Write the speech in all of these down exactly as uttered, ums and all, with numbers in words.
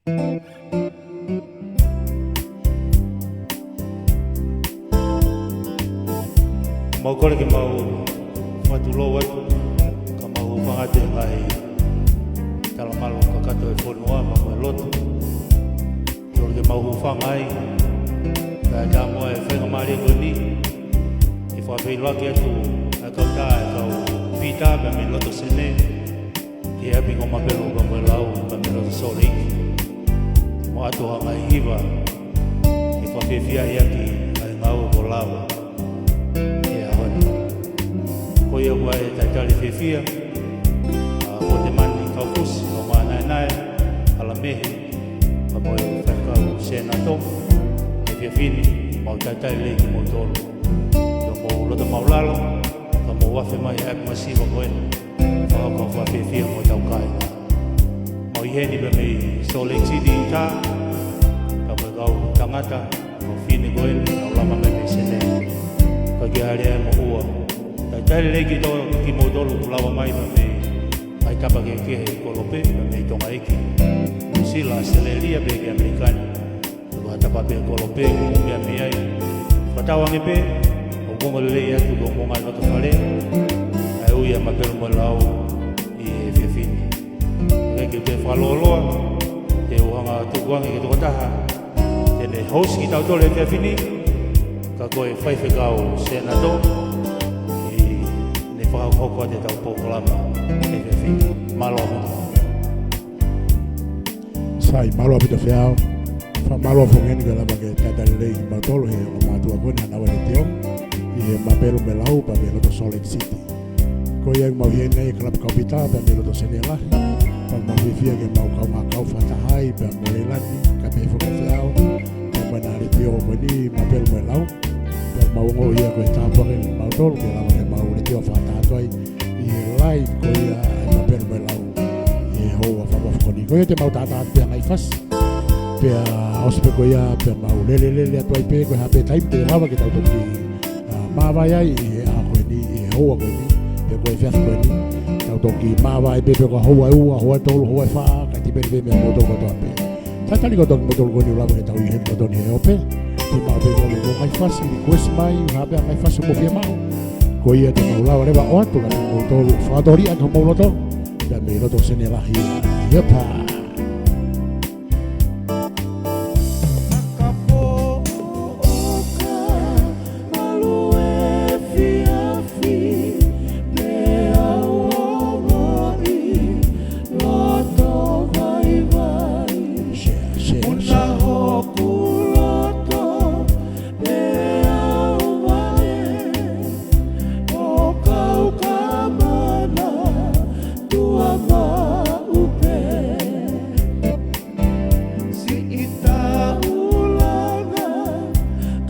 Mau kole ke mau fakatulou atu, ka mau hūfanga atu he ngaahi talamalu kakato e fonua, mau e lotu. Kole ke mau hūfanga ai, kae ʻatā muʻa e faingamālie ko eni, ke fakafeʻiloaki atu ʻa e kau tā, ʻa e kau pita, pea mei loto Senē, ki he ʻapi ko Mapelu pea mo e Lau, pea mei loto Salt Lake. Mo ʻoatu ha ngaahi hiva, ke fakafiefiaʻi ʻaki ʻa e ngāue kuo lava he ʻaho ni. Ko ia ʻoku ʻi ai e talitali fiefia, ʻa Potemani Kaufusi, ʻa Maʻanaenae, ʻa Lamehe, pea mo e faifekau Senato, he efiafi ni, mau talitali lelei kimoutolu. Ke mou loto maʻulalo, ka mou afe mai he ʻapi masiva ko eni. Fakafiefiaʻi mo tau kai. Mau ʻi heni pea mei Salt Lake City, Utah, pea mo e kau tangata, kau fefine ko eni, kau lama mai mei Senē. Ka ki ale ai mo ua. Talitali lelei kimoutolu kuo lava mai pea mei, mei he tapa kehekehe e kolope, pea mei Tonga ʻEiki, Nuʻusila, ʻAositelēlia, pea ki ʻAmelika ni. Ko e tapa pē kolope, mea mei ai. Fakatauange pē, ʻoku ongo lelei atu ki homou ngaahi loto fale, ʻa e ui ʻa Mapelu mo e Lau ʻi he efiafi ni. ʻIkai ke u toe fakalōloa, te u hanga ʻo tuku ange ki he tokotaha te ne host kitautolu he efiafi ni, ka ko e faifekau Senato, ʻi heʻene fakahoko atu ʻetau polokalama he efiafi ni. Mālō ʻaupito. Sai, mālō ʻaupito Feao. Fakamālō foki heni kae lava ke talitali lelei kimautolu he ongo mātuʻa ko eni ʻa Naua Letiō, ʻi he Mapelu mo e Lau pea mei loto Salt Lake City. Ko ia ʻoku mau ʻi heni ʻi he kalapu kaupita pea mei loto Senē lahi. Pea mau fiefia ke mau kaungā kau fakataha ai pea mo Leilani, kae pehē foki Feao, pea mo Naua Letiō ko eni Mapelu mo e Lau. Pea mau ongoʻi ia ko e tāpuaki kimautolu ke lava ke mau letiō fakataha atu ai ʻi he live ko ia ʻa e Mapelu mo e Lau ʻi he houa fakaʻofoʻofa ko eni. Ko ia te mau tātā atu pē ʻa e ngaahi fasi. Pea ʻosi pē ko ia, pea mau lele lele atu ai pē, ko e hā pē taimi te lava ke tau toki, ā, māvae ai ʻi he ʻaho ko eni, ʻi he houa ko eni, pe ko e efiafi ko eni. Tau toki māvae pē pe ko e houa ʻe ua, houa ʻe tolu, houa ʻe fā, kae tipeni pē meia moutolu kotoa pē. Talitali kotoa kimoutolu ko eni ʻoku lava ke tau ʻi heni kotoa ni he ope. Te mau pē ko e ngaahi fasi, request mai, hā pē ngaahi fasi ʻoku mou fiemaʻu. Ko ia te mau lava leva ʻo ʻoatu kiate kimoutolu, fakatōliʻa ki homou loto, pea mei loto Senē lahi. Iepa. Share, share, share. Siʻi taulanga,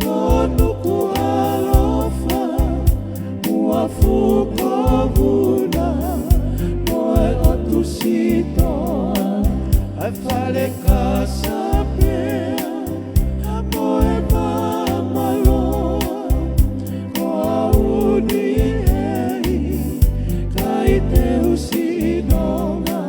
ko Nukuʻalofa, Uafu ko Vuna, mo e ʻOtu Sitoa, ʻa e fale Kasapea, mo e Mamalō, ko Auni ʻEi, kai te usi nonga.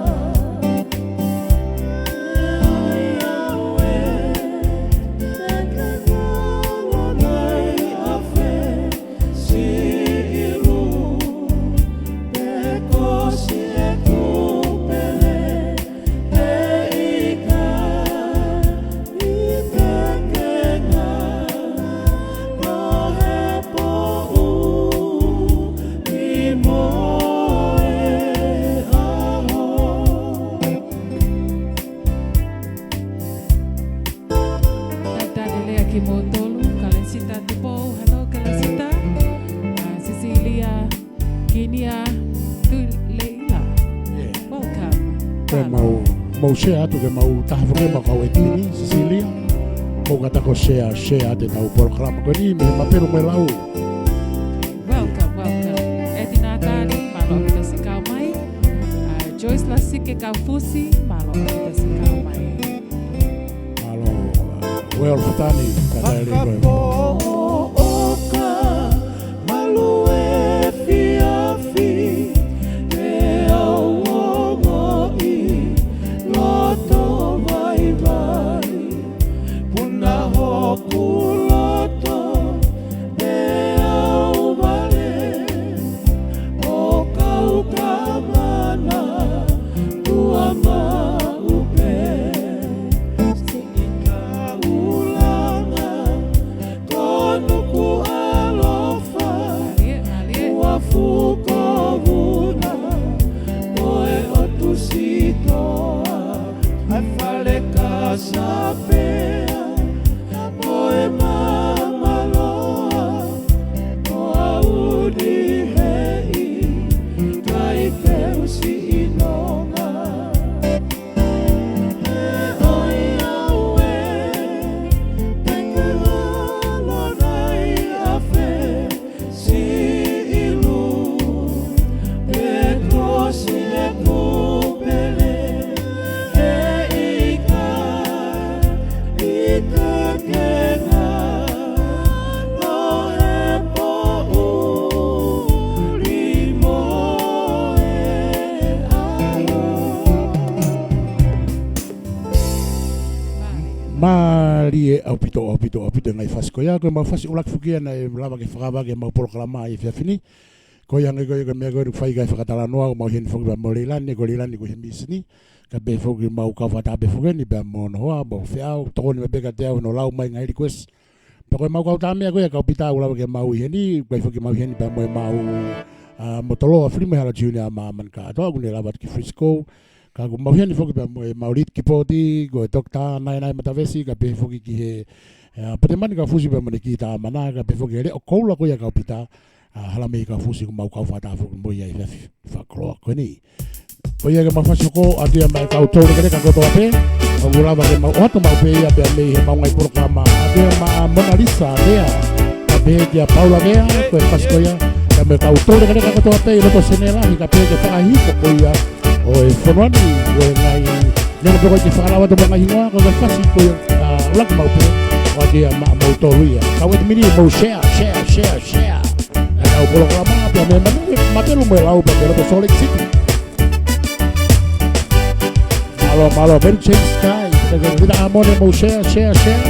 Talitali lelei kimoutolu, Kalesita Tupou, hello Kalesita. Uh, Cecilia, Kinia, Tuileila. Yeah. Welcome. Pea mau, mau share atu ke mau taha foki mo e kau ʻētini, Cecilia. Mau kātaki ʻo share, share atu ʻetau polokalama ko eni, mei Mapelu mo e Lau. Welcome, welcome. ʻEti Natali, mālō ʻaupito siʻi kau mai. Uh, Joyce Lasike Kaufusi, mālō ʻaupito siʻi kau mai. Mālō, uh, Well Fatani, talitali lelei koe. Fakapōʻoka, malu efiafi, te au ongoʻi loto vaivai. Sapea, mo e mamaloa, mo auni heʻi, tai peusi inonga. E ʻoi au ē, te ke lalo nai afe, siʻi lu, pe ko siʻeku pele, he ʻikai te ke ngalo he poʻuli mo e ʻaho. Mālie ʻaupito, ʻaupito, ʻaupito e ngaahi fasi ko ia, ko e mau fasi ʻuluaki foki ia naʻe lava ke fakavake mau polokalama ʻi he efiafi ni. Ko ia hangē ko ia ko e meʻa ko eni ʻoku fai ki ai e fakatalanoa, ʻoku mau ʻi heni foki pea mo Leilani, ko Leilani ko e hemi sini. Kae pehē foki mau kau fakataha pē foki eni pea mo Nohoa, mo Feau, tokoni mai pē kiate au, hono lau mai e ngaahi request. Pea ko e mau kau tā meʻa ko ia kau Pita ʻoku lava ke mau ʻi heni, ko e foki mau ʻi heni pea mo e mau, ʻa, mo Toloa Fili mo e Hala Junior mo Manuka ʻAtoa, ʻoku ne lava atu ki Frisco. Ka ʻoku mau ʻi heni foki pea mo e mau lead keyboard, ko e Doctor Naenae Matavesi, kae pehē foki ki he, ʻa, Petemani Kaufusi pea mo Nikita ʻAmana, kae pehē foki ki he leʻo koula ko ia kau Pita, ʻa, Halamei Kaufusi ʻoku mau kau fakataha foki mo ia ʻi he efiafi fakakoloa ko eni. Ko ia ke mau fasi hoko atu ia maʻa e kau toulekeleka kotoa pē, ʻoku lava ke mau ʻoatu maʻu pē ia pea mei he mau ngaahi polokalama, atu ia maʻa Mona Lisa Vea, kae pehē kia Paula Vea, ko e fasi ko ia, kae mo e kau toulekeleka kotoa pē ʻi loto Senela, ʻi he kae pehē ke fakahiko ko ia ʻo e fonua ni, ʻo e ngaahi, neongo pē ko e ʻikai ke fakalava atu mo e ngaahi hingoa, ko e fasi ko ia, ʻa, ʻuluaki maʻu pē, ʻoatu ia maʻa moutolu ia. Kau ʻetimini mou share, share, share, share. ʻA e kau polokalama, pea mei Manu-, Mapelu mo e lau, pea mei loto Salt Lake City. Mālō, mālō, Mary Jane Sky, pea mei Rita Amone mou share, share, share.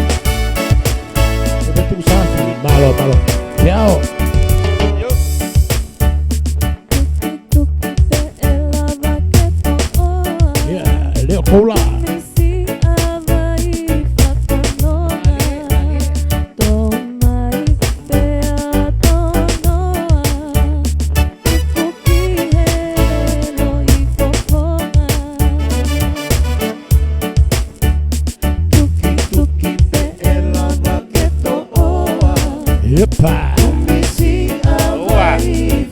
Pea mei Tuʻusafi, mālō, mālō. Te ao. Yeah, leʻo koula. Epa. Mālie.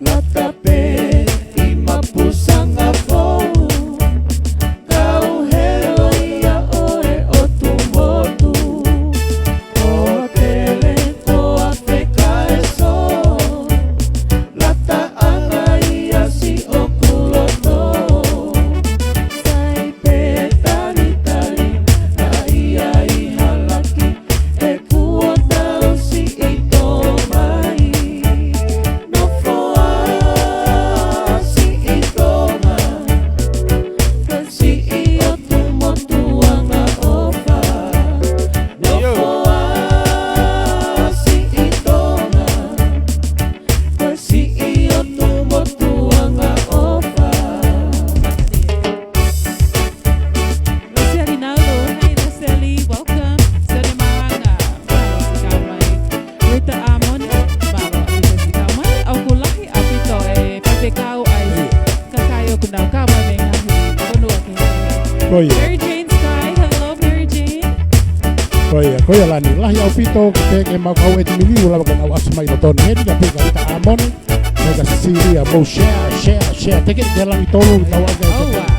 Lata pē ʻi Mapusanga Fou, kau helo ia ʻo e ʻotu motu. Hōtele ko Afekaeso, lata ʻanga ia siʻoku loto. Sai pē talitali, ʻa ia ʻi Halaki, he kuo tau siʻi tō mai. Nofo ā siʻi Tonga, siʻi ʻotu motu angaʻofa. Nofo ā siʻi Tonga, siʻi ʻotu motu angaʻofa. Roseli Naulu, hey Roseli, welcome. Sene Maanga, mālō siʻi kau mai. Rita Amone, mālō ʻaupito siʻi kau mai. ʻOku lahi ʻaupito e faifekau ʻa e kakai ʻoku nau kau mai mei he ngaahi fonua kehekehe. Ko ia. Mary Jane Sky, hello Mary Jane. Ko ia, ko ia Lani, lahi ʻaupito ke pehē ke mau kau ʻetimini, ʻoku lava ke mau ʻasi mai ʻi loto ni heni, kae pehē kia Rita Amone. Mega Cecilia, mou share, share, share. Teke ke langi tolu, tau ake. Oh, wow.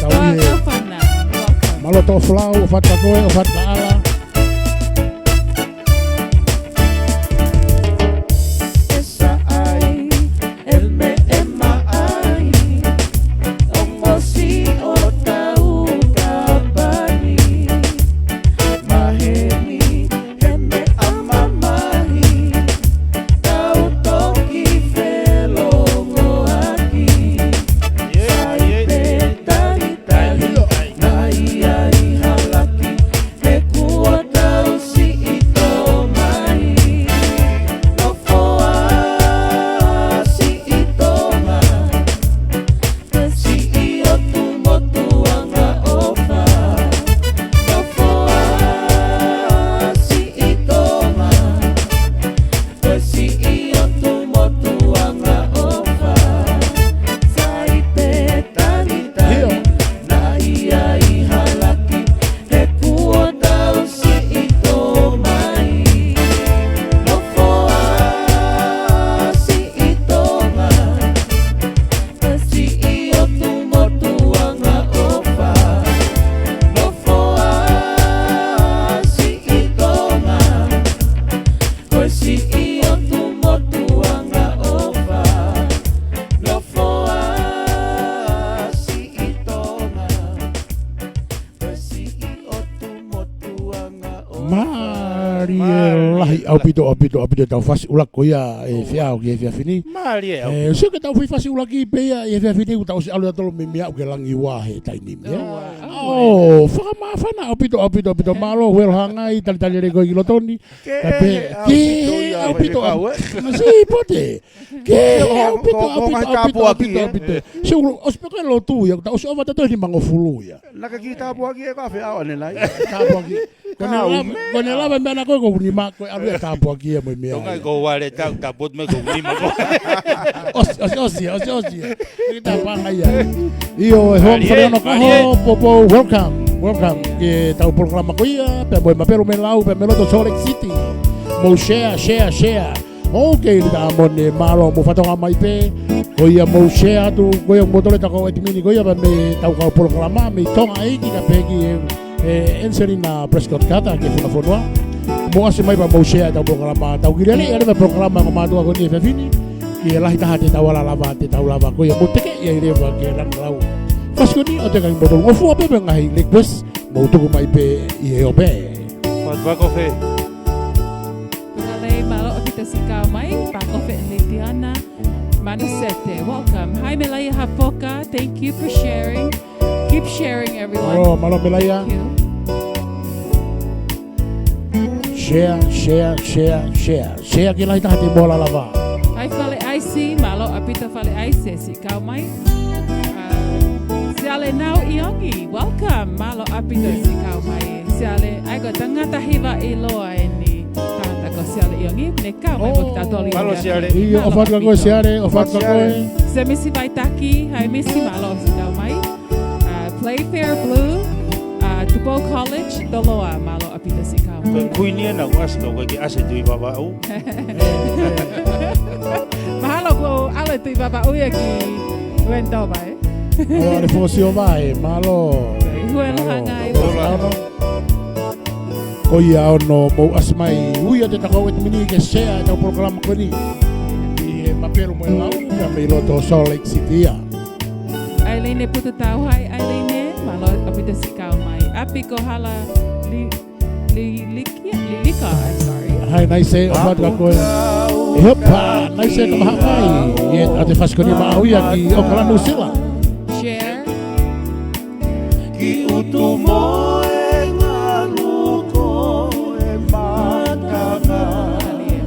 Tau ʻi he. Welcome, Fana. Welcome. Mālō Toʻofolau, ʻofa atu kia koe, ʻofa atu kia ʻAla. He meʻa mamahi, tau toki felongoaki. Sai pē talitali, naʻa ia ʻi Halaki, he kuo Mālie lahi ʻaupito, ʻaupito, ʻaupito ʻetau fasi ʻuluaki ko ia ʻe Feau ki he efiafi ni. Mālie ʻaupito. Sio ki heʻetau foʻi fasi ʻuluaki pē ia ʻi he efiafi ni, kuo tau ʻosi ʻalu ʻa tolo mimi aʻu ki he langi ua he taimi ni. ʻOua, ʻoua. ʻOu, fakamāfana ʻaupito, ʻaupito, ʻaupito. Mālō, Huelo Hangai, talitali lelei koe ki loto ni. Kehe ʻaupito ia, ʻaupito, ʻaupito. Masi pote. Kehe ʻaupito, ʻaupito, ʻaupito, ʻaupito. Sio, ʻosi pē ko e lotu ia, kuo tau ʻosi ʻova ʻa e nima ngofulu ia. Naʻa ke kiʻi tāpuaki ʻe koe ʻa Feau ʻanenai. Tāpuaki. Ko ʻene lava, ko ʻene lava meʻa naʻa ko e ko nima ko e ʻalu ia tāpuaki ia mo e meʻa. Tonga ia. Ko vale tā, tāpuaki mai ko nima ko. ʻOsi, ʻosi, ʻosi, ʻosi, ʻosi. Ke tāpanga ia. ʻIo, ʻe hoa, mālie, fale ono kaho, mālie. Popo, welcome, welcome. Ki heʻetau polokalama ko ia, pea mo e Mapelu mo e Lau, pea mei loto Salt Lake City. Mou share, share, share. Ok, Lita Amone, mālō hoʻomou fakatokangaʻi mai pē. Ko ia mou share atu, ko ia mou tole ʻetau kau ʻetimini, ko ia pea mei heʻetau kau polokalama, mei Tonga ʻEiki, kae pehē ki he, ʻe Angelina Prescott Carter, ki he Funafonua. Mou ʻasi mai pea mou share ʻetau polokalama, tau kiʻi lele, ʻe leva polokalama ko mātuʻa ko eni he efiafi ni, ki he lahi taha te tau ala lava, te tau lava, ko ia mou tekeʻi ai leva ki he langa lau. Fasi ko eni, ʻoua te ke ngingila, ʻo fua pē pea ngaahi request, mou tuku mai pē ʻi he ope. Fatu Pakofe. Tuʻa lei, mālō ʻaupito siʻi kau mai, Pakofe and Litiana Manasete. Welcome. Hi, Melaia Hapoka. Thank you for sharing. Keep sharing, everyone. Mālō, mālō, Melaia. Thank you. Share, share, share, share. Share ki he lahi taha te mou ala lava. Hi, Fale ʻAisi, mālō ʻaupito Fale ʻAisi, siʻi kau mai. Uh, Siale Nau ʻIongi, welcome. Mālō ʻaupito siʻi kau mai. Siale, ʻa ia ko e tangata hiva ʻiloa eni. Tangata ko Siale ʻIongi, ne kau mai mo kitautolu. Mālō Siale. ʻIo, ʻofa atu kia koe Siale, ʻofa atu kia koe. Semisi Vaitaki, hi Misi, mālō siʻi kau mai. Uh, Playfair Blue, uh, Tupou College, Toloa, mālō ʻaupito siʻi kau mai. Ko e kuini ena kuo ʻasi, ko e kiʻi ʻasi Tuʻi Vavaʻu. Mahalo ko ʻAle Tuʻi Vavaʻu ia ki Lendova, ē? ʻO ʻAle Fosiova, ē, mālō. Huelo Hangai. Mālō. Ko ia ʻoku mou ʻasi mai, ui atu ʻetau kau ʻetimini ke share ʻetau polokalama ko eni. ʻI he Mapelu mo e Lau, ka mei loto Salt Lake City ia. Ailine Pututau, hi Ailine, mālō ʻaupito siʻi kau mai. ʻApikohala Li Li-, Lilikia, Lilika, I'm sorry. Hi, Naise, ʻofa atu kia koe. ʻE hopa, Naise, ka maha mai. ʻIo, ʻa e fasi ko eni maʻu ia ki ʻOkalani, Nuʻusila. Share. Ki utu mo e ngalu ko e matanga.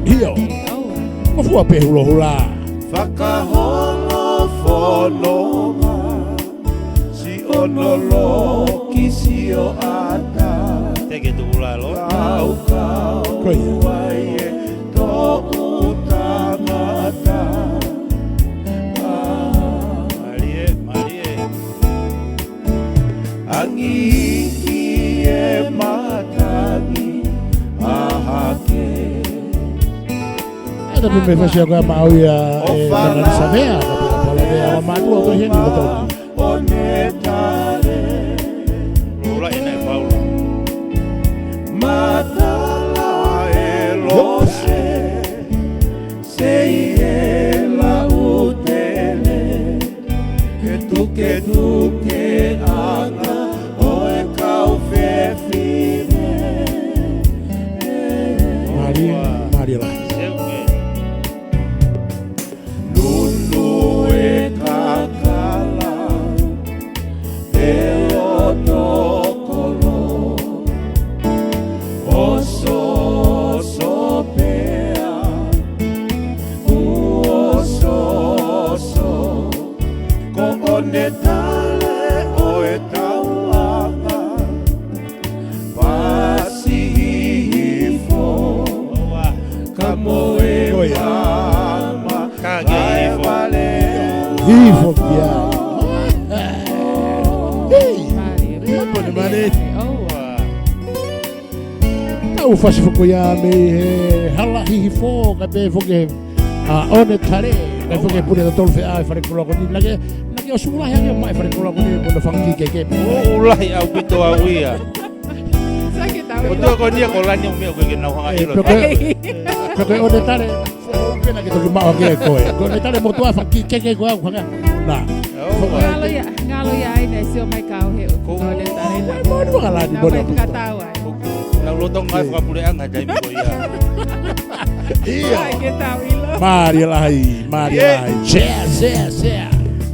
ʻIo. ʻOua. Ngofua pē hulohula. Fakaholo fononga. Siʻono loki sioʻata. Teke tu ula lo. Kau kau. Ko ia. Ai e toʻu tangata. Mālie, mālie. Angi ki e matangi ʻa hake. ʻE tapu mei fasi ʻa koe maʻu ia ʻe Manani Savea, ka pala pala vea ʻa mātuʻa ko heni ko tō. ʻOne tale. Lula ina e Paula. Matala e lose. Sei e lautele. Ke tuke tuke anga ʻo e kau fefine. Mālie, mālie lahi. Nunu e kakala, e loto kolo, ʻosoʻoso pea, ʻosoʻoso, ko ʻone tale ʻo e tauʻanga. Pasi hihifo, ka mo e mama, ka ke hihifo. Hihifo kia. Hei, mane, mane. Tau fasi foki ia mei he hala hihifo, ka pehē foki ʻa ʻOne Tale, ka foki pule ʻa tolu fea ʻi fale koloa ko eni, naʻa ke, naʻa ke ʻosi ula hea ke mai fale koloa ko eni, mo na fanga kiʻi keke. ʻO ula hea ʻaupito au ia. Saki tau. ʻO tō ko eni ko lani o mea ko ke nau hanga ʻilo. Pea ko e, pea ko e ʻOne Tale, foʻou pē naʻa ke toki maʻu ke koe. Ko e ʻOne Tale mo tuʻa fanga kiʻi keke ko au hanga. Na. Ngalo ia, ngalo ia ai ne sio mai kau he ʻOne Tale na. Ko e mōni waka lani mo na. Fakatau ai. Nau lolotonga e fakapuleʻanga he taimi ko ia. ʻIo. Ai, ke tau ʻilo. Mālie lahi, mālie lahi. Share, share, share.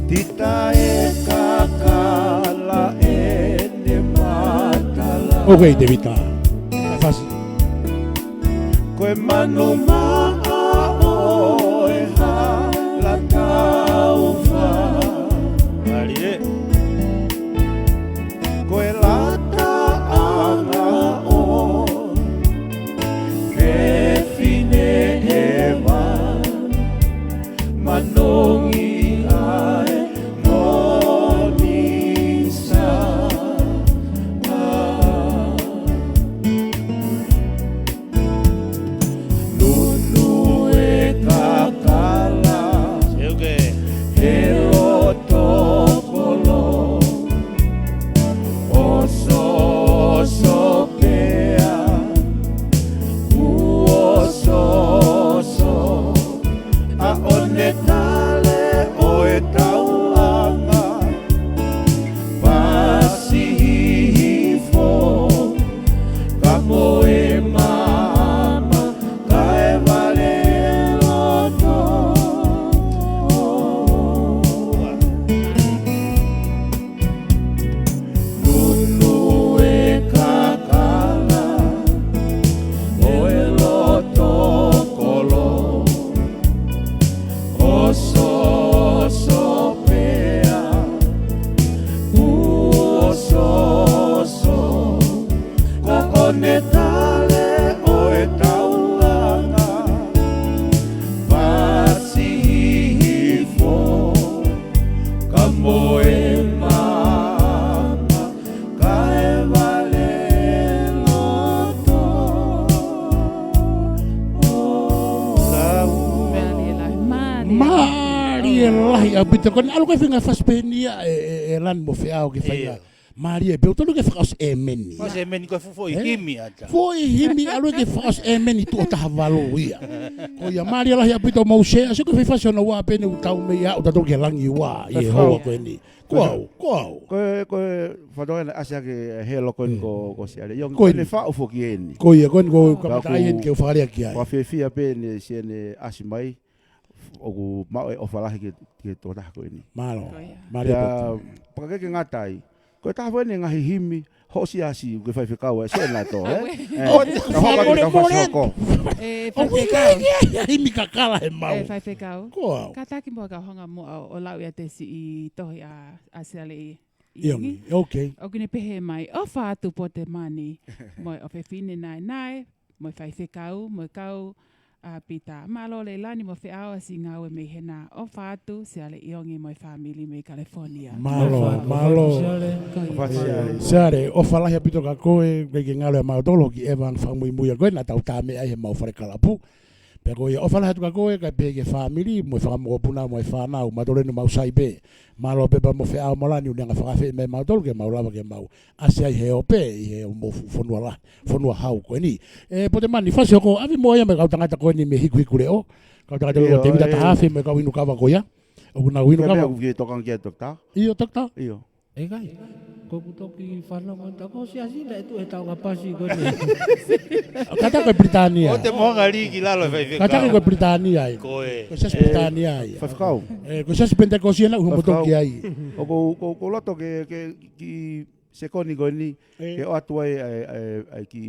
Tita e kakala ʻene matala. Okay, Tevita. Fasi. Ko e manu maʻa ʻo e hala taufa. Mālie. Ko e lataʻanga ʻo e fefine ʻeva, manongi ai monisa. Nunu e kakala. Seuke. He loto kolo. Oso, oso pea. Kuo oso, oso. ʻA ʻo ne tale ʻo e tauʻanga. Fasi hihifo. Ka mo e maama. Kae vale loto. Nunu e kakala ʻo e loto kolo. Oso, oso pea. Kuo oso, oso. Ko ʻene tale ʻo e tauʻanga, fasi hihifo, ka mo e maama, kae vale loto. Mālie lahi, mālie lahi. Mālie lahi ʻaupito. Ko ʻene ʻalu ko e feinga fasi pē eni ia ʻe, ʻe, ʻe Lani mo Feʻao ke fai ʻa. Mālie, pea u tonu ke fakaʻosi ʻēmeni. Fakaʻosi ʻēmeni, ko e fuʻu foʻi himi ata. Foʻi himi, ʻalu ke fakaʻosi ʻēmeni tuʻo taha valu ia. Ko ia mālie lahi ʻaupito mou share, sio ki he fasi hono ua pē eni ʻoku tau mei aʻu tautolu ki he langi ua, ʻi he houa ko eni. Ko au, ko au. Ko e, ko e, fatongia ʻasi ake he loko eni ko, ko Siale ʻIongi. Ko ʻene faʻu foki eni. Ko ia, ko eni ko kamata ai eni ke u fakalea ki ai. Ko e fiefia pē eni siʻene ʻasi mai. ʻOku maʻu e ʻofa lahi ki he, ki he tokotaha ko eni. Mālō. Ko ia. Mālie ʻaupito. Pea, pea ke ngata ai. Ko e taha foʻi eni e ngaahi himi, hoʻo siasi, ʻoku ke faifekau ai, sio ʻena tō, ē? Ē, ʻo, ka hoko atu ki he tau fasi hoko. ʻE, faifekau. ʻOku ʻi ai e himi kakala he mau. ʻE, faifekau. Ko au. Kātaki muʻa kau hanga muʻa ʻo, ʻo lau ʻiate siʻi tohi ʻa, ʻa Siale ʻIongi. ʻIongi, okay. ʻOku ne pehē mai, ʻofa atu Potemani, mo e ʻofefine naenae, mo e faifekau, mo e kau ʻa Pita. Mālō Leilani mo Feʻao ʻa siʻi ngāue mei hena, ʻofa atu Siale ʻIongi mo e fāmili mei California. Mālō, mālō. Siale. Ko ia. ʻOfa Siale. Siale, ʻofa lahi ʻaupito kia koe, ʻikai ke ngalo ʻia mautolu hoʻo kiʻi ʻeva fakamuimui ko ē naʻa tau tā meʻa ai he mau fale kalapu. Pea ko ia ʻofa lahi atu kia koe, kae pehē ki he fāmili, mo e fanga mokopuna, mo e fānau, mautolu eni mau sai pē. Mālō pē pea mo Feʻao mo Lani, ʻoku ne hanga ʻo fakaafeʻi mai mautolu ke mau lava ke mau ʻasi ai he ope, ʻi he mo fu-, fonua la, fonua hau ko eni. ʻE, Potemani, fasi hoko, ʻave muʻa ia mei he kau tangata ko eni mei Hikuhikuleʻo. Kau tangata ko Tevita Tahafe, mei he kau inu kava ko ia. ʻOku nau inu kava. Ke meʻa ʻoku ke tokanga ki ai Toketā? ʻIo, Toketā. ʻIo. ʻE ʻikai. Ko ʻeku toki fanongo atu ko Siasi naʻe tuʻu he taonga pasi ko eni. Kātaki ko e Pilitānia. ʻO te moanga lī ki lalo e faifekau. Kātaki ko e Pilitānia ai. Ko e. Ko e Siasi Pilitānia ai. Faifekau. ʻE, ko e Siasi Penitekosi ena ʻoku mo toki ai. ʻOku, ʻoku, ʻoku ou loto ke, ke, ki sekoni ko eni, ke ʻoatu ai, ai, ai, ai ki,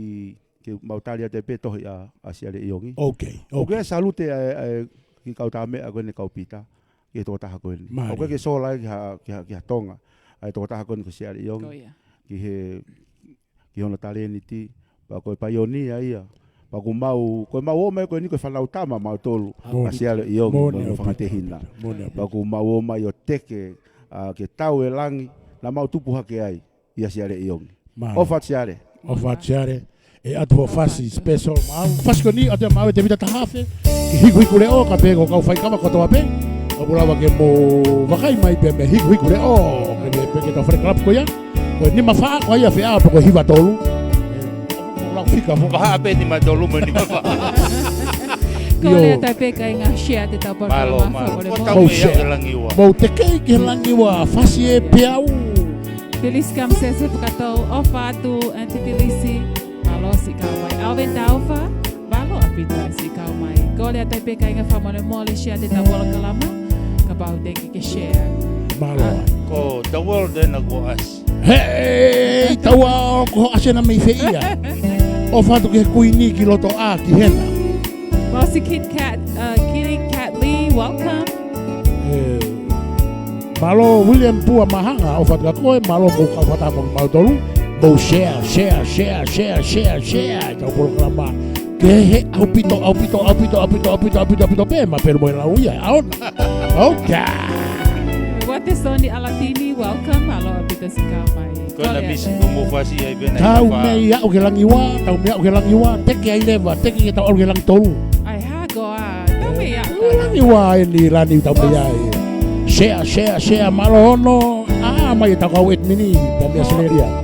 ke mau tali atu pē tohi ʻa, ʻa Siale ʻIongi. Okay, okay. ʻOku ke salute ai, ai, ki he kau tā meʻa ko eni kau Pita, ki he tokotaha ko eni. Mālie. ʻOku ke sola ai ki ha, ki ha, ki ha Tonga, ʻa e tokotaha ko eni ko Siale ʻIongi. Ko ia. Ki he, ki hono talēniti, pea ko e paionia ia. Pea ʻoku mau, ko e mau ō mai ko eni ko e fānau tama mautolu, ʻa Siale ʻIongi, mo hono fanga tehina. Pea ʻoku mau ō mai ʻo teke, ʻa, ke tau e langi, naʻa mau tupu hake ai. ʻIa Siale ʻIongi. Mālō. ʻOfa atu Siale. ʻOfa atu Siale. ʻE ʻoatu hoʻo fasi special maʻau. Fasi ko eni ʻoatu maʻau ʻe Tevita Tahafe. Ki Hikuhikuleʻo, kae pehē ki he kau faikava kotoa pē. ʻOku lava ke mou vakai mai pē mei Hikuhikuleʻo. Ke mei pē ki he tau fale kalapu ko ia. Ko e nima fā, ko ia Feʻao pē ko e hiva tolu. ʻOku lau fika foki. Vahaʻa pē nima tolu mo e nima fā. Ko e lea tape kai ngā share te tau pala. Mālō, mālō. Mou share. Mou teke ki he langi ua. Fasi ē Peau. Felisi Kamsese Fakatau, ʻofa atu, Aunty Felisi, ʻa Mālō siʻi kau mai. Alvin Taufa, mālō ʻaupito siʻi kau mai. Kole atu pē kāinga fakamolemole share ʻetau polokalama, kapau te ke share. Mālō. Ah. Ko the world ena ko ʻasi. Hei, taua ko ʻasi ena mei fē ia. ʻOfa atu ki he kuini ki loto ʻā ki hena. Mālō siʻi Kit Kat, uh, Kitty Kat Lee, welcome. Eh, mālō William Pua Mahanga, ʻofa atu kia koe, mālō mou kau fakataha mo kimautolu. Mou share, share, share ʻetau polokalama. Kehe ʻaupito, ʻaupito, ʻaupito pē, Mapelu mo e lau ia. ʻAona. Okay. Watesoni Alatini, welcome. Mālō ʻaupito siʻi kau mai. Ko ena misi ko mo fasi ai pena. Tau mei aʻu ki he langi ua, tau mei aʻu ki he langi ua, teke ai leva, teke ke tau aʻu ki he langi tolu. ʻAi, hā koā, tau mei aʻu ki he langi ua eni Lani, tau mei ai. Share, share, share, mālō hono, ʻā mai ʻetau kau admin, tau mei Australia. Uh,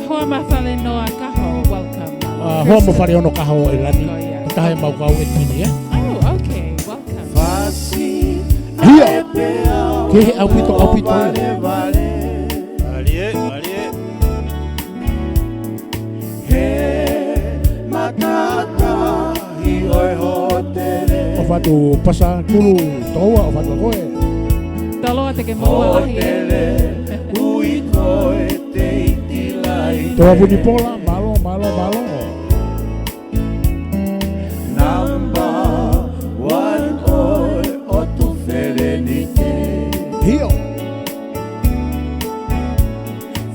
Hoa Mafalenoa Kaho, welcome. Uh, Hoa Mafalenoa Kaho ʻe Lani. Oh, yeah. Taha ʻemau kau admin, eh? Oh, okay, welcome. Fasi. Ia. Kehe ʻaupito, ʻaupito. Mālie, mālie. He matātahi ʻo e hōtele. ʻOfa atu Pasa Kulu Toa, ʻofa atu koe. Taloa te ke maua lahi. Hōtele, ui ko e teiti lai. Toa Vunipola, mālō, mālō, mālō. Number one ʻoe ʻo Tufelenike. Hio.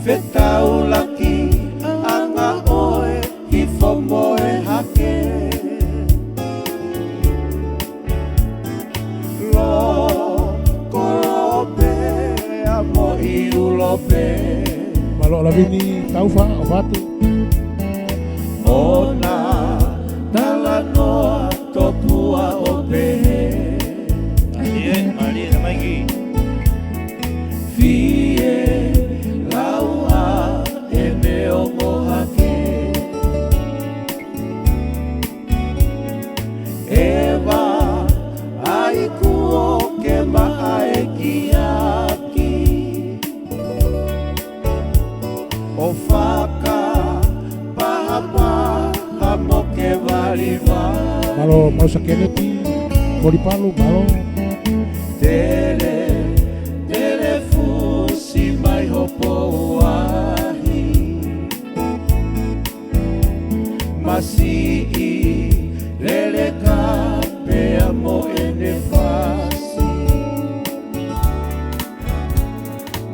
Fetaulaki anga ʻoe hifo mo e hake. Loko Lope ʻa mo ʻIulope. Mālō Lavini Taufa, ʻofa atu. ʻOna talanoa tokua ʻo pehē. Mālie, mālie, tamaiki. Fie lau ʻa ʻene ongo hake. ʻEva ai kuo ke maʻa e kiaki. ʻO fakapahapaha mo ke valivali. Mālō, Mausa Keneti, Kolipalu, mālō. Tele, tele fusi mai hopo uahi. Masiʻi lele ka pea mo ʻene fasi.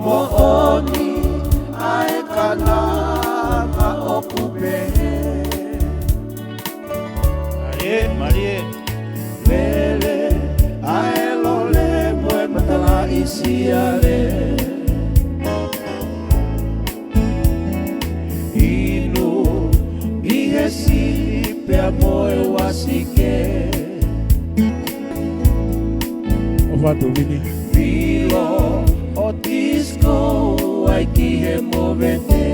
Moʻoni ʻa e kananga ʻoku pehē. Mālie, mālie. Lele ʻa e lole mo e matalaʻi siale. Inu ʻi he sini pea mo e uasike. ʻOfa atu Vini. Vilo ʻo Tisco ai ki he movete.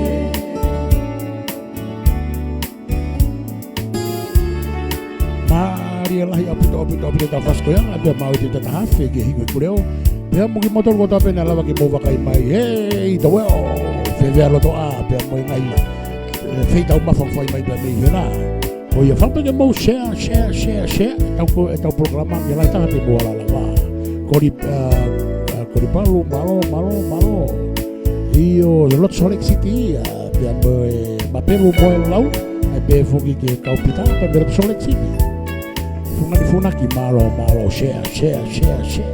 Mālie lahi ʻaupito, ʻaupito, ʻaupito ʻetau fasi ko ia, ʻa pea mau ʻi he tatahafe ki he hiku ʻi Kuleo. Pea mo kimoutolu kotoa pē naʻe lava ke mou vakai mai. Hei, tau ē, ʻo, fēfē ʻa loto ʻā, pea mo e ngaahi, eh, feitau mafa fai mai pea mei hena. Ko ia fakaʻamu pē ke mou share, share, share, share. Tau ko, ʻetau polokalama, ke lahi taha te mou ala lava. Koli, ah, ah, Kolipalu, mālō, mālō, mālō. ʻIo, loto Salt Lake City, ah, pea mo e Mapelu mo e lau, ʻai pē foki ki he kau Pita, pea mo e loto Salt Lake City. Fungani Funaki, mālō, mālō, share, share, share, share.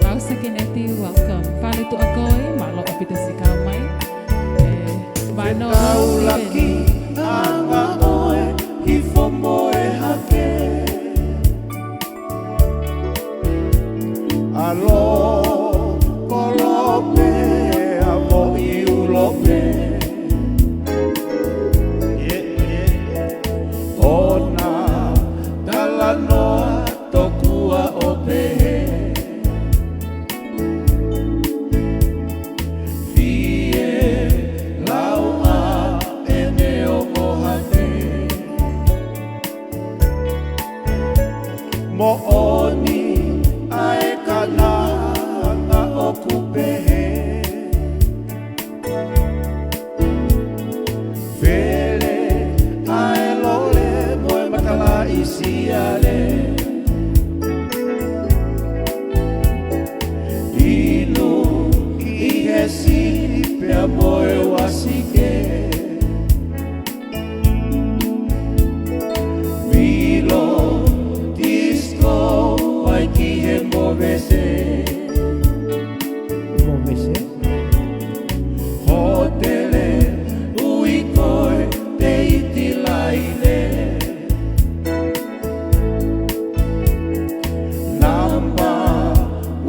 Mausa Keneti, welcome. Fale Tuʻakoe, mālō ʻaupito siʻi kau mai. Eh, Vano, taulaki, anga ʻoe, hifo mo e hake. ʻA Loko Lope ʻa mo ʻIulope. ʻOna talanoa tokua ʻo pehē. Fie lau ʻa ʻene ongo hake. Moʻoni ʻa e kananga ʻoku pehē. Fele ʻa Siale. Inu ʻi he sini pea mo e uasike. Milo, disko, ʻai ki he movese. Movese. Hōtele, ui ko e teiti laine. Number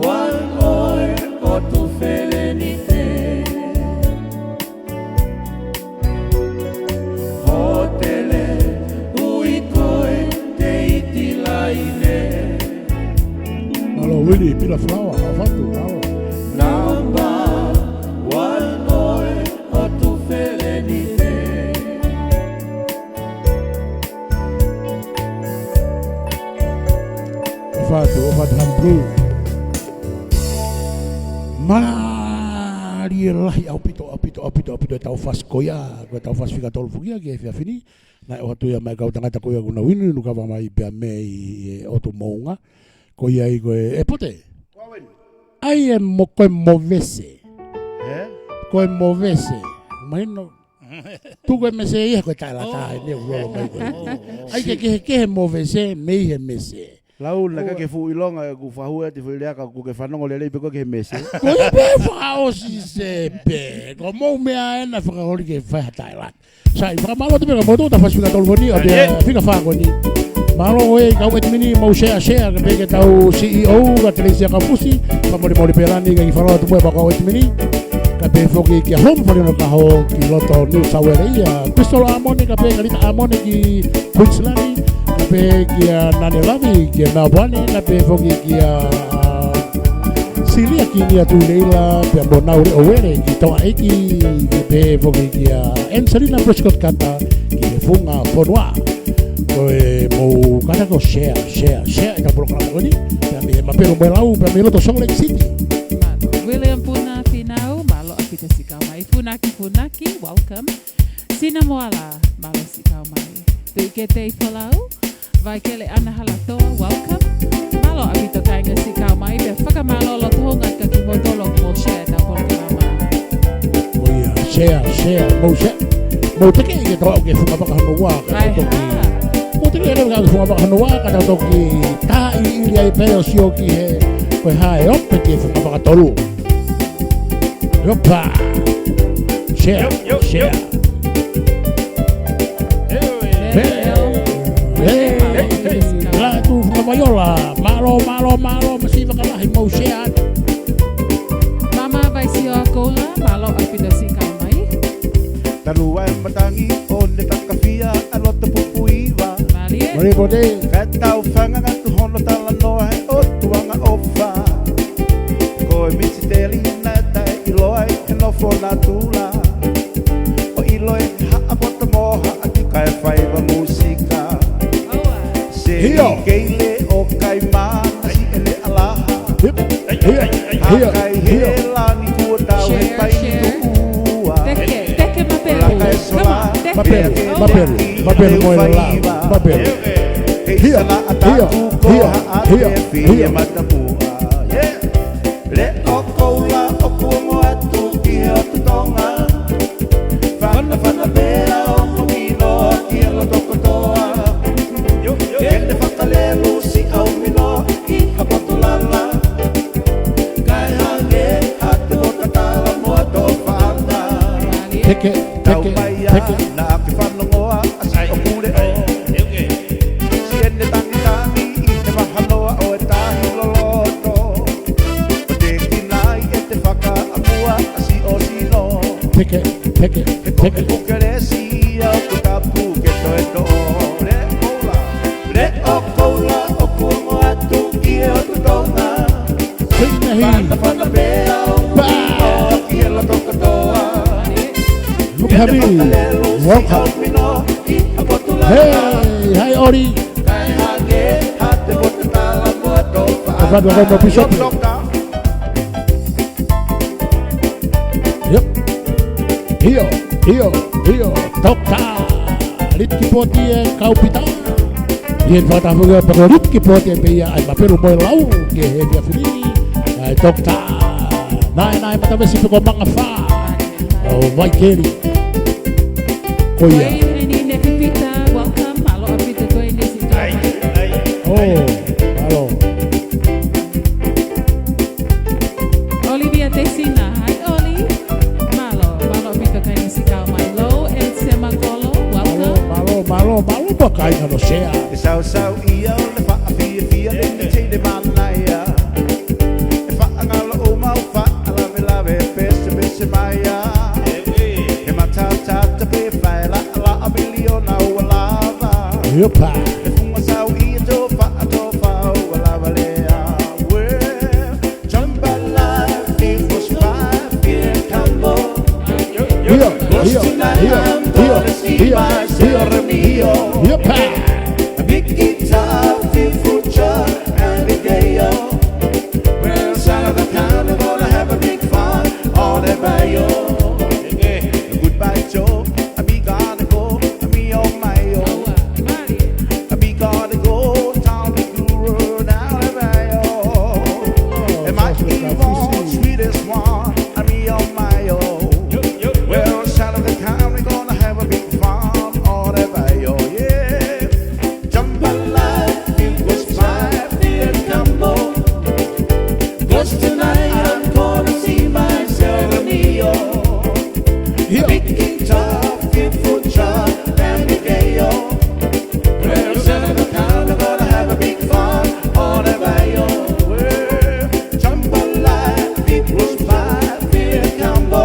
one ʻoe ʻo Tufelenite. Hōtele, ui ko e teiti laine. Mālō Uili, Pila Flower, ʻofa atu, mālō. Number one ʻoe ʻo Tufelenite. ʻOfa atu, ʻofa atu, Hanu Blue. Mālie lahi ʻaupito, ʻaupito, ʻaupito, ʻaupito ʻetau fasi ko ia, ko ʻetau fasi fika tolu foki ia ki he efiafi ni. Naʻe ʻoatu ia maʻa e kau tangata ko ia kuo nau inu, inu kava mai pea mei he ʻotu Moʻunga. Ko ia ai ko e, e Pote. ʻAi e mo-, ko e movese. Ē? Ko e movese. Mahino. Tuku e mese ia ko e taʻelata ʻene ulolo mai ko e. ʻAi ke kehekehe movese mei he mese. Lau na ka ke fuʻu ʻilonga ʻeku fahua ti fuʻu leaka kuo ke fanongo lelei pē koe ki he mese. Ko ia pē fakaʻosi se pē. Ko mou meʻa ena fakaholi ke fai ha taʻelata. Sai, fakamālō atu pē kia moutolu, ta fasi fika tolu ko eni, ʻa e fika fā ko eni. Mālō e kau ʻetimini, mou share, share, kae pehē ki he tau C E O, ka Telesia Kafusi, fakamolemole pē lani, ka kiʻi fakamālō atu mo e kau ʻetimini. Kae pehē foki kia Home Fale no Kaho, ki loto New South Wales ia, Crystal Amone, kae pehē kia Lita Amone ki Queensland, kae pehē kia Nane Lavi, ki Melbourne, kae pehē foki kia, ā, Silia ki Nia Tuleila, pea mo Naule ʻOuele ki Tonga ʻEiki, kae pehē foki kia Angelina Prescott Carter ki he funga fonua. Ko e mou kātaki ʻo share, share, share e kau polokalama ko eni, pea mei he Mapelo mo e Lau, pea mei loto Salt Lake City. Mālō. William Puna Finau, mālō ʻaupito siʻi kau mai. Funaki, Funaki, welcome. Sina Moala, mālō siʻi kau mai. Tuʻi Kete ʻi Folau, Vaikele ʻAna Halatoa, welcome. Mālō ʻaupito kāinga siʻi kau mai, pea fakamālō loto hounga kia kimoutolu ʻoku mou share ʻetau polokalama. Ko ia, share, share, mou share. Mou tekeʻi ke tau aʻu ki he funga vaka hono ua, ka tau toki. Mou tekeʻi ke tau aʻu ki he funga vaka hono ua, ka tau toki taaʻi ʻili ai pē ʻo sio ki he, ko e hā e ope ki he funga vaka tolu. Opa! Share, share. Hey, hey, hey. Latu Funga Vaiola. Mālō, mālō, mālō, masiva ka lahi mou share. Mama Vaisio Akoula, mālō ʻaupito siʻi kau mai. Tanu ai matangi ʻo ne takafia ʻa loto pupuiva. Mālie. Mālie Pote. Kae tau fanga ngatu hono talanoa he ʻOtua ʻofa. Ko e misiteli naʻe taʻeʻiloa ʻi he nofo natula. ʻO ʻilo ʻe haʻa poto mo haʻa tika e faiva musika. Hio. Keile ʻo kaimana si ʻene ʻalaha. Hip. Hio. Hio. Hakai he langi kuo tau he paini tuʻua. Teke, teke Mapelu. Come on, teke. Mapelu, Mapelu, Mapelu mo e la. Mapelu. Hio, hio, hio, hio. Matamuʻa. Yeah. Leʻo koula ʻoku ongo atu ki he ʻotu Tonga. Fanafana pea ʻo mino ki he loto kotoa. Ke ne fakalelu siʻau mino ʻi ha potu lala. Kae hangē ha te mo tatala mo a tō faʻanga. Teke, teke, teke. Naʻa ke fanongoa ʻa siʻoku leʻo. Siʻene tangitangi ʻi he mahanoa ʻo e tahi loloto. ʻO te kinai ʻete fakaʻamua ʻa siʻo sino. Teke, teke, teke. He ko e kelesi ia ʻoku tapu ke toe toʻo. Leʻo koula. Leʻo koula ʻoku ongo atu ki he ʻotu Tonga. Sing the hymn. Fanafana pea ʻo mino ki he loto kotoa. Look at me. Welcome. Hey, hi, Ori. Ava atu mo Bishop. Yep. Hio, hio, hio. Toka. Liki poti e kaupita. ʻI he fakataha foki ʻa Pakoliki Pote pē ia ʻa e Mapelu mo e Lau, ki he efiafi ni, ʻa e Toketā Naenae Matavesi pe ko Mangafā ʻo Vaikeli. Ko ia. Ko ia, Nini Pipita, welcome. Mālō ʻaupito ko eni siʻi kau mai. Oh, mālō. Olivia Tesina, hi Oli. Mālō, mālō ʻaupito ko eni siʻi kau mai. Lou and Semakolo, welcome. Mālō, mālō, mālō, mālō, mālō, kāinga no sea. ʻE sausau ia ʻo ne faʻa fiefia le ni tei le manaia. ʻE faʻa ngalo ʻo mau faʻa lavelave pese pese mai ia. ʻE matatata pe fai laʻalaʻa miliona ua lava. Iopa. ʻE funga sau ia tō faʻa tō fau ua lava lea. Well, jambalaya, it was five years ago. Ia, ia, ia, ia, ia, ia. Iopa. A big guitar, beautiful child, and the gay, oh. Well, son of the town, we're gonna have a big fun on the bayou. Goodbye, Joe. Mi gonna go, mi on my own. Mi gonna go, town, mi guru, down the bayou. And my evil, sweetest one, mi on my own. Well, son of the town, we're gonna have a big fun on the bayou, yeah. Jambalaya, it was five years ago. 'Cause tonight I'm gonna see myself a Neo. Yeah. A big guitar, beautiful child, and the gay, oh. Well, son of the town, we're gonna have a big fun on the bayou. Well, jambalaya, it was five years ago.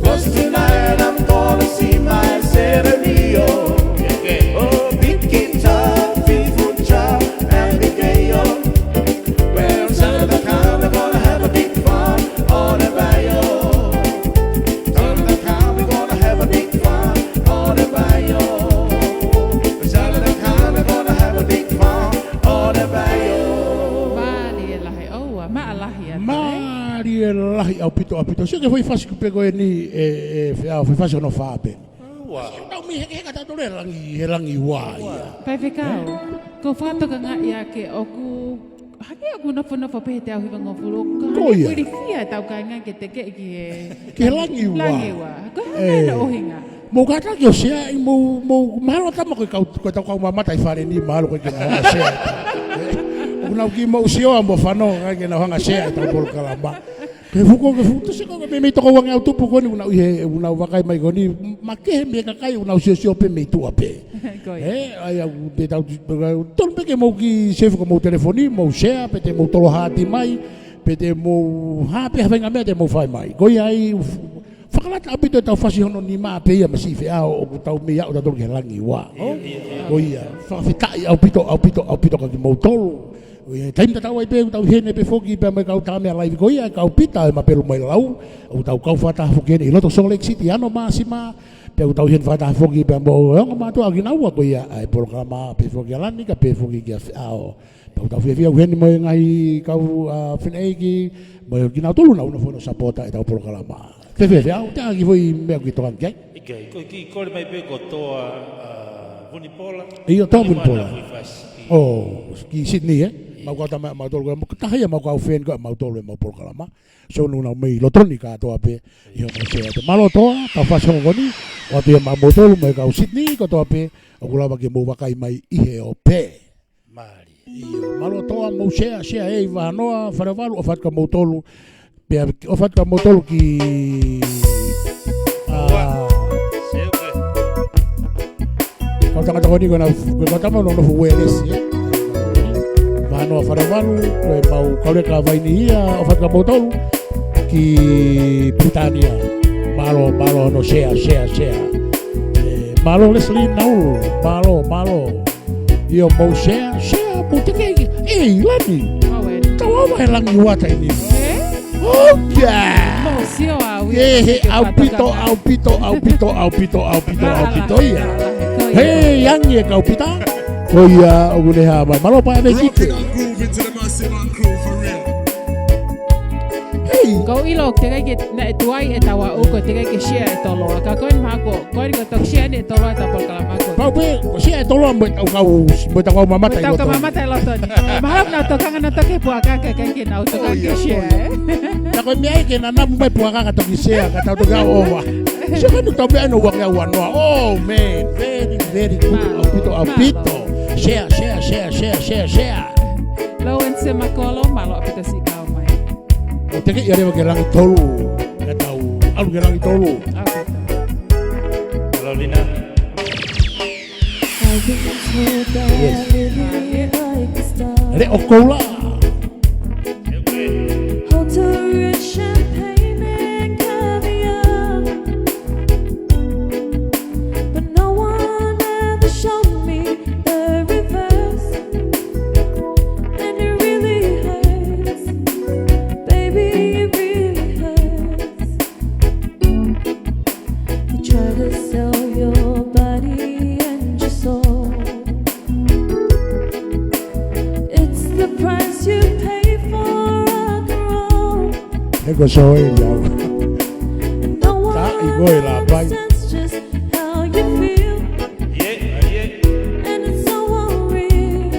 'Cause tonight I'm gonna see myself a Neo. Oh, big guitar, beautiful child, and the gay, oh. Well, son of the town, we're gonna have a big fun on the bayou. Son of the town, we're gonna have a big fun on the bayou. Son of the town, we're gonna have a big fun on the bayou. Mālie lahi, ʻoua, maʻalahi atu, ē? Mālie lahi ʻaupito, ʻaupito. Sio ki he foʻi fasi ko ē pē ko eni, ē, ē, Feʻao, foʻi fasi hono fā pē. Ua. Sio, tau mei hekeheka tautolu he langi, he langi ua ia. Faifekau, ʻoku ou fakatokangaʻi ʻa e ʻoku, hangē ʻoku nofonofo pē he teau hivangofulu. Ko ia. Kuilifia ʻetau kāinga ke tekeʻi ki he, ki he langi ua. Langi ua. Ko e hā nai hono ʻuhinga? Mou kātaki ʻo seaʻi, mou, mou, mahalo tama ko e kau, ko ʻetau kau mamata ʻi fale ni, mahalo ʻoku ʻikai ke nau hanga ʻo sea. ʻOku nau kiʻi mou sio ā mo fanongo, ʻikai ke nau hanga ʻo sea ʻetau polokalama. Ke fuko, ke fuko, tuʻusi ko e meimei toko ua ngeau tupu ko eni, ʻoku nau ʻi he, ʻoku nau vakai mai ko eni, makehe mei he kakai, ʻoku nau siosio pē mei tuʻa pē. Ko ia. Ē, ʻai au, te tau, tonu pē ke mou kiʻi save ko hoʻomou telefoni, mou sea, pe te mou tolo haati mai, pe te mou hā pē ha faʻahinga meʻa te mou fai mai. Ko ia ai, fakalata ʻaupito ʻetau fasi hono nima pē ia masiʻi Feʻao ʻoku tau mei aʻu tautolu ki he langi ua. Ko ia, fakafetaʻi ʻaupito, ʻaupito, ʻaupito kia kimoutolu. ʻI he taimi tatau ai pē, ʻoku tau ʻi heni pē foki pea mo e kau tā meʻa laivi ko ia, kau Pita ʻa e Mapelu mo e Lau, ʻoku tau kau fakataha foki heni ʻi loto Salt Lake City, ʻi ano māsima, pea ʻoku tau ʻi heni fakataha foki pea mo e ongo mātuʻa kinaua ko ia ʻa e polokalama, pehē foki kia Lani, kae pehē foki kia Feʻao. Pea ʻoku tau fiefia ʻoku ʻi heni mo e ngaahi kau, ā, fineʻeiki, mo kinautolu ʻoku nau nofo ʻo sapota ʻetau polokalama. Fēfē, Feʻao, te ʻaki foʻi meʻa ke tokanga ki ai? ʻIkai, ko e kiʻi kole mai pē ko Toa, ā, Vunipola. ʻIo, Toa Vunipola. Foʻi fasi. ʻO, ki Sydney, ē? ʻIo. Mau kau tama, mau tolu, ko e taha ia mau kau feni ko ē, mau tolu ʻemau polokalama. So, ʻoku nau mei loto ni kātoa pē, ʻi hono sea. Mālō Toa, kau fasi hongokoni, ʻoatu ia maʻamoutolu mo e kau Sydney, kātoa pē, ʻoku lava ke mou vakai mai ʻi he ope. Mālie. ʻIo, mālō Toa, mou sea, sea ē ʻi Vahanoa, Falevalu, ʻofa atu kia moutolu. Pea ʻofa atu kia moutolu ki, ā, kau tangata ko eni ko ena, ko e kau tama ʻoku nau nofo Uēlesi, ē? Vahanoa, Falevalu, ko e mau kau leka vaini ia, ʻofa atu kia moutolu ki Pilitānia. Mālō, mālō hono sea, sea, sea. Ē, mālō Leslie Naulu, mālō, mālō. ʻIo, mou sea, sea, mou tekeʻi. ʻEi, Lani. Mau ē. Tau ʻave he langi ua taimi ni. Ē? ʻOka! Mou sio au ia. Ē, he ʻaupito, ʻaupito, ʻaupito, ʻaupito, ʻaupito, ʻaupito ia. Mālō, mālō, mālō. Hei, angi e kau Pita. Ko ia, ʻoku ne hā mai. Mālō pē ʻa e vekite. Hei. Ko e ʻilo, teʻeki ke, naʻe tuai ʻetau aʻu, ko e teʻeki ke share ʻe Toloa. Ka ko eni mahalo ko, ko eni ko e toki share eni ʻe Toloa ʻetau polokalama ko eni. Pau pē, ko e share. ʻE tolo mo e tau kau, mo e tau kau mamata ʻi loto. Mo e tau kau mamata ʻi loto ni. Mahalo naʻa nau tokanga nautolu ki he puakaka kae ʻikai ke nau tokanga ki he share, ē? Ka ko e meʻa ia ke nanamu mai puakaka toki share, ka tau toki ʻalu ova. Share ka nau tau meʻa ʻi he ua ngeau ua noa. Oh man, very, very good. Mālō, ʻaupito, mālō. ʻAupito. Share, share, share. Lowen Semakolo, mālō ʻaupito siʻi kau mai. ʻO tekeʻi ʻa e leva ki he langi tolu. Ka tau ʻalu ki he langi tolu. ʻAupito. Hello, Lina. Yes. Leʻo Koula. Hotel rich champagne and caviar. But no one ever showed me the reverse. And it really hurts. Baby, it really hurts. You try to sell your body and your soul. It's the price you pay for rock and roll. He ko e soʻo ia. No one understands just how you feel. Yeah, yeah. And it's so unreal.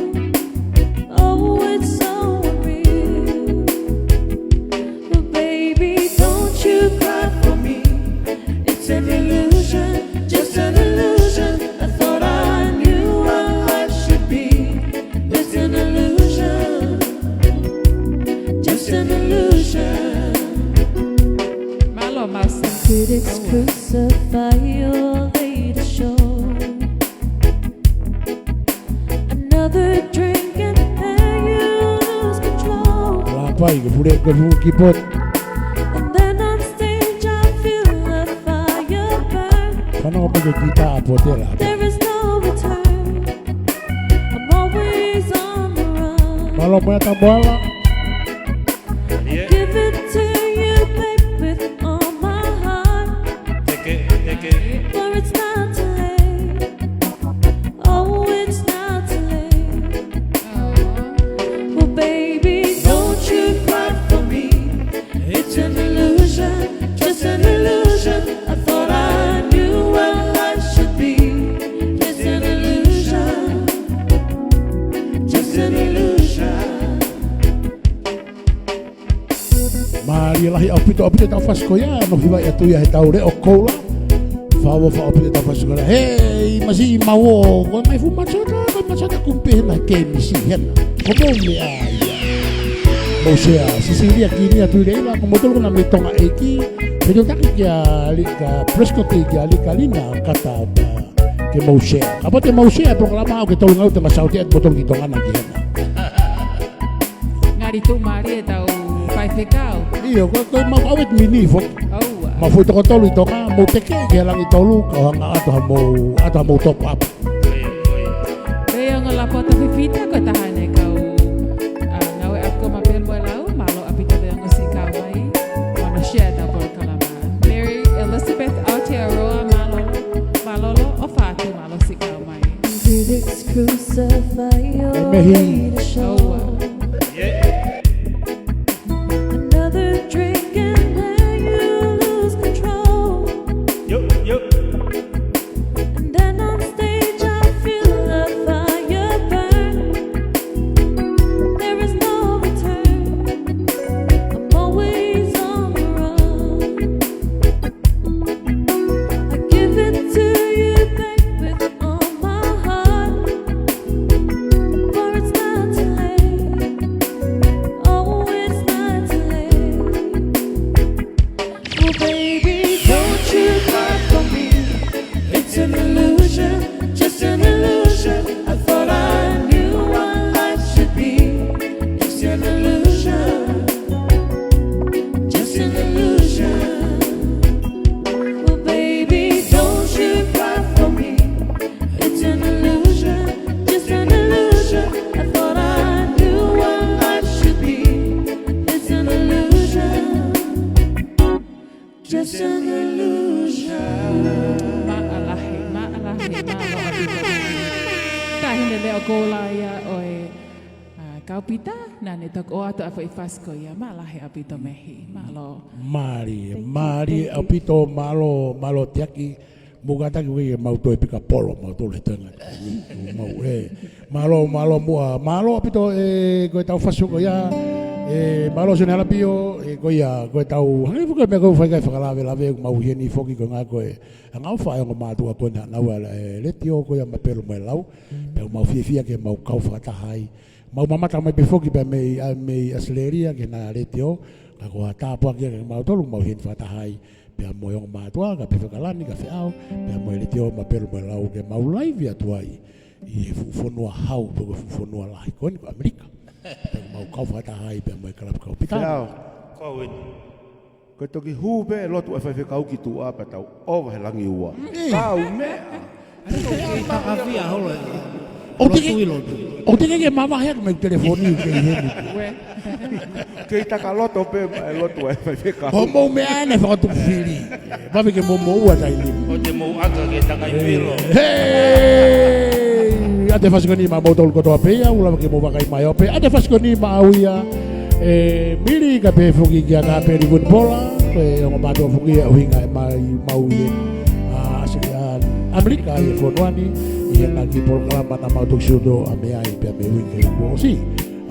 Oh, it's so unreal. But baby, don't you cry for me. It's an illusion, just an illusion. I thought I knew what life should be. It's an illusion, just an illusion. Mālō, Mausa. Critics crucify your latest show. Another drink and then you lose control. Lāpai, ko e fule, ko e fule ki pot. And then on stage I feel a fire burn. Fana o peke kita a potela. There is no return. I'm always on the run. Mālō, Mata Moala. Give it to you, babe, with all my heart. Take it, take it. For it's not too late. Oh, it's not too late. Well, baby, don't you cry for me. It's an illusion, just an illusion. I thought I knew what life should be. It's an illusion, just an illusion. Mālie lahi ʻaupito, ʻaupito e taʻu fasi ko ia, ʻoku hivaʻi atu ia he tau Leʻo Koula. Fakaʻofoʻofa ʻaupito e taʻu fasi ko ia. Hei, masiʻi mau ō, ko e mai fuʻu Matasota, ko e Matasota kumpe hena ke misi hena. Ko mou meʻa ia. Mou share, Sisilia Kinia Tuileʻiva, ko moutolu ko ena mei Tonga ʻEiki. Pea tau taki kia Li-, ka Prescott kia Likalina, kata ke mou share. Kapau te mou share, polokalama ʻoku ke tolu ngau te ngasau te at moutolu ki Tonga na ki hena. Ngali tuʻumālie e tau faifekau. ʻIo, ko, ko mau ʻave mini foki. ʻOua. Mau foʻi toko tolu ʻi Tonga, mou teke ki he langi tolu, kau hanga atu ha mou, atu ha mou top up. Pea ʻoku ngala poto fifita ko e taha eni e kau, ʻa, ngāue ako ma pea mo e lau, mālō ʻaupito pea ʻoku siʻi kau mai. Hono share e tau polokalama. Mary Elizabeth Aotearoa, mālō, mālō, ʻofa atu, mālō siʻi kau mai. Critics crucify your latest show. ʻOua. Another drink and then you lose control. And then on stage I feel a fire burn. There is no return. I'm always on the run. I give it to you, babe, with all my heart. For it's not too late. Oh, it's not too late. Well, baby, don't you cry for me. It's an illusion, just an illusion. I thought I knew what life should be. It's an illusion, just an illusion. Well, baby, don't you cry for me. It's an illusion, just an illusion. I thought I knew what life should be. It's an illusion, just an illusion. Mālō lahi, mālō lahi, mālō ʻaupito. Taʻahine Leʻo Koula ia ʻo e, ʻa, Kaupita, naʻa ne toki ʻoatu ʻa e foʻi fasi ko ia, mālō lahi ʻaupito mei heni, mālō. Mālie, mālie ʻaupito, mālō, mālō Tiaki. Mou kātaki ʻoku ʻikai ke mau toe pika polo, mau tolu he tenga. Mau, ē. Mālō, mālō muʻa. Mālō ʻaupito, ē, ko e tau fasu ko ia. Ē, mālō Sione Halapio, ē, ko ia, ko e tau. Hangē foki ko e meʻa ko e fai kai fakalavelave, mau ʻi heni foki ko e ngā ko e. Anga o fai ongo mātuʻa ko ena nau ala, ē, letiō ko ia Mapelu mo e Lau. Pea mau fiefia ke mau kau fakataha ai. Mau mamata mai pē foki pea mei, ʻa, mei ʻAositelēlia ke na letiō. Ka ko e tāpuaki ia ke mau tolu, mau heni fakataha ai. Pea mo e ongo mātuʻa, ka Pefe Kalani, ka Feʻao, pea mo e letiō Mapelu mo e Lau ke mau laivi atu ai ʻi he fuʻu fonua hau, pe ko e fuʻu fonua lahi ko eni ko ʻAmelika. Pea mau kau fakataha ai, pea mo e kalapu kau pita. Feʻao. Ko au eni. Ko e toki hū pē e lotu ʻa e faifekau ki tuʻa pea tau ʻova he langi ua. Mm. Kau meʻa. ʻOku te ke, ʻoku te ke ke mavahe atu mei telefoni ke ʻi heni. Kei taka loto pē, ē, lotu ʻa e faifekau. Ko hoʻomou meʻa ena fakatupu fili. Vave ke mou moʻua taimi ni. ʻOku te mou ʻaka ke takai pilo. Hei! ʻA e fasikoni maʻa moutolu kotoa pē ia, ʻoku lava ke mou vakai mai ʻo pē. ʻA e fasikoni maʻa au ia. Ē, Mili ka pehē foki kia Kapeli Vunipola, ko e ongo mātuʻa foki ia ʻuhinga e mai mau ʻi he, ʻa, ʻAosite-, ʻa, ʻAmelika ʻi he fonua ni, ʻi he ngaahi polokalama naʻa mau toki sio atu ʻa mei ai pea mei he uike kuo ʻosi.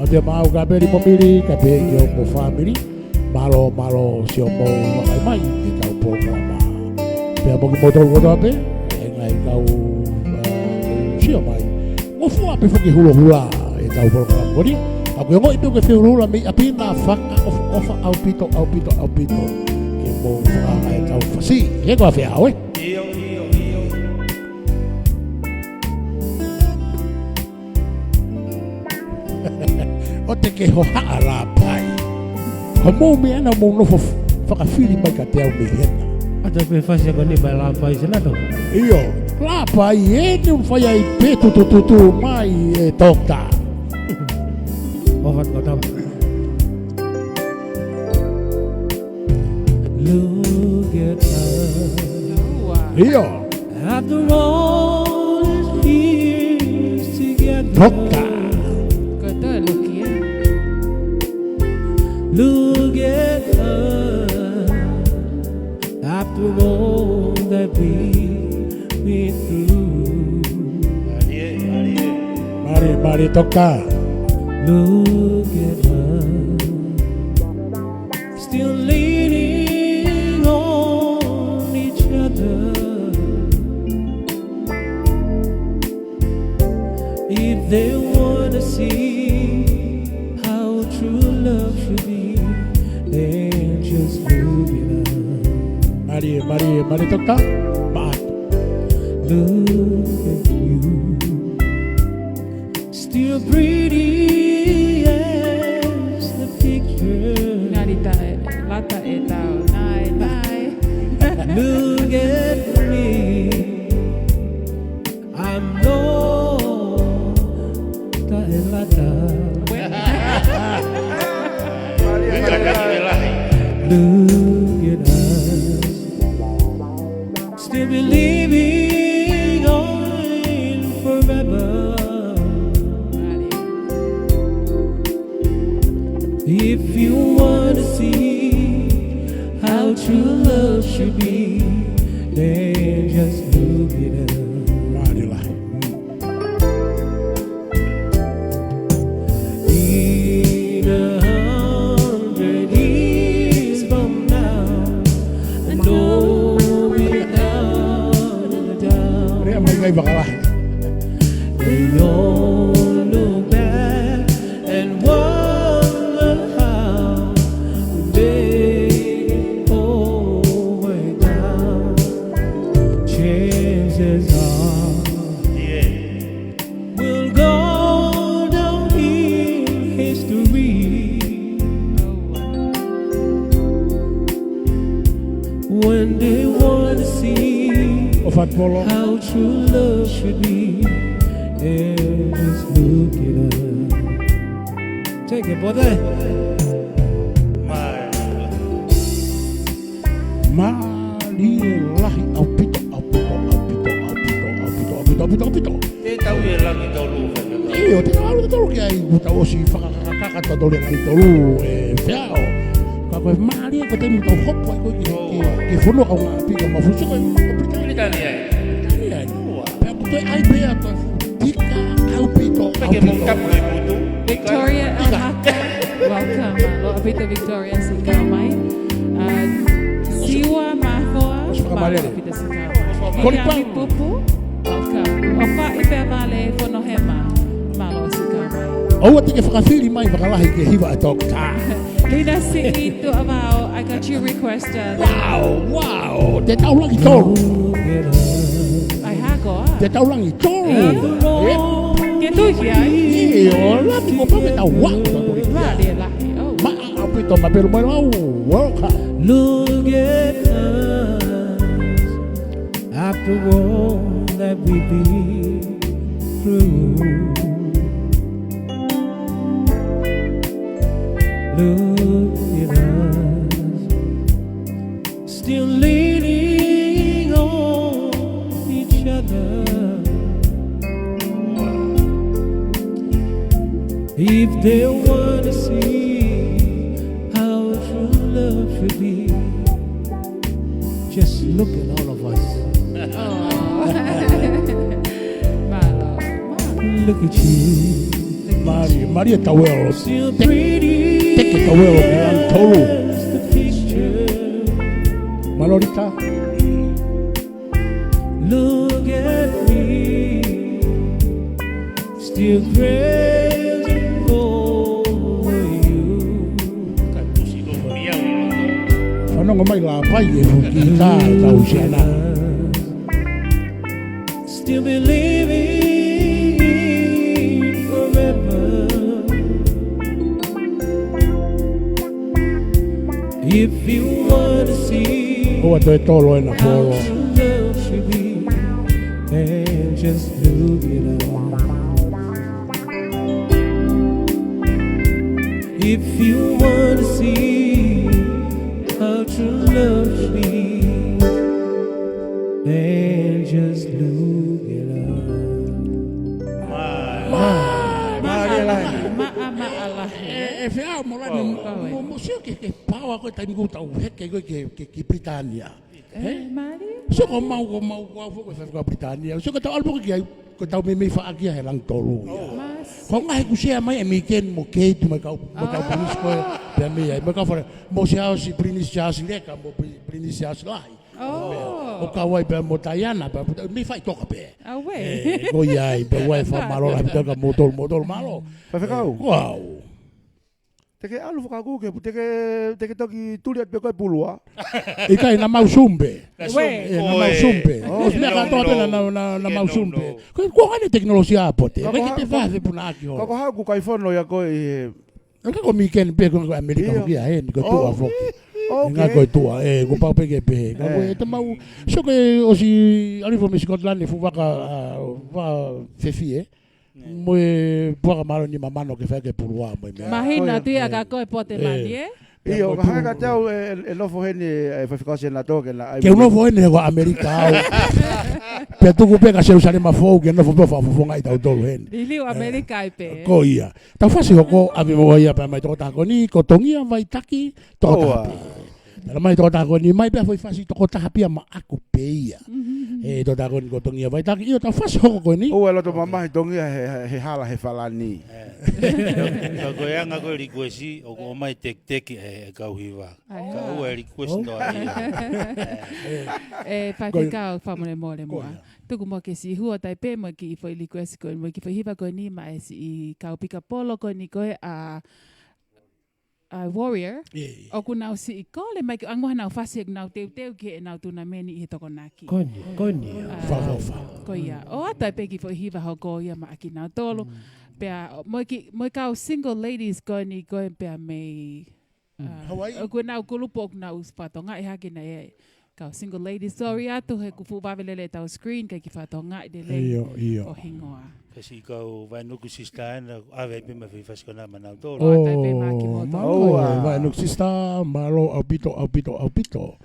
ʻA ia maʻa au Kapeli mo Mili, ka pehē ki hoʻomou fāmili, mālō, mālō siʻomou vakai mai ki he tau polokalama. Pea mo kimoutolu kotoa pē, ē ngaahi kau, ē, sio mai. Ngofua pē foki hulohula e tau polokalama ko eni. ʻOku ke ongoʻi pē ʻoku ke fehulahula mei ʻapi na, fakaʻofoʻofa ʻaupito, ʻaupito, ʻaupito. Ke mou fakaʻaongaʻi e tau fasi. Ke ko a fea, ʻoe? ʻIo, ʻio, ʻio. ʻOku te ke hohaʻa Lāpai. Ko hoʻomou meʻa ena mou nofo f-, fakafili mai kiate au mei hena. ʻA e pē fasi ko eni maʻa Lāpai Senato. ʻIo, Lāpai eni ʻoku fai ai pē tutututu mai e toketā. ʻOfa atu ka tau. Look at us. ʻIo. After all these years together. Toketā. Ko e toe loki, ē? Look at us. After all that we've been through. Mālie, mālie. Mālie, mālie, toketā. Look at us. Still leaning on each other. If they wanna see how true love should be, then just look at us. Mālie, mālie, mālie toketā. Maʻa. Look at you. Still pretty as the picture. Ngari taʻe, lata e tau, nae, nae. Look at me. I'm no taʻe lata. Look at us. Still believing in forever. If you wanna see how true love should be, then just look it up. Mālie lahi. In a hundred years from now, I know without a doubt, Lea mai kai fakalahi. They all look back and wonder how they all went down. Chances are, yeah, we'll go down in history when they wanna see ʻOfa atu Polo. How true love should be. And just look it up. Take it, brother. Mālie lahi ʻaupito, ʻaupito, ʻaupito. Te tau ʻi he langi tolu, faifekau. ʻIo, te tau ʻalu tolu ki ai, kuo tau ʻosi fakakakaka tau tole ngai tolu, ē, Feao. Ka ko e mālie ko e taimi tau hopo ai ko e ki, ki, ki fonua kau ngaahi pika mafusi ko e maka Pilitānia. Pilitānia, ē. Ko e ʻai pē ʻa e tika ʻaupito, ʻaupito. Victoria Alhaka, welcome. Mālō ʻaupito Victoria siʻi kau mai. Uh, Siua Mahoa, mālō ʻaupito siʻi kau mai. Kolipa. Iliami Pupu, welcome. ʻOfaʻi pea Vale Fonohema, mālō siʻi kau mai. ʻOua te ke fakafili mai fakalahi ke hiva ʻa e toketā. Lina Siʻi Tuʻavao, I got you requested. Wow, wow. Te tau langi tolu. ʻAi hā koā? Te tau langi tolu. Ke tui ki ai? ʻIo, langi ko pau ke tau wa. Vale lahi. Oh. Maʻa ʻaupito ma pelu mai lau. Welcome. Look at us after all that we've been through. Look at us, still leaning on each other. If they wanna see how true love should be, just look at all of us. Oh. Mālō. Look at you. Mālie, mālie tauelo. Still pretty. Teke tauelo ke lan tolu. As the picture. Mālō Lita. Look at me. Still crazy over you. Fanongo mai Lāpai e fuʻu kitā ʻa e tausiana. Still believing forever. If you wanna see ʻoua toe tolo ena polo. How true love should be, then just look it up. If you wanna see how true love should be, then just look it up. Mālō. Mālō. Mālō. Maʻa, maʻa lahi. ʻE, ʻe fea mo la mo, mo, mo sio ke, ke paoa ko e taimi ko ē tau heke ko ē ke, ke, ki Pilitānia. Eh, mālie. Sio ko mau, ko mau, ko au foki ko e faifekau Pilitānia. Sio ko e tau ʻalu foki ki ai, ko e tau meimei faʻaki ia he langi tolu ia. Mas. Ko e ngaahi kusia mai e Miken mo Kate mo e kau, mo e kau Pilinisi ko ē, pea mei ai, mo e kau fale, mo Siaosi, Pilinisi Siaosi Leka, mo Pi-, Pilinisi Siaosi Lahi. Oh. ʻO kau ai pea mo Taiana, pea mei faʻitoka pē. Auē. Eh, ko ia ai, pea ʻoku ou fakamālō lahi ʻaupito kia moutolu, moutolu mālō. Faifekau. Eh, ko au. Te ke ʻalu fakakuke, te ke, te ke toki tuli atu pē ko e pulua. ʻIkai, naʻa mau Zoom pē. Uē. Eh, naʻa mau Zoom pē. Oh. ʻOsi meʻa kātoa pē naʻa, naʻa, naʻa, naʻa mau Zoom pē. Ko e, ko e ngaahi tekinolosia ʻa pote. Ko, ko, ko, ko haʻaku kaifono ia ko ē ʻi he. ʻIkai ko Miken pē ko ē ʻAmelika foki ia, ʻe, ni ko e tuʻa foki. Oh. Okay. Ngaahi ko e tuʻa, ʻe, kuo pau pē ke pehē. Ka ko e te mau, sio ko e ʻosi ʻalu hifo mei Scotland, fuʻu vaka, ʻa, vaka fefie. Mo e puaka mālō ni mamano ke fai ke pulua mo e meʻa. Mahino atu ia ka ko e pote mani, ē? ʻIo, ka hanga kiate au ʻe, ʻe nofo heni ʻe faifekau Senato ke na ai. Ke u nofo heni he ko ʻAmelika au. Pea tuku pē ka Selusalema Foʻou ke nofo pē ʻo fakafofongaʻi tautolu heni. Liliu ʻAmelika ai pē. Ko ia. Tau fasi hoko ʻave mo ia pea mai tokotaha ko eni, ko Tongia Vaitaki, tokotaha pē. Tala mai tokotaha ko eni, mai pea foʻi fasi tokotaha pē ia maʻaku pē ia. ʻE, tokotaha ko eni ko Tongia Vaitaki, ʻio tau fasi hoko ko eni. ʻOua ʻe loto mamahi Tongia he, he, he hala he falani. Ka ko e anga ko e likuesi, ʻoku ʻomai tekiteki ʻe, ʻe kau hiva. Ka ʻoua ʻe likuesi noa ia. ʻE, faifekau fakamolemole muʻa. Tuku muʻa ke siʻi hū atu ai pē mo e kiʻi foʻi likuesi ko eni, mo e kiʻi foʻi hiva ko eni maʻa e siʻi kau pikapolo ko eni ko ē ʻa ʻa Warrior, ʻoku nau siʻi kole mai ke ʻangoa hanau fasi ʻoku nau teuteu ki heʻenau tunameni ʻi he Tokonaki. Ko eni, ko eni. Fakaʻofoʻofa. Ko ia. ʻOatu ai pē kiʻi foʻi hiva hoko ia maʻa kinautolu. Pea mo e kiʻi, mo e kau single ladies ko eni ko ē pea mei, ʻa, Hawaii. ʻOku nau kulupu ʻoku nau fatongia hake na e kau single ladies, sorry atu he kuo fuʻu vave lelei ʻetau screen, ʻikai ke fatongia lelei ʻo hingoa. Kasi kau Vainuku Sister ena, ʻave ai pē mai foʻi fasi ko ena maʻanautolu. ʻOatu ai pē maʻa kimoutolu. Mālō, Vainuku Sister, mālō ʻaupito, ʻaupito, ʻaupito.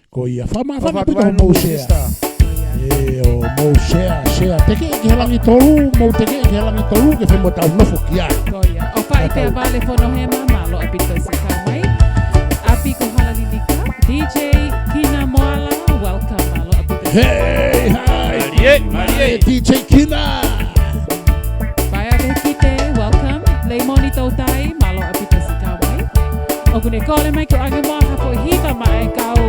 Ko ia, fakamāfana ʻaupito mou share. ʻIo, mou share, share. Tekeʻi ki he langi tolu, mou tekeʻi ki he langi tolu, ke fai mo tau nofo ki ai. Ko ia. ʻOfaʻi pea Vale Fonohema, mālō ʻaupito siʻi kau mai. ʻApi ko Hala Lilika, D J Kina Moala, welcome, mālō ʻaupito. Hey, hi. Mālie, mālie. D J Kina. Bye, Abekite. Welcome. Leimoni Toutai, mālō ʻaupito siʻi kau mai. ʻOku ne kole mai ke u ʻoange muʻa ha foʻi hiva maʻa e kau.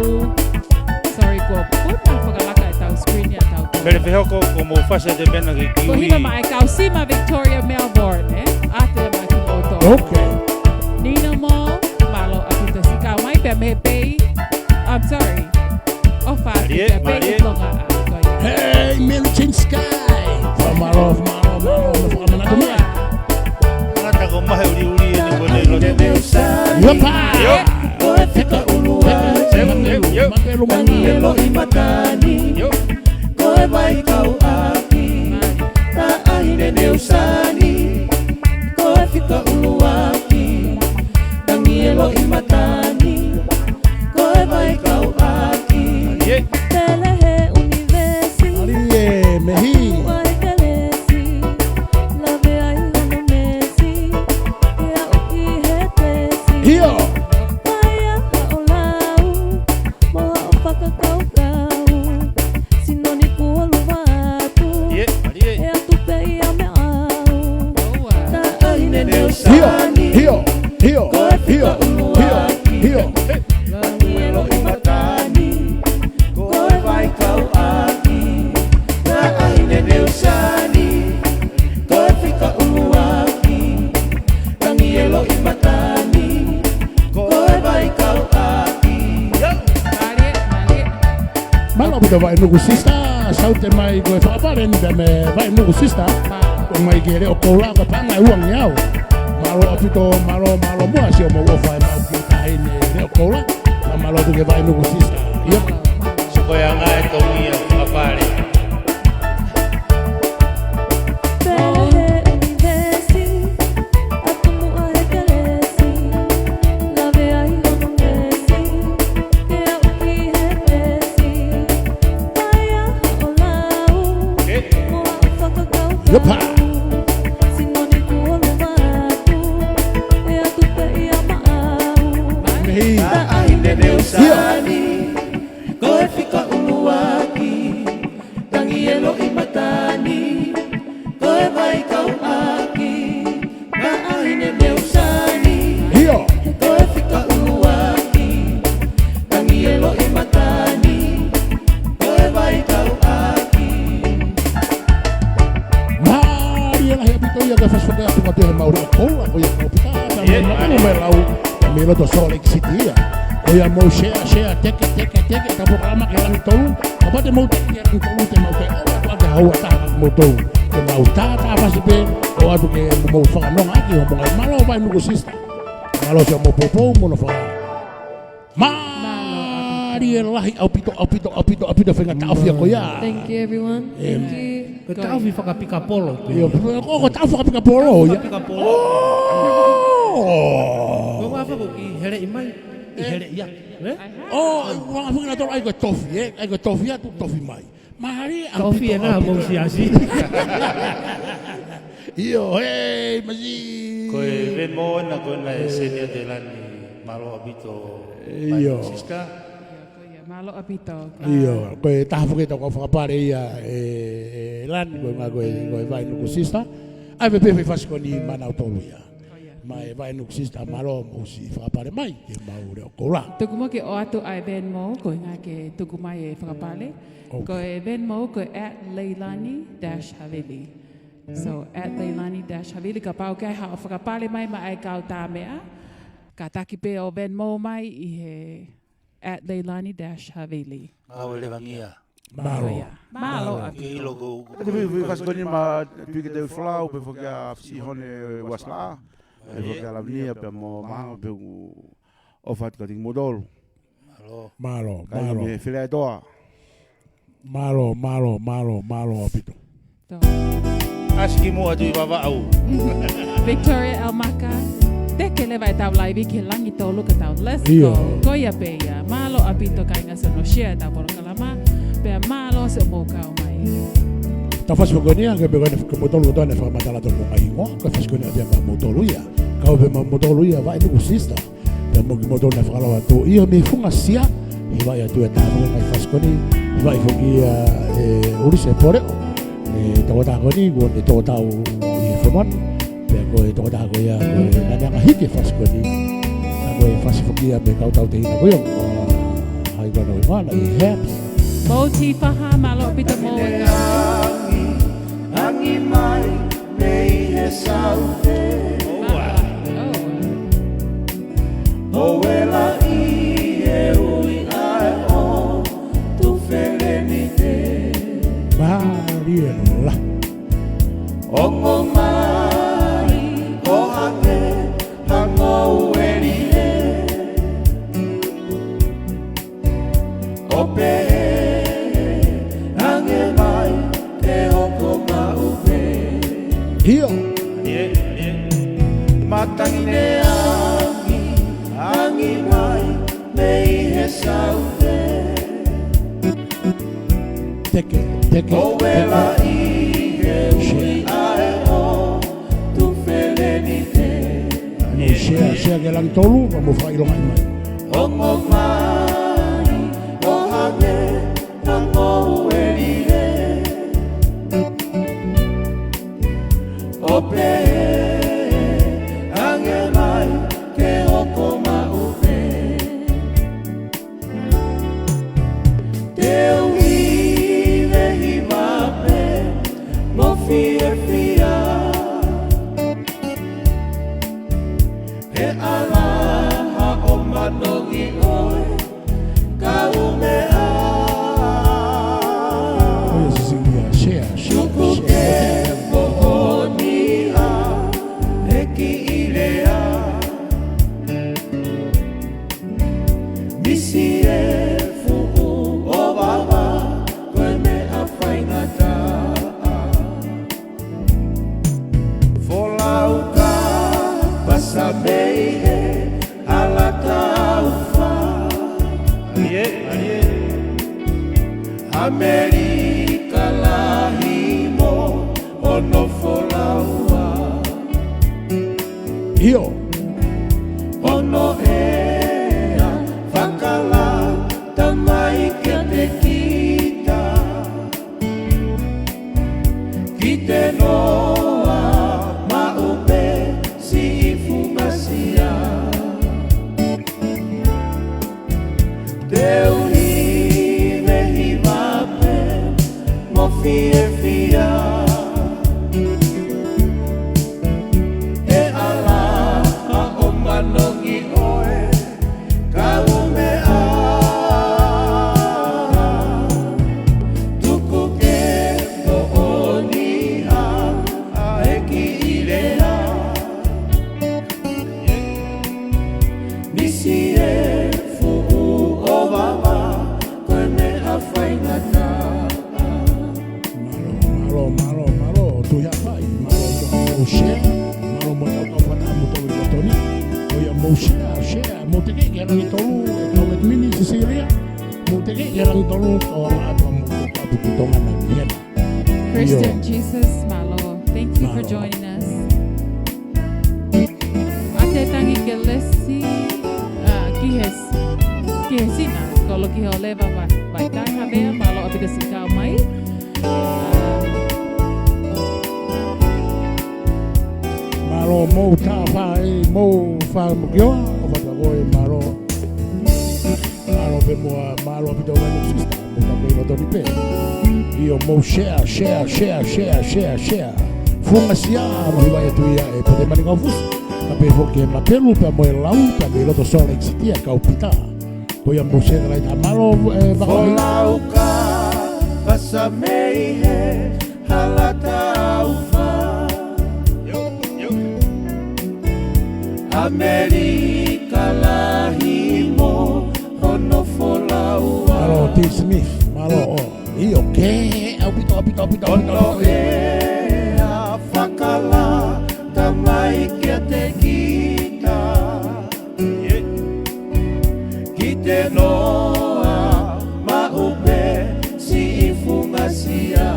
Sorry, ko e puta fakalaka ʻetau screen ia tau. Pele fehoko, ko mo fasa te mena ke kiwi. Ko e hiva maʻa e kau Sima Victoria Melbourne, ē? ʻAte maʻa kimoutolu. Okay. Nina Mo, mālō ʻaupito siʻi kau mai pea mei Bay. I'm sorry. ʻOfa, mālie, pea Bay mālie. Tonga, ʻa, ko ia. Hey, Milton Sky. Mālō, mālō, mālō, mālō, mālō. Ngata ko mahe uli uli eni ko nei lo te meusa. Yopa. Yo. Ko e fika ʻuluaki. Yo, yo, yo. Tangi e loʻimatani. Yo. Ko e vai kau ʻaki. Taʻahine neusani. Ko e fika ʻuluaki. Tangi e loʻimatani. Ko e vai kau ʻaki. Yeah. Pele he ʻunivesi. Mālie, mehi. Ua e kelesi. Lave ai hono mesi. Ke aʻu ki he pesi. Hio. Paia haʻo lau. Mo haʻo fakakaukau. Sino ni kuo luva atu. Yeah, mālie. ʻE atu pē ia meʻa au. Ua. Taʻahine neusani. Hio, hio, hio, hio, hio. Tangi e loʻimatani, ko e vai kau ʻaki. Taʻahine neusani, ko e fika ʻuluaki. Tangi e loʻimatani, ko e vai kau ʻaki. Mālie, mālie. Mālō ʻaupito Vainuku Sister, saute mai ko e fakapale ni pea mei Vainuku Sister. Mālō. Ko mai ke Leʻo Koula ka panga e uangeau. Mālō ʻaupito, mālō, mālō muʻa siʻomou ʻofa ʻemau kiʻi taʻahine Leʻo Koula. Ka mālō atu ki he Vainuku Sister. Yep. Mālō, mālō. Sio ko e anga e tongi ʻa e fakapale. Pele he ʻunivesi, ʻatu muʻa he kelesi, lave ai hono mesi, ke aʻu ki he pesi, paia haʻo lau, mo haʻo fakakaukau. Yopa. Sino ni kuo luva atu, ʻe atu pē ia maʻau. Mehi. Taʻahine neusani, ko e fika ʻuluaki. Tangi e loʻimatani, ko e vai kau ʻaki, taʻahine neusani. Hio. Ko e fika ʻuluaki, tangi e loʻimatani, ko e vai kau ʻaki. Mālie lahi ʻaupito ia ko e fasi fakaʻapu atu he mau Leʻo Koula, ko ia kau pita, tā Yeah, mei mālie. Maʻumaʻu mai lau, mei loto Salt Lake City ia. Ko ia mou share, share, teke, teke, teke, ka polokalama ke langi tolu. Kapau te mou teke ke langi tolu te mou toe ʻoatu ʻa e hau ʻa taha mou tolu. Ke mau tā, tā fasi pē, ʻoatu ke mou fakanonga ʻaki, ʻo mou ngai mālō Vainuku Sister. Mālō siʻomou poupou, mo hono faka. Mālie lahi ʻaupito, ʻaupito, ʻaupito, ʻaupito, fenga taʻofi ko ia. Thank you, everyone. Em. Thank you. Ko e taʻofi fakapikapolo. Io, ko, ko e taʻofi fakapikapolo, ia. Fakapikapolo. Oh. Ko e ʻuhinga foki ʻi heleʻi mai, ʻi heleʻi ia. Eh? Oh, ʻuhinga foki naʻa tau ʻai ko e tofi, eh? ʻAi ko e tofi atu, tofi mai. Mālie, tofi ʻaupito, ʻena ʻaupito. Mo siasi. Io, hei, masi. Ko e Venmo ʻena ko ʻena ʻe senior Leilani, mālō ʻaupito. Io. Siska. Ko ia, mālō ʻaupito. Io, ko e taha foki ʻetau kau fakapale ia ʻe, ʻe Lani, ko e ʻuhinga ko e, ko e Vainuku Sister. ʻAi pē pē fasi ko eni maʻa nautolu ia. Ko ia. Maʻa e Vainuku Sister, mālō mou siʻi fakapale mai, ke mau Leʻo Koula. Tuku muʻa ke ʻoatu ʻa e Venmo, ko e ʻuhinga ke tuku mai e fakapale. Okay. Ko e Venmo, ko e at Leilani dash Havili. So, at Leilani dash Havili, kapau ʻoku ʻi ai haʻo fakapale mai maʻa e kau Tāmeʻa, kātaki pē ʻo Venmo mai ʻi he at Leilani dash Havili. Au e levangia. Mālō. Mālō. Mālō ʻaupito. Ke ʻilo ko, ko, ko, ko e fasi ko eni maʻa Tuʻi ke te folau, pea foki ʻa Fisihone Uasala. Pea foki ʻa Lavinia, pea mo Mahango, pea u ʻofa atu kiate kimoutolu. Mālō. Mālō, mālō. Kae mei Feleʻatoa. Mālō, mālō, mālō, mālō ʻaupito. Tō. ʻAsi ki muʻa Tuʻi Vavaʻu. Victoria Elmaka, teke leva ʻetau laivi ki he langi tolu ka tau. Let's go. Io. Ko ia pē ia. Mālō ʻaupito kāinga siʻono share ʻetau polokalama. Pea mālō siʻomou kau mai. Tau fasi ko eni ange pē ko eni kimoutolu kotoa ne fakamatala atu mo e ngaahi hingoa. Ko e fasi ko eni ʻoatu ia maʻamoutolu ia. Kau pē maʻamoutolu ia, Vainuku Sister. Pea mo kimoutolu naʻe fakalao atu ʻi he mei he funga sia, he vaʻe atu e taha mo e ngaahi fasi ko eni, Vaʻai foki ia ʻe Ulise Poleo, ʻa e tokotaha ko eni, kuo ne tō tau ʻi he fonua ni. Pea ko e tokotaha ko ia, ko e naʻa ne hanga ʻo hiki e fasi ko eni. Ka ko e fasi foki ia mei he kau tauteina ko ia, ʻa, hai kona ui mana, ʻi Heps. Mou Tifaha, mālō ʻaupito mou e kau. Angi, angi mai, mei he saute. Mālō. ʻO vela ʻi he ui ʻa e ʻo Tufelenite. Mālie la. Ongo mai ʻo hangē ha ngoue lile. ʻO pehē ange mai ke hoko maʻu pē. ʻIo. Matangi ne angi, angi mai mei he saute. Teke, teke, ʻo vela teke. ʻI he ui ʻa e ʻo Tufelenite. Mou share, share ki he langi tolu, pea mou fakaʻilongaʻi mai. Ongo mai ʻo hangē ha ngoue lile. ʻO pehē ange mai ke hoko maʻu pē. Te u hivehiva pē mo fiefia. He ʻala haʻo manongi ʻoe, kau meʻa. Oh, yes, yes, yes, share, share, share. Tuku ke moʻoni ʻa e kiʻi lea. Misi e fuʻu ʻovava, ko e meʻa faingataʻa. Folau ka pasa mei he hala taufa. ʻAi ē, ʻai ē. ʻAmelika lahi mo hono folaua. ʻIo. Hono ʻea fakalata mai kiate kita. Ki te noa maʻu pē siʻi fungasia. Te u hivehiva pē mo fiefia. He ʻala haʻo manongi ʻoe, kau meʻa. Tuku ke moʻoni ʻa e kiʻi lea. Misi e fuʻu ʻovava, ko e meʻa faingataʻa. Mālō, mālō, mālō, mālō, Tuʻi Haʻapai, mālō, mou share, mālō, mou tau kau fana, mou tau i Lotoni. ʻO ia mou share, share, mou teke ki he langi tolu, e kau Edmini, Cecilia, mou teke ki he langi tolu, kau anga atu mou kau kapu ki Tonga na ni hena. Christian ʻIo. Jesus, mālō. Thank you for Mālō. Joining us. ʻA e tangi ke lesi, ʻa, ki he, ki he sina, kolo ki he oleva vai, vai tai ha mea, mālō ʻaupito siʻi kau mai. ʻA, mālō mou tā fai, mou fai mo kio, ʻo fata koe mālō. Mālō pē mo, mālō ʻaupito mai mo sister. Mo ka mei Lotoni pē. ʻIo mou share, share, share. Fungasia, mo hiva e tuia e pote mani kau fusi. Ka pē foki e mapelu, pea mo e lau, pea mei loto Salt Lake City, ʻa e kau pita. Ko ia mou share lai ta mālō, e, vaka. Folau ka pasa mei he hala taufa. ʻAmelika lahi mo hono folaua. Mālō, T Smith, mālō, ʻo. ʻIo, ke, ʻaupito, ʻaupito, ʻaupito, ʻaupito, ʻaupito. Hono ʻea fakalata mai kiate kita. Ki te noa maʻu pē siʻi fungasia.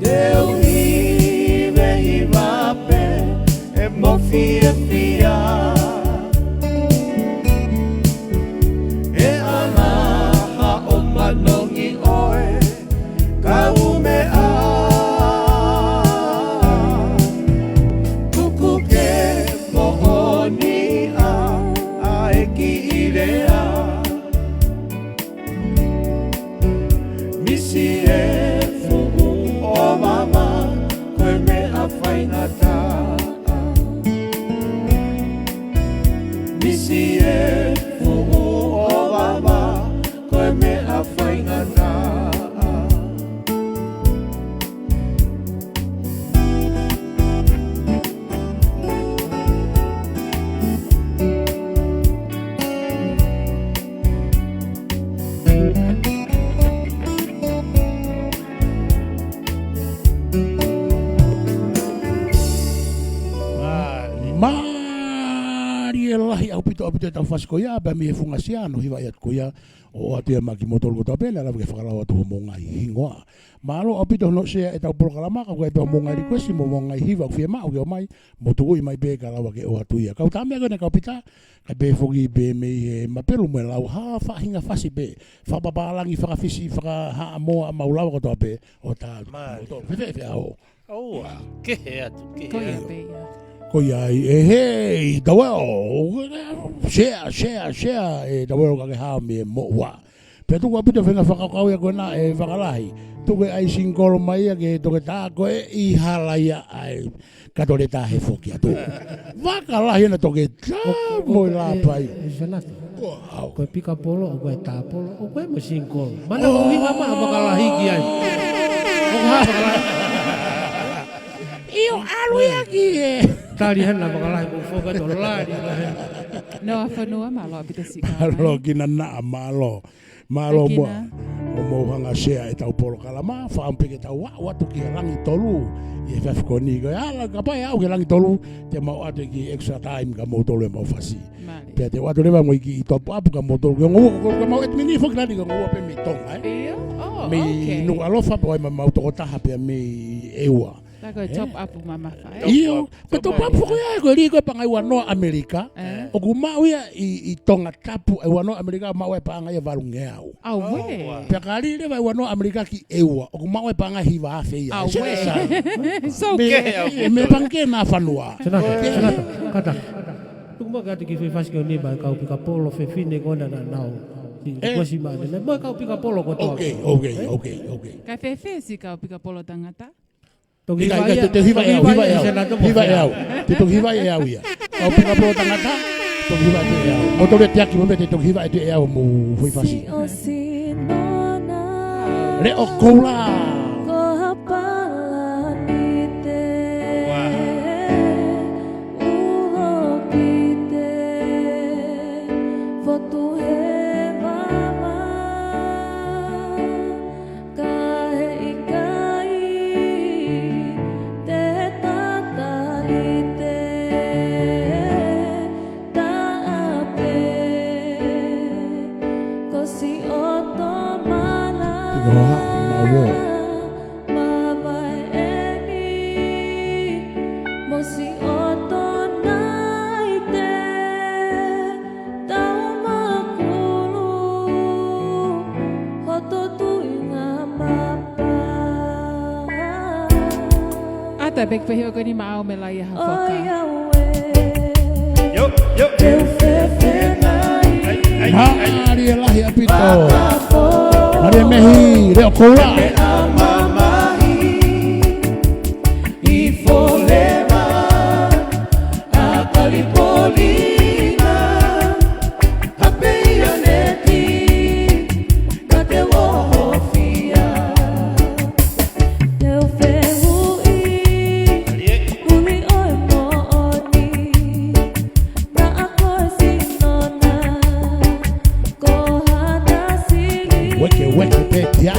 Te u hivehiva pē mo fiefia. He Misi e fuʻu ʻovava, ko e meʻa faingataʻa. Misi e fuʻu ʻovava, ko e meʻa faingataʻa. Mālie lahi ʻaupito, ʻaupito ʻetau fasi ko ia, pea mei he funga sea, hono hivaʻi atu ko ia, ʻo ʻoatu ia maʻa kimoutolu kotoa pē, lava ke fakalau atu homou ngaahi hingoa. Mālō ʻaupito hono share ʻetau polokalama, ka ʻoku ʻi ai pē homou ngaahi request, mo homou ngaahi hiva ʻoku fiemaʻu ke ʻomai, mou tukuʻi mai pē ka lava ke ʻoatu ia. Kau tā meʻa ko ena kau Pita, kae pehē foki pē mei he mapelu mo e lau ha faʻahinga fasi pē. Fakapapālangi, fakafisi, fakahaʻamoa, mau lava kotoa pē, ʻo tā. Mālō. Fēfē, fēfē ʻaho. ʻOua, kehe atu, kehe atu. Ko ia pē ia. Ko ia ai, ʻe hei, tau ē, ʻo, share, share, share, ʻe tau ē ʻo ka ke hao mei moʻua. Pea tuku ʻaupito faʻahinga fakakaukau ia ko ena ʻe Vakalahi. Tuku e ʻai singikolo mai ia ke toke tā ko e ʻi hala ia ai. Kato le tā he foki atu. Vakalahi ena toke tā mo e lāpai. Ko au. Ko e pikapolo, ʻo ko e tāpolo, ʻo ko e mo singikolo. Mana ko hinga maʻa Vakalahi ki ai. ʻO ko ha Vakalahi. ʻIo, ʻalu ia ki he. Tali hena Vakalahi mo foka to lali. Noa Fonua, mālō ʻaupito siʻi kau mai. Mālō Kinanaʻa, mālō. Mālō muʻa. Pekina. ʻO mou hanga share ʻetau polokalama, fakaʻamu pē ke tau aʻu atu ki he langi tolu, ʻi he efiafi ko eni ko e ala, kapau ʻe aʻu ki he langi tolu, te mau ʻoatu e kiʻi extra time kia moutolu ʻemau fasi. Mālie. Pea te u ʻoatu leva mo e kiʻi top up kia moutolu, ke ngoua, ko, ko mau ʻetimini foki lani ke ngoua pē mei Tonga, ē? ʻIo, ʻo, mei Nukuʻalofa pē ʻo ʻai mai mau tokotaha pea mei ʻEua. Tā ko e top up mamafa, ē? ʻIo, ko e top up foki ia, ko e lī ko e paʻanga ʻe ua noa ʻAmelika. ʻOku maʻu ia ʻi, ʻi Tongatapu ʻe ua noa ʻAmelika, maʻu e paʻanga ia valungeau. ʻAuē. Pea ka lī leva ʻe ua noa ʻAmelika ki ʻEua, ʻoku maʻu e paʻanga hiva afe ia. ʻAuē. So mei, kehe au mei, mei pangikē na fanua. Senata, senata, kata. Tuku mai kātaki fefasi ko eni maʻa e kau pikapolo fefine ko ena naʻa nau. Kuasi maʻa ena, maʻa e kau pikapolo kotoa. Okay, okay, okay, okay. Ka fēfē siʻi kau pikapolo tangata? Toki hiva ia, te, te hiva ʻe au, hiva ʻe au. Hiva ʻe au. Te toki hiva ʻe au ia. Kau pikapolo tangata, toki hiva ʻe au. Moutolu ʻe teʻeki mo pē te toki hiva ʻe au mo fefasi. Leʻo Koula. Ka heʻikai te tatali te taʻa pē ko siʻoto mala. Tiko ha, mau ō. Mavaeʻi mo siʻoto nai te taumakulu hoto tuinga mapa. ʻAta pē ke fehio ko eni maʻau me laia ha foka. Yo, yo. Mālie lahi ʻaupito. Mālie mehi, Leʻo Koula. Weke, weke, pē kia.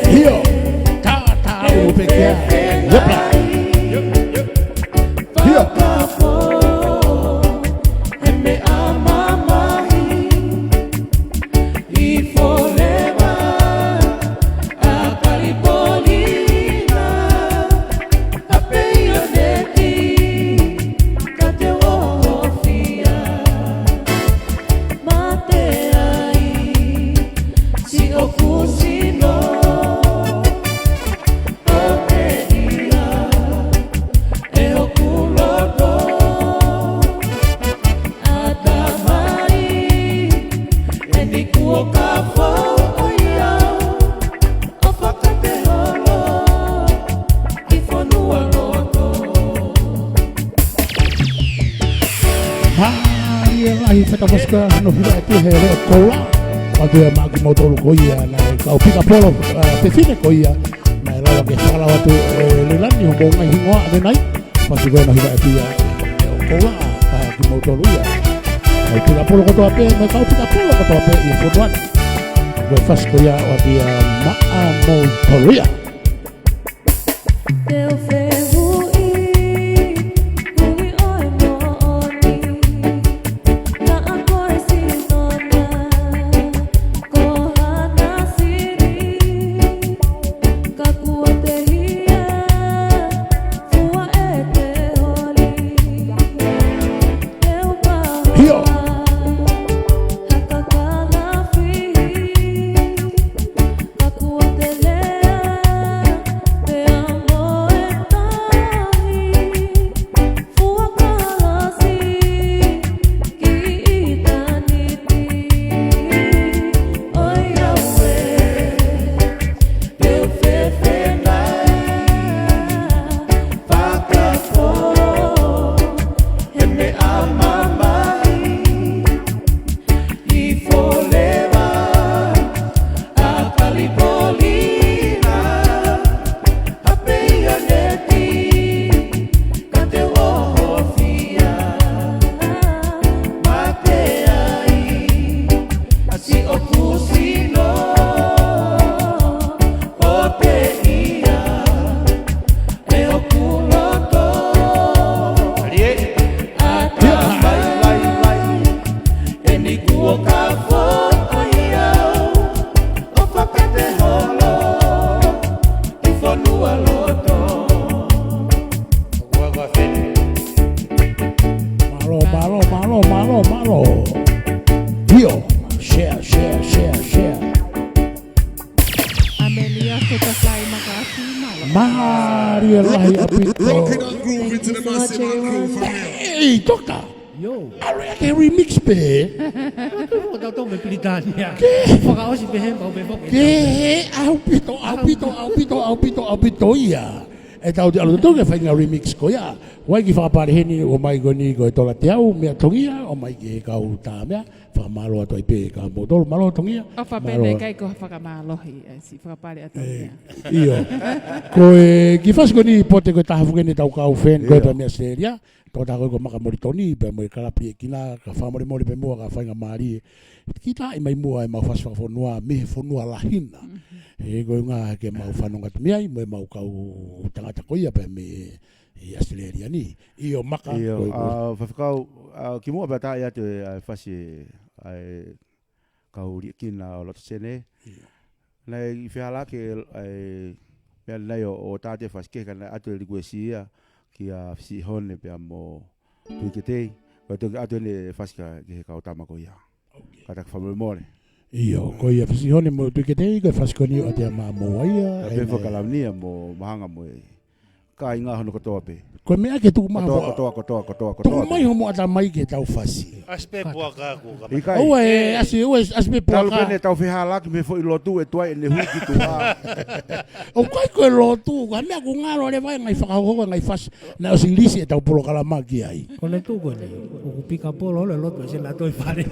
ʻIo, tā, tā, ʻo pē kia. Yep. ʻIo. ʻAi, feta fasi ko ia hono hiva atu he leʻo koula. ʻOatu ia maʻa kimoutolu ko ia naʻe kau pikapolo, ā, fefine ko ia naʻe lava ke fakalau atu ʻe Leilani hoʻomou ngaahi hingoa ʻanenai. Fasi ko ia hono hiva atu ia he leʻo koula, ā, kimoutolu ia kau pikapolo kotoa pē, mo e kau pikapolo kotoa pē ʻi he fonua ni. Ko e fasi ko ia ʻoatu ia maʻa moutolu ia. Te u fehuʻi, ʻuhi ʻo e moʻoni, naʻa ko e sino na, ko hana sini, ka kuo te hia, fua ʻete holi. Te u pahua, hio, ha kakana fihi, ka kuo te lea, pea mo e tahi, fua kalasi ki ʻitāniti. ʻOiauē, te u fefenai, fakafō, he meʻa mamahi, ʻi Foleva, ʻa Kalipolina, ʻa Peianeti, ka te u ʻohofia, mate ai, ʻa siʻoku sino, ʻo te ia, ʻe hoku loto. ʻAtamai lailai, eni kuo ka foʻi au, ʻo fakate holo ʻi fonualoto. Mālō, mālō, mālō, mālō, mālō. Hio, share, share, share, share. Amelia Futa Fai Makafi, mālō. Mālie lahi ʻaupito. Thank you so much, everyone. Hei, Toka. Yo. ʻAlu ia ke remix pē. Ko tau tau me Pilitānia. Ke? Fakaʻosi pē he mau pē foki. Ke he ʻaupito, ʻaupito, ʻaupito, ʻaupito, ʻaupito ia. ʻE tau te ʻalu tau ke fai ngaahi remix ko ia. ʻOku ʻi ai e kiʻi fakapale heni ʻomai ko eni ko e tola teau mei Tongia, ʻomai ki he kau tā meʻa. Fakamālō atu ai pē kia moutolu, mālō Tongia. ʻOfa pē naʻe ʻikai ko ha fakamālohi, ʻa e siʻi fakapale ʻa Tongia. ʻIo. Ko e kiʻi fasi ko eni pote ko e taha foki eni ʻetau kau fan ko ē pea mei ʻAositelēlia. Tokotaha ko ē ko Maka Molitoni, pea mo e kalapi ʻe kina, ka fakamolemole pē muʻa ka faingamālie. Kiʻi tā mai muʻa ʻemau fasi fakafonua, mei he fonua lahi na. He ko e ʻuhinga ke mau fanongo atu mei ai, mo ʻemau kau tangata ko ia pea mei ʻi ʻAositelēlia ni. ʻIo, Maka, ʻio, ko e, ko e. ʻA, Faifekau, ʻa, kimuʻa pea tā ia atu e, ʻa e fasi, ʻa e kau liʻekina ʻo Loto Sene. ʻIo. Naʻe ʻi fehālaaki e, ʻa e, meʻa nai ʻo, ʻo tā atu e fasi kehe ka naʻe ʻoatu e likuesi ia kia Fisihone pea mo Tuiketei. Ko e toki ʻoatu eni e fasi ka, ki he kau tama ko ia. Kātaki fakamolemole. ʻIo, ko ia Fisihone mo Tuiketei, ko e fasi ko eni ʻoku ʻoatu ia maʻa moua ia. Ka pē ʻene fakalaunia mo Mahanga mo e kāinga hono kotoa pē. Ko e meʻa ke tuku mai kotoa, hoʻo, kotoa, kotoa, kotoa, tuku kotoa mai pē hoʻomo ʻatamai ki heʻetau fasi. ʻAsi pē puaka ʻaku, ka ʻikai. ʻOua ʻe ʻasi, ʻoua ʻe ʻasi pē puaka. Talu pē ʻene tau fehālaaki mei he foʻi lotu ʻe tuai ʻene hui ki tuʻa. ʻOku ʻikai ko e lotu, ko e meʻa ʻoku ngalo leva e ngaahi fakahoko e ngaahi fasi. Naʻe ʻosi lisi ʻetau polokalama ki ai. Ko e lotu ko eni, ʻoku pikapolo holo e lotu ʻe sena ʻa e toe fale.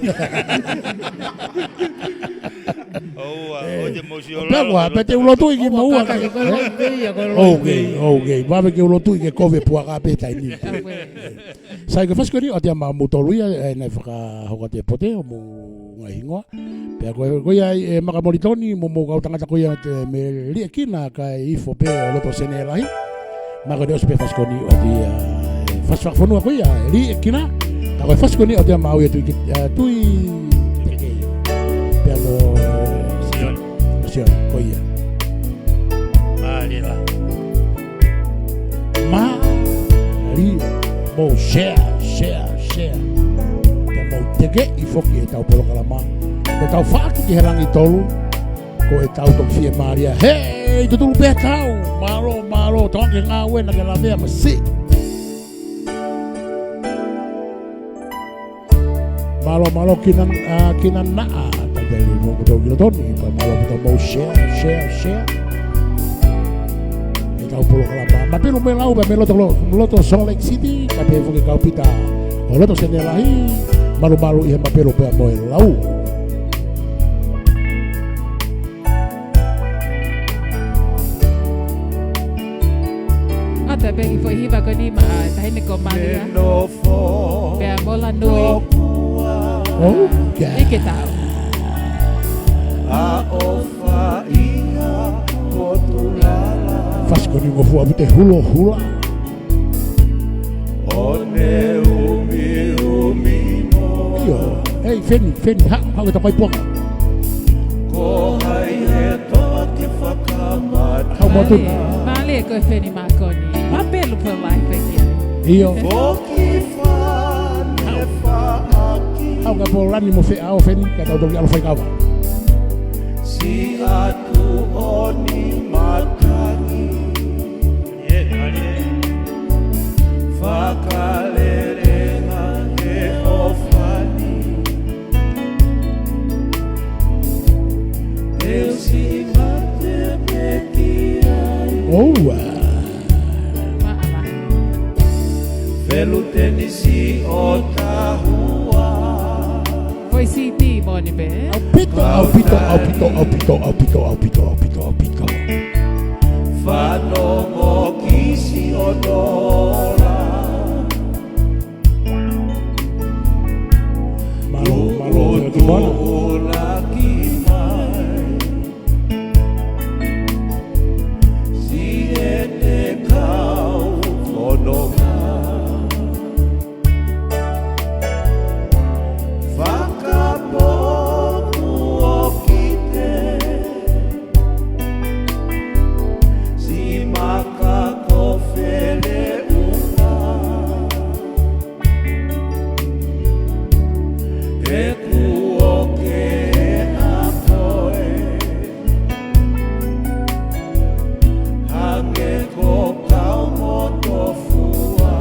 ʻOua, ʻoua te mou sio lalo. Pea ua, pea te u lotuʻi kimoua. ʻOku kātaki ko e lotu ia, ko e lotu. Okay, okay. Vave ke u lotuʻi ke kovi e puaka pē taimi ni. Sai, ko e fasi ko eni ʻoatu ia maʻa moutolu ia, ʻa ia naʻe fakahoko atu e pote ʻo mou ngaahi hingoa. Pea ko e, ko ia ʻe Maka Molitoni mo hoʻomou kau tangata ko ia te me liʻekina kae ifo pē ʻo Loto Sene Lahi. Maka, ko e ʻosi pē fasi ko eni ʻoatu ia, ʻa e fasi fakafonua ko ia, liʻekina. Ka ko e fasi ko eni ʻoatu ia maʻa ia Tui, ʻa, Tui. Pea mo, ʻa, Sione. Sione, ko ia. Mālie lahi. Mālie, mou share, share, share. Pea mou tekeʻi foki ʻetau polokalama. Ko ʻetau Faʻaki ki he Langi Tolu. Ko ʻetau toki fiemālie. Hei, tutulu pē tau. Mālō, mālō. Tokanga ki he ngāue naʻa ke lavea masiʻi. Mālō, mālō Kina, ʻa, Kina Naʻa, tautau mo kimoutolu ki loto ni, pea mālō ʻaupito mou share, share, share. ʻEtau polokalama. Mapelu me lau, pea mei loto, lo-, loto Salt Lake City, ka pehē foki kau pita ʻo Loto Sene Lahi. Malumalu ʻi he mapelo pea mo e lau. ʻA e pē kiʻi foʻi hiva ko eni maʻa e taʻahine ko Malia. Pea mo Lanui. ʻOu, ʻIke tau. Fasi ko eni ngofua pē te hulohula. ʻIo. Hei, Feni, Feni, haʻu, haʻu ke ta kai puaka. Haʻu mo tuna. Mālie, mālie ko e Feni Makoni. Mapelu pē lahi pē kia. ʻIo. Haʻu. Haʻu ka Polani mo Feʻao Feni, ka tau toki ʻalu fai kava. Siʻa tuʻoni matangi. Fakalelenga he ʻofa ni. Te u siʻi mate pē ki ai. ʻOua. Maʻala. Felu tenisi ʻo tahua. Foʻi C D moʻoni pē. ʻAupito, ʻaupito, ʻaupito, ʻaupito, ʻaupito, ʻaupito, ʻaupito, ʻaupito. Fanongo kisi ʻo nola. Mālō, mālō, Tuʻutuʻulaki mai. Siʻete kau fononga. Fakapoʻou ʻo kite. Siʻi maka ko Feleʻuma. He kuo ke ʻa koe. Hangē ko kau mo tofua.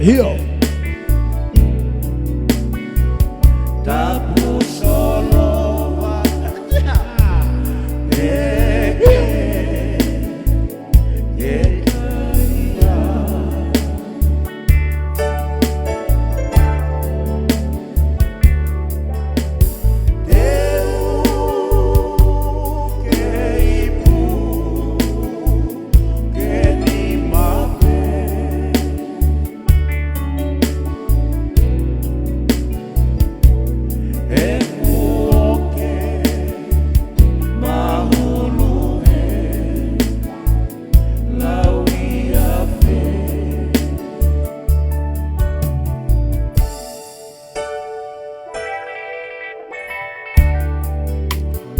ʻIo. Tapu solo wa.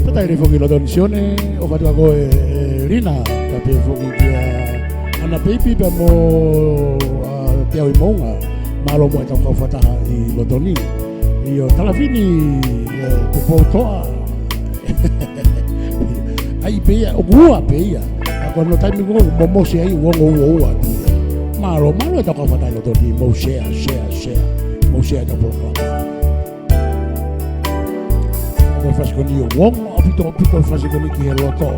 Pea taile foki Lotoni Sione, ʻofa atu kia koe, ʻe, Lina, ka pehē foki kia ʻAna Peipi pea mo, ʻa, Teau ʻi Moʻunga, mālō mo e tau kau fakataha ʻi Lotoni. ʻIo, Talafini, ʻe, Popoutoʻa. ʻAi pē ia, ʻoku ua pē ia. ʻA ko hono taimi ko ē, momose ai, uongo ua ua pē ia. Mālō, mālō e tau kau fakataha ʻi Lotoni, mou share, share, share. Mou share e tau polokalama. Ko e fasi ko eni ʻo uongo ʻaupito, ʻaupito e fasi ko eni ki he loto.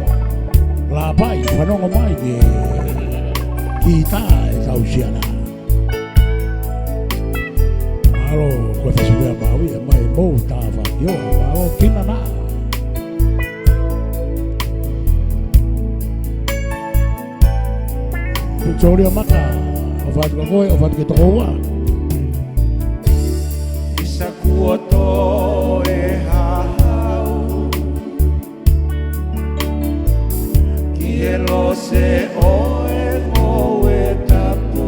Lāpai, fanongo mai ki he kita ʻe tau siana. Mālō, ko e fasi meʻa maui, ʻe mai mou tā fakio, mālō, Kina na. Victoria Maka, ʻofa atu kia koe, ʻofa atu ki he tokoua. Isa kuo toe hahau. Ki he lose ʻo e ngoue tapu.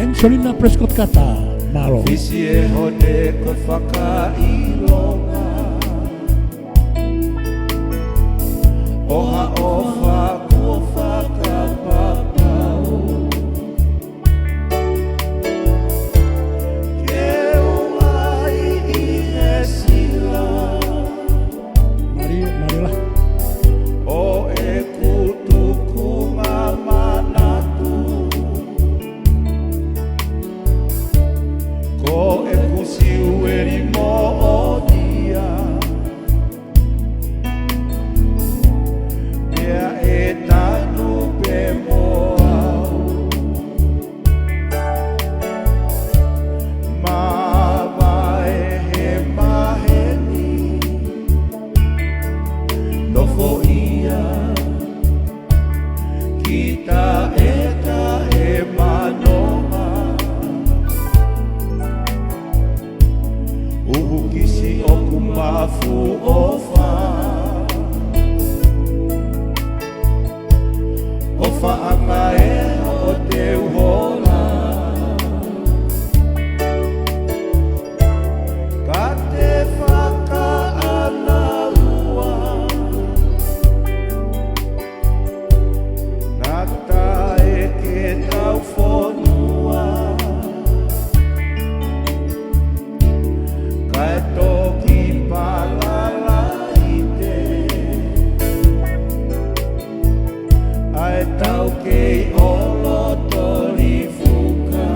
Angelina Prescott Carter, mālō. Fisi e hone ko e fakaʻilonga. ʻO ha ʻofa kuo fakapapau. Ke u ʻai ʻi he sila. Mari, Marila. ʻO ʻeku tukunga manatu. Taʻetaʻe manonga, uhu kisi ʻoku mafu ʻofa, ʻofa ʻanga ē ʻo te u hola, ka te fakaʻanaua. Ngata ē ke tau fonua, kae toki palalaite, ʻa e tau kei ʻolo toli fuka.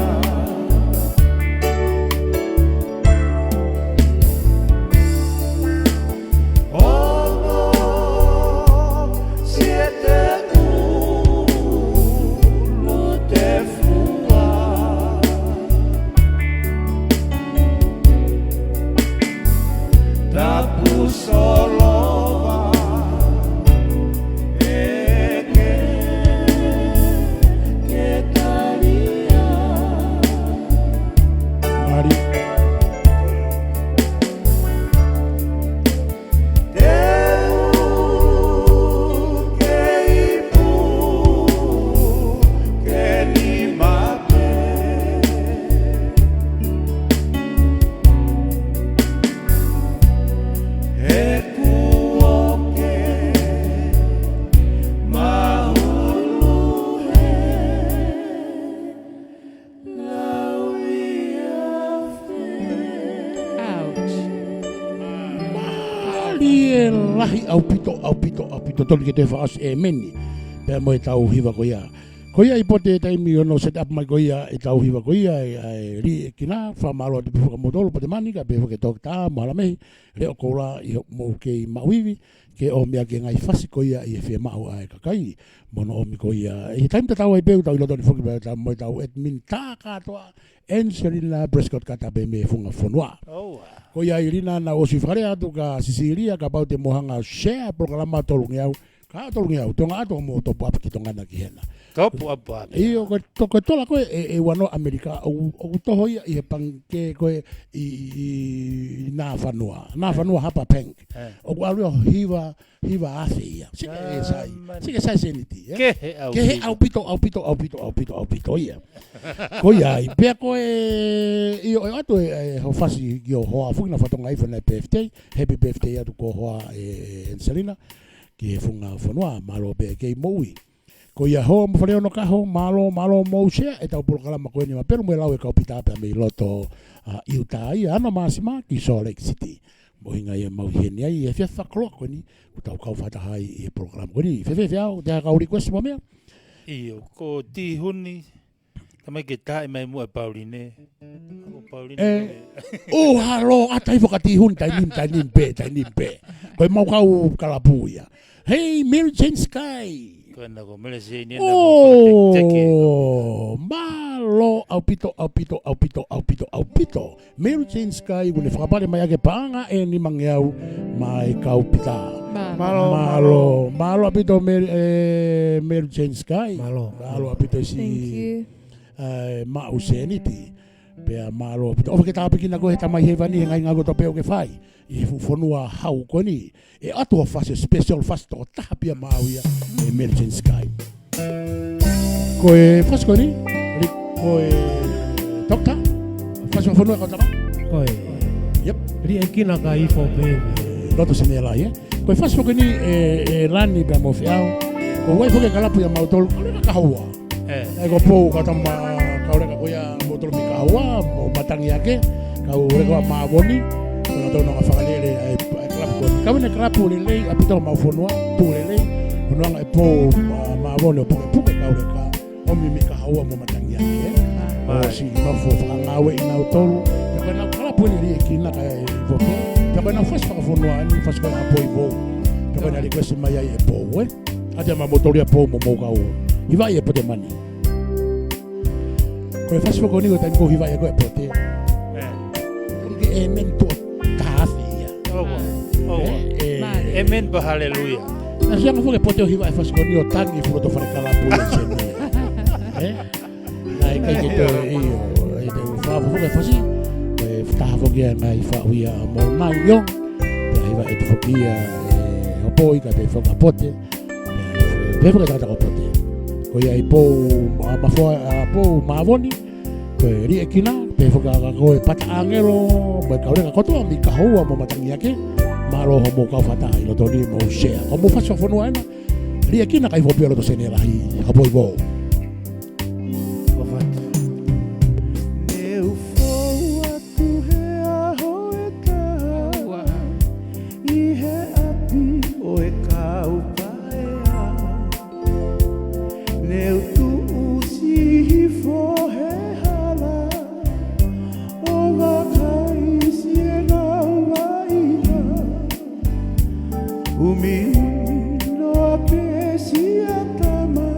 Ongo siete ulu te fua. Tapu solova ē ke, ke talia. Mari. Te u kei puke ni mape. He kuo ke mahulu he. Ouch. Mālie lahi ʻaupito, ʻaupito, ʻaupito. Tonu ke toe fakaʻosi ʻēmeni pea mo ʻetau hiva ko ia. Ko ia ʻi pote taimi ʻo no set up mai ko ia ʻetau hiva ko ia, ʻe, ʻe Liʻekina, fakamālō atu pē foki kia moutolu, Potemani, kae pehē foki Toketā mo Halamehi, Leʻokoula, ʻi hoʻomou kei maʻu ivi ke ʻomi ʻaki e ngaahi fasi ko ia ʻi he fiemaʻu ʻa e kakai. Mo hono ʻomi ko ia ʻi he taimi tatau ai pē ʻoku tau ʻi loto ni foki pea tau mo ʻetau admin tā kātoa, Angelina Prescott Katape mei Funga Fonua. Ko ia ʻi Lina naʻa ku ʻosi fakalea atu kia Sisilia kapau te mou hanga share polokalama tolungeau, ka tolungeau, Tonga ʻAtu, mo top up ki Tonga na ki hena. Top up, up. ʻIo, ko e to-, ko e tola ko ē ʻe, ʻe uanoa ʻAmelika, ʻoku, ʻoku toho ia ʻi he pangikē ko ē ʻi, ʻi, ʻi Nāfanua. Nāfanua Harbour Bank. ʻOku ʻalu ia ʻo hiva, hiva afe ia. Sike e sai, sike sai seniti, ē? Kehe ʻaupito, ʻaupito, ʻaupito, ʻaupito, ʻaupito ia. Ko ia ai, pea ko e, ʻio, ʻoatu e, e, ho fasi ki ho hoa foki na fatonga ifo na birthday, happy birthday atu ki ho hoa ē, ē, Angelina. Ki he Funga Fonua, mālō pē kei moʻui. Ko ia hoa mo Faleono Kaho, mālō, mālō mou share ʻetau polokalama ko eni, mapelu mo e lau e kau pita pea mei loto, ʻa, ʻIutā ia, ʻAno Māsima ki Salt Lake City. Mo hinga ia mau heni ai, he efiafi fakakoloa ko eni, kuo tau kau fakataha ai ʻi he polokalama ko eni. Fēfē, fēfē au, te ha kau request mo meʻa? ʻIo, ko Tihuni, tamai ke taʻi mai muʻa Pauline. Ko Pauline ē, ko e ʻo halo, ʻa tai fakatihun, taimi, taimi pē, taimi pē. Ko e mau kau kalapu ia. Hei, Mary Jane Sky. Ko ena ko Mary Jane ena mo fakateke. ʻO, mālō, ʻaupito, ʻaupito, ʻaupito, ʻaupito, ʻaupito. Mary Jane Sky, ʻoku ne fakapale mai ʻaki e paʻanga ʻe nimangeau mei he kau pita. Mālō. Mālō, mālō. Mālō ʻaupito Mary, ē, Mary Jane Sky. Mālō. Mālō ʻaupito si. Thank you. ʻA e maʻu seniti, pea mālō ʻaupito. ʻOfa ke tāpuekina koe he Tamai Hēvani he ngaahi ngāue kotoa pē ʻoku ke fai ʻi he fuʻu fonua hau ko eni. ʻE ʻoatu ha fasi special, fasi tokotaha pē ia maʻau ia, ʻe Mary Jane Sky. Ko e fasi ko eni, li-, ko e Toketā, fasi fakafonua kau tama. Ko e. Yep. Liʻekina ka ifo pē. Loto Sinelai, ē? Ko e fasi foki eni ē, ē Lani pea mo Feau. Ko e ʻuhinga foki e kalapu ia mautolu, Kauleka Kahoua. Ē. ʻE ko Pou kau tama, Kauleka ko ia, moutolu mei Kahoua mo Matangi Ake, Kauleka Mavoni, ko nautolu naʻa nau fakalele ʻa e, ʻa e kalapu ko eni. Kau ʻi he kalapu lelei ʻaupito homau fonua, tuʻu lelei, ko hono anga ʻe Pou, ʻa, Mavoni ʻo pukepuke Kauleka, ʻomi mei Kahoua mo Matangi Ake, ē? Mai. ʻOsi nofo fakangāueʻi nautolu. Pea ko ʻenau kalapu eni Liʻekina ka e foki. Pea ko ʻenau fasi fakafonua eni, fasi ko ē ʻa Poipou. Pea ko ʻena request mai ai ʻe Pou, ē? ʻAtea ma moutolu ia Pou mo mou kau hivaʻi e pote mani. Ko e fasi foki eni ko e taimi ʻoku hivaʻi ai ko ē e pote. Ē. Ko e ʻēmeni tuʻo taha afe ia. ʻOua, ʻoua. Ē, ē. Mālie. ʻĒmeni pea haleluia. Naʻe siʻi ange foki e pote ʻo e hiva ʻa e fasi ko eni ʻo tangi e fuʻu loto fale kalapu ia seni. Ē? Naʻe ʻikai ke toe ʻio, ʻe te u fakafoki e fasi, ʻe taha foki ia naʻe faʻu ia ʻa Molonai ʻio. Pea hiva ʻe te foki ia ʻe Hopoi ka te foki ʻa Pote. Pea foki ʻe Tangata ko Pote. Ko ia ʻi Pou, ʻa Mafoa, ʻa Pou Mavoni. Ko e Liʻekina, pea foki ʻa ko e Pata ʻAngelo, mo e kau leka kotoa mei Kahoua mo Matangiake. Mālō hoʻomou kau fakataha ʻi loto ni mo share. Ko hoʻomou fasi ʻo e fonua ena. Liʻekina kai fōpio loto seni lahi, Hopoi vō. Ko fatu. Ne u fou atu he ʻaho ʻe taha, ʻi he ʻapi ʻo e kau paea. Ne u tuʻusi hifo he hala, ʻo vakai siʻenau vaʻinga. ʻUmiʻumi noa pē siʻa tama,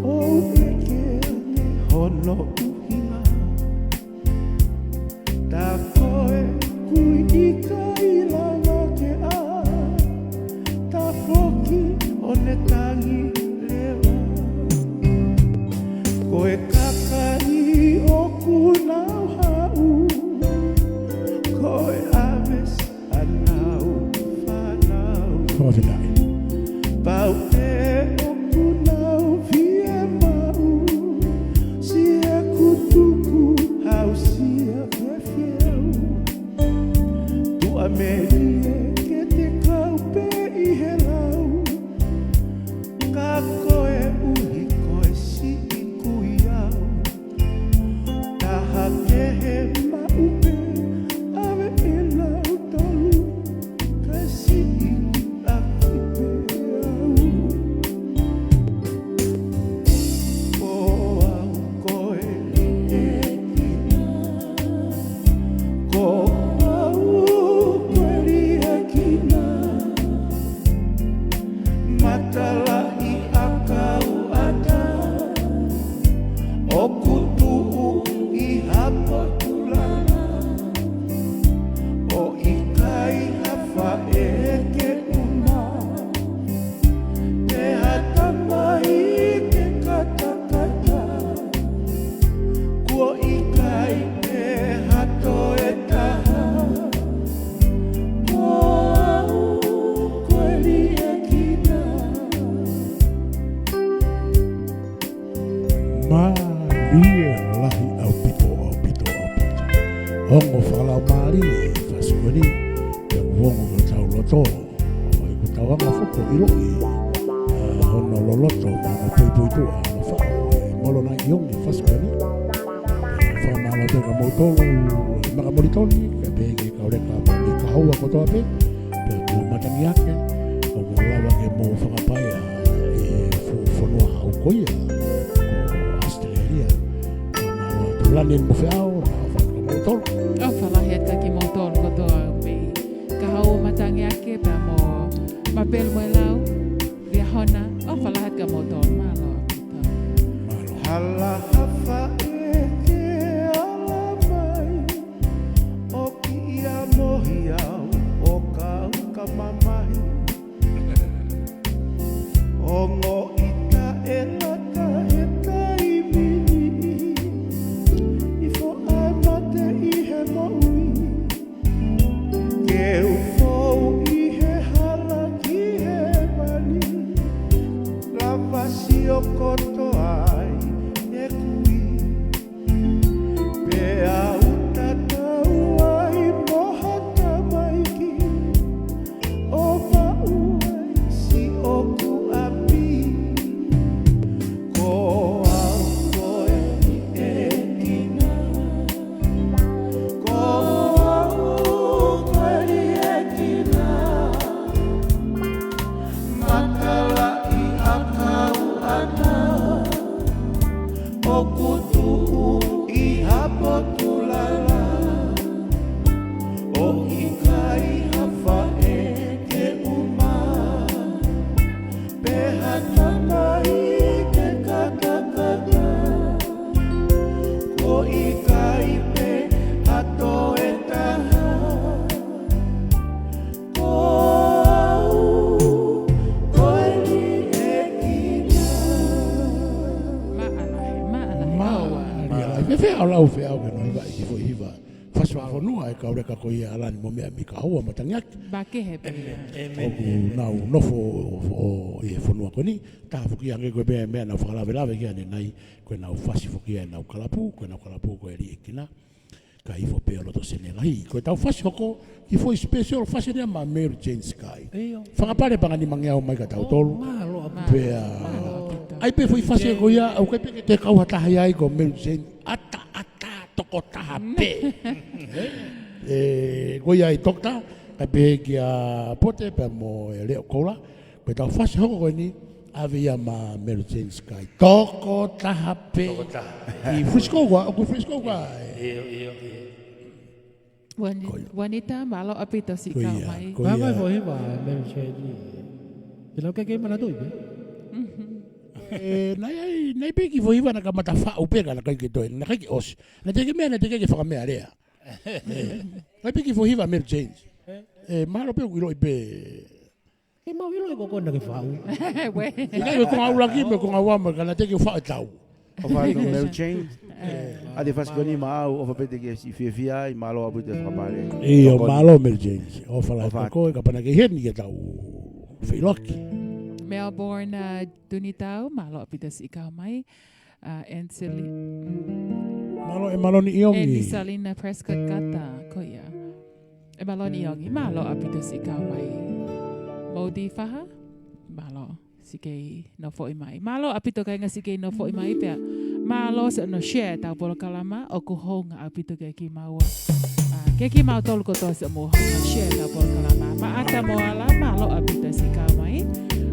ʻo u ʻeke ange hono ʻuhinga. Tā ko e kui ʻikai lava ke ʻā, tā foki ʻo ne tangi leva. Ko e kakai ʻoku nau haʻu, ko e ʻavesi ʻa ʻenau fānau. Fakafetaʻi. Pau pē ʻoku nau fiemaʻu, siʻeku tukuhausia ke fiu. Tuʻamelie ke te kau pē ʻi he lau, ka koeʻuhi ko e siʻi kui au. Taha kehe maʻu pē ʻave ʻe nautolu, ka siʻi ʻaki pē au. Ko au ko e Liʻekina, ko au ko e Liʻekina. Matalaʻi ʻakau ʻatā, ʻoku tuʻu ʻi ha potu lana, ʻo ʻikai ha faʻē ke ʻuma, pe ha tamai ke katakata. Kuo ʻikai pē ha toe taha, ko au ko e Liʻekina. Mālie lahi ʻaupito, ʻaupito, ʻaupito. Ongo fakalaumālie e fasi ko eni, pea ongo ki hotau loto. ʻOku ʻikai ke tau hanga foki ʻo ʻiloʻi, ʻa, hono loloto mo hono puipuituʻa, hono faʻu ʻe Molonai ʻi he ongo fasi ko eni. Fakamālō atu kia moutolu, Maka Molitoni, pea pehē ki he kau leka mei Kahoua kotoa pē, pea mo Matangiake, ʻoku mou lava ke mou fakapaea ʻi he fuʻu fonua haʻu ko ia, ko ʻAositelēlia. Fakamālō atu Lani mo Feau, ʻofa lahi atu kia moutolu. ʻOfa lahi atu kia moutolu kotoa mei Kahoua, Matangiake, pea mo Mapelu mo e Lau, Liahona, ʻofa lahi atu kia moutolu, mālō ʻaupito. Mālō. Hala ha faʻē ke ala mai, ʻoku ʻia mohi au ʻo kau ka mamahi. Ongo ʻita ʻe lata he taimi ni, ʻi foʻi mate ʻi he moʻui. Ke u fou ʻi he hala ki hēvani, lava sio kotoa ai e kui. Pea u tatau ai mo ha tamaiki, ʻo maʻu ai siʻoku ʻapi. Ko au ko e Liʻekina. Ko au ko e Liʻekina. Matalaʻi ʻakau ʻatā, Feʻaulau, feʻaulau ke nau hivaʻi e kiʻi foʻi hiva fasi fakafonua ʻa e kau leka ko ia ʻa Alani mo Meʻa Mika Houa mo Tangiaki. Makehe pē. ʻĒmeni. ʻĒmeni. ʻOku nau nofo ʻo, ʻo, ʻi he fonua ko eni, taha foki ange ko e meʻa, meʻa naʻa ku fakalavelave ki ai ʻanenai, ko ʻenau fasi foki ʻenau kalapu, ko ʻenau kalapu ko e Liʻekina. Kae ifo pē ʻo loto Senelahi. Ko ʻetau fasi hoko, kiʻi foʻi special fasi eni ia maʻa Mary Jane Sky. ʻIo. Fakapale pē ʻa e nima ngeau mai kia tautolu. ʻŌ, mālō ʻaupito. Pea, mālō ʻaupito. ʻAi pē foʻi fasi ko ia, ʻoku ʻikai pē ke te kau ha taha ia ai ko Mary Jane. ʻAta, ʻata, tokotaha pē. ʻE, ko ia ʻa e toketā, kae pehē kia Pote pea mo e Leʻo Koula. Ko ʻetau fasi hoko ko eni, ʻave ia maʻa Mary Jane Sky. Tokotaha pē. Tokotaha. ʻI Frisco ʻoku ʻi ai, ʻoku ʻi Frisco ʻoku ʻi ai. ʻIo, ʻio, ʻio. Juani-, Ko ia. Juanita, mālō ʻaupito siʻi kau mai. Ko ia, ko ia. Mālō e foʻi hiva, Mary Jane. Te lau ke ke manatuʻi pē. Mhm. ʻE, naʻe ʻi ai, naʻe ʻi ai pē kiʻi foʻi hiva naʻe kamata faʻu pē ka naʻe ʻikai ke toe, naʻe ʻikai ke ʻosi. Naʻe teʻeki ke meʻa, naʻe teʻeki ke fakameʻalea. ʻE, naʻe ʻi ai pē kiʻi foʻi hiva Mary Jane. ʻE, mālō pē ʻoku ʻiloʻi pē. Ke mau ʻilo ʻe koe ko ena ke faʻu. Uē. ʻIkai ko e konga ʻuluaki mo e konga ua mo e ka naʻe teʻeki ke faʻu e tau. ʻOfa atu Mary Jane. ʻE. ʻA e fasi ko eni maʻau, ʻofa pē te ke siʻi fiefia ai, mālō ʻaupito e fakapale. ʻIo, mālō Mary Jane. ʻOfa lahi ʻOfa atu. Ko koe, kapau naʻe ʻi heni ke tau feʻiloaki. Melbourne, uh, Tunitau, mālō ʻaupito siʻi kau mai. Uh, Anseli-, Mālō ʻe Maloni ʻIongi. ʻE Nisalina Prescott Kata, ko ia. ʻE Maloni ʻIongi, mālō ʻaupito siʻi kau mai. Modi Faha, mālō siʻi kei nofoʻi mai. Mālō ʻaupito kāinga siʻi kei nofoʻi mai pea. Mālō siʻi hono share ʻetau polokalama, ʻoku hounga ʻaupito ke kimaua. Uh, ke kimautolu kotoa siʻi mo hono share ʻetau polokalama. Maʻata Moala, mālō ʻaupito siʻi kau mai.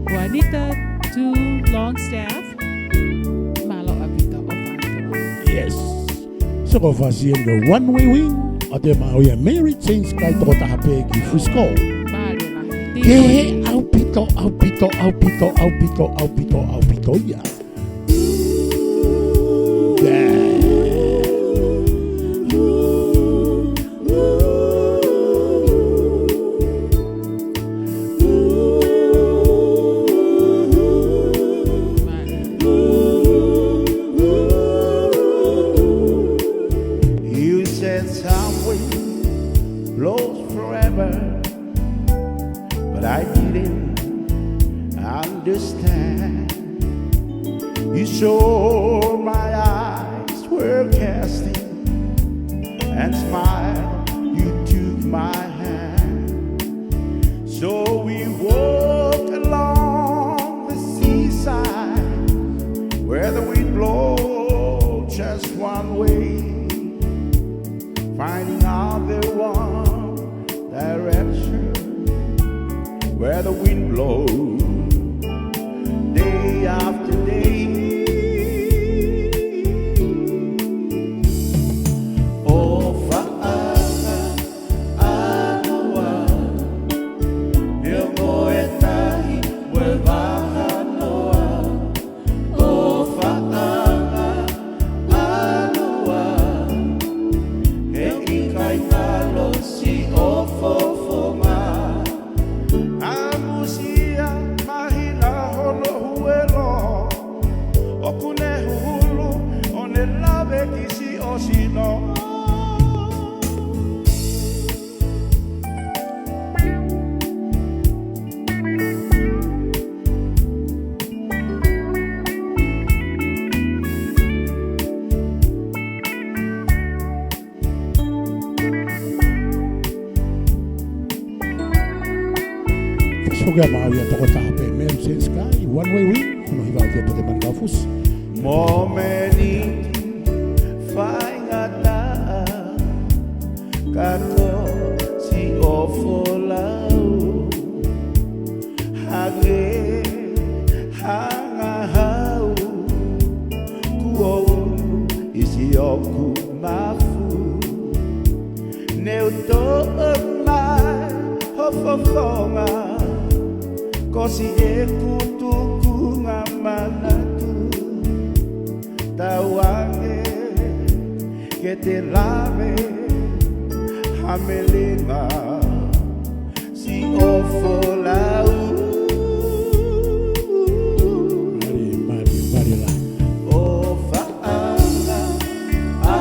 Juanita Tu Longstaff, mālō ʻaupito ʻofa atu. Yes. So ko e fasi eni ko e One Way Wing, ʻa e maʻu ia ʻe Mary Jane Sky, tokotaha pē ki Frisco. Mālō lahi. Kehe ʻaupito, ʻaupito, ʻaupito, ʻaupito, ʻaupito, ʻaupito ia. Yeah. You said some wind blows forever, but I didn't understand. You saw my eyes were casting and smile, you took my hand. So we walk along the seaside where the wind blows just one way, finding out the one direction where the wind blows day after day. ʻOfaʻanga ʻAlua, neongo e tahi mo e vahanoa. ʻOfaʻanga ʻAlua, he ʻikai ngalo siʻo fofonga. ʻAmusia mahina hono huelo, ʻoku ne huhulu ʻo ne lave ki siʻo sino. Fasi foki ia maʻau ia tokotaha pē, Mary Jane Sky, One Way Wing, hono hiva ʻa Pote Mani Kaufusi. Mōmeniti faingataʻa, ka ko siʻo folau, hangē ha ngahau, kuo ʻulu ʻi siʻoku mafu. Ne u toʻo mai ho fofonga, ko siʻeku tukunga manatu. Tauange ke te lave ha melinga siʻo folau. Mali, mali, mali la. ʻOfaʻanga, a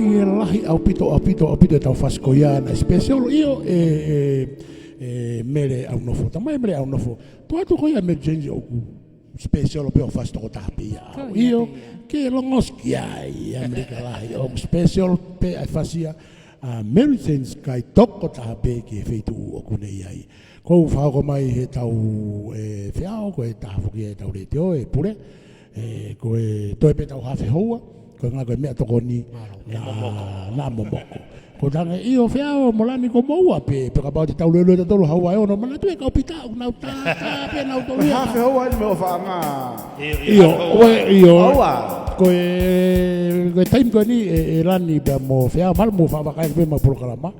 ʻE lahi ʻaupito, ʻaupito, ʻaupito ʻetau fasi ko ia naʻe special, ʻio, ʻe, ʻe, ʻe Mele ʻAunofo. Tamai Mele ʻAunofo. Tuʻu atu ko ia Mele James ʻoku special pē ʻo fasi tokotaha pē ia. Ko ia ʻIo, pē ia. Ke longosi ki ai, ʻAmelika Lahi. ʻOku special pē ʻa e fasi ia ʻa Mele James Kai tokotaha pē ki he feituʻu ʻoku ne ʻi ai. Ko u fakahoko mai he tau, ʻe, feʻao, ko e taha foki ʻetau letiō, ʻe Pule. ʻE, ko e toe pē tau hafe houa, ko e ngā ko e meʻa tokoni. Mālō, ʻe momoko. Naʻa momoko. Ko tange ʻio feʻao mo Lani ko moua pē, pea kapau te tau lelue tatolo haua ʻe ono, manatu e kau pita, ʻoku nau tā, tā pē nau tolu ia. Hafe houa eni mei ʻOfaʻanga. ʻIo, ʻio, hafe houa. ʻOe, ʻio. Houa. Ko e, ko e taimi ko eni, ʻe, ʻe Lani pea mo feʻao, mālō mo fakavakai pē mo e polokalama.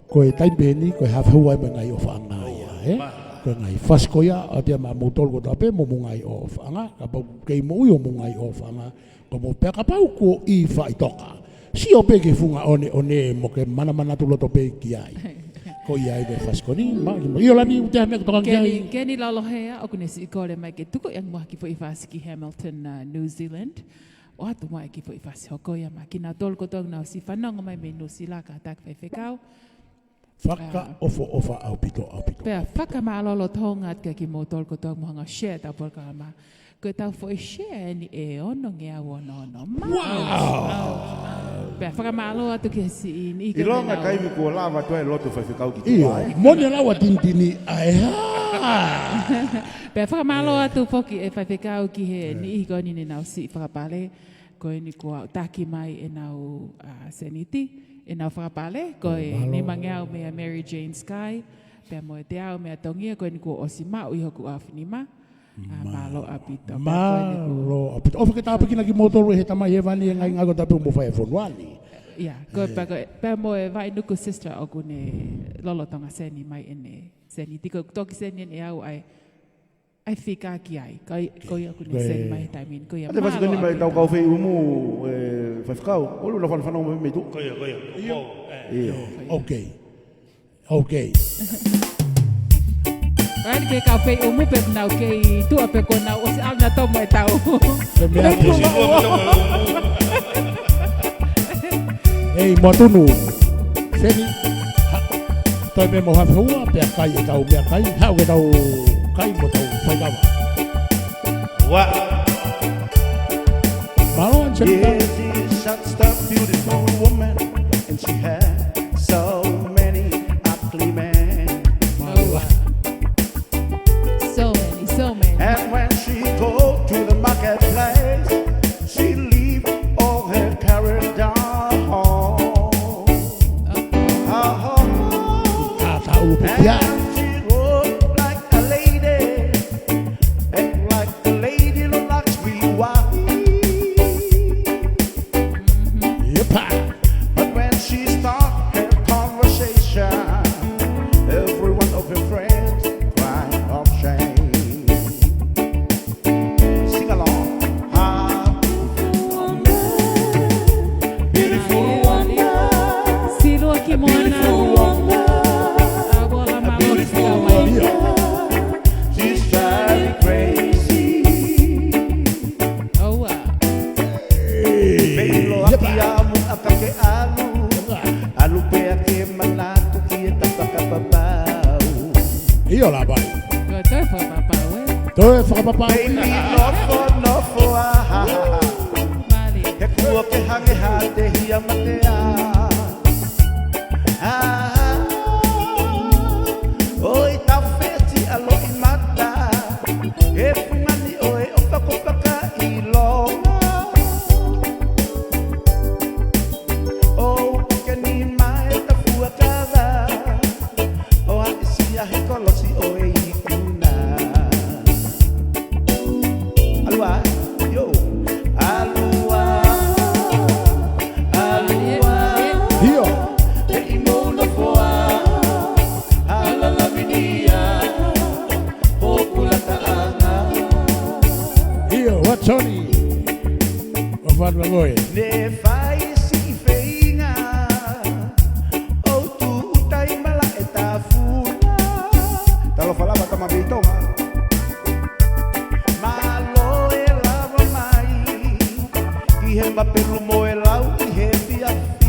Ko e taimi pē eni, ko e hafe houa mo e ngaahi ʻOfaʻanga ia, ʻe? Ko e ngaahi fasi ko ia, ʻa tia ma mou tolu kotoa pē, mo mou ngaahi ʻOfaʻanga, kapau kei moʻui ʻo mou ngaahi ʻOfaʻanga, ko mou pea kapau kuo ʻi faʻitoka. Sio pē ki he funga ʻoneʻone mo ke manamanatu loto pē ki ai. Ko ia ai ko e fasi ko eni, ma, ʻio Lani, ʻoku te meʻa ko toka ki ai. Keni, Keni Lolohea, ʻoku ne siʻi kole mai ke tuku ʻi angi mo ha kiʻi foʻi fasi ki Hamilton, uh, New Zealand. ʻOatu mai e kiʻi foʻi fasi hoko ia maʻa kinautolu kotoa ʻoku nau siʻi fanongo mai mei Nuʻusila, kātaki faifekau. Fakaʻofoʻofa ʻaupito, ʻaupito. Pea fakamālō loto hounga atu kia kimoutolu kotoa ʻoku mou hanga ʻo share ʻetau polokalama. Ko ʻetau foʻi share eni ʻe ono ngeau ono ono. Mālō. Wow. Pea fakamālō atu ki he siʻi niʻihi ko eni ʻIlonga ʻenau taimi kuo lava atu e lotu faifekau ki tuʻa, ʻio, ʻe? Moni ʻa lau a tinitini ai ha. Pea fakamālō atu foki ʻe faifekau ki he niʻihi ko eni ne nau siʻi fakapale. Ko eni kuo taki mai ʻenau, a, seniti, ʻenau fakapale, ko e nima ngeau meia Mary Jane Sky, pea mo e teau meia Tongia, ko eni kuo ʻosi maʻu ʻi hoku ʻaofinima. A, mālō ʻaupito. Pea ko eni kuo Mālō ʻaupito. ʻOfa ke tāpuekina kimoutolu ʻe he Tamai Hēvani ʻi he ngaahi ngāue kotoa pē ʻoku mou fai he fonua ni. ʻIa, ko e pea ko e, pea mo e Vainuku sister ʻoku ne lolotonga seni mai ʻene seniti, ko e toki seni eni ʻe au ai. ʻAi fika ki ai, ko ia, ko ia ʻoku ne seni mai he taimi ni, ko ia. ʻAte fasi ko eni mai tau kau fei umu, ʻe, faifekau, ʻoku lava fanongo mai mei tuʻa. Ko ia, ko ia. ʻIo. ʻIo. ʻOkei. ʻOkei. Right, ke kau fei umu pē nau kei tuʻa pē ko nau ʻosi ʻalu na tomo e tau. Ko e meʻa ko e Ei, mo tunu. Seni, ha, toe pē mo hafe houa, pea kai ʻetau meʻakai, haʻu ke tau kai mo tau faikava. Ua. Mālō, Seni. Yes, she's such a beautiful woman, and she had so many ugly men. Mālō. So many, so many. And when she go to the marketplace, she leave all her carry down. Ka ta ulu pia. And she walk like a lady, act like a lady, look like we want. Yepa. But when she start her conversation, every one of her friends cry of shame. Sing along. Ah, beautiful woman. Silua ki moana. Beautiful woman. A, ua la ma beautiful woman. She's driving crazy. ʻOua. Pei loa ki a muʻa ka ke ʻalu, ʻalu pea ke manatu ki he tafakapapau. ʻIo la vai. Ko e toe fakapapau, ʻe? Toe fakapapau. Pei ni nofo, nofo a ha ha ha. Mali. He kuo ke hange ha te hia matea. ʻOi tau feti a loʻi mata. He fungani ʻoe ʻo fakofaka ʻi longa. ʻO puke ni mai ta fuakava. ʻO aʻisia he kolosi ʻo e ikuna. ʻAlua, ʻio. ʻAlua, ʻalua,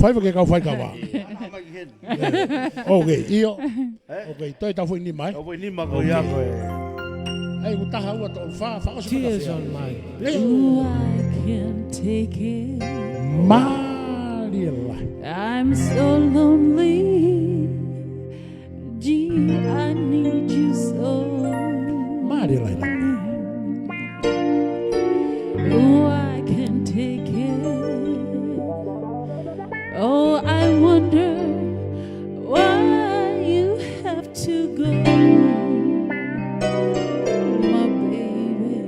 Fai fai ke kau fai kava. ʻE, ʻaʻa mai ki heni. ʻE, ʻoku ʻio. ʻE? ʻOku ʻi ai, toe tau foʻi nima, ē? Tau foʻi nima ko ia ko ē. ʻOku ʻi ai. ʻE, ʻoku taha ua tolu fā, fakaʻosi Tears on my pillow. Oh, I can't take it. Mālie lahi. I'm so lonely. Gee, I need you so. Mālie lahi. Oh, I can't take it. Oh, I wonder why you have to go, my baby.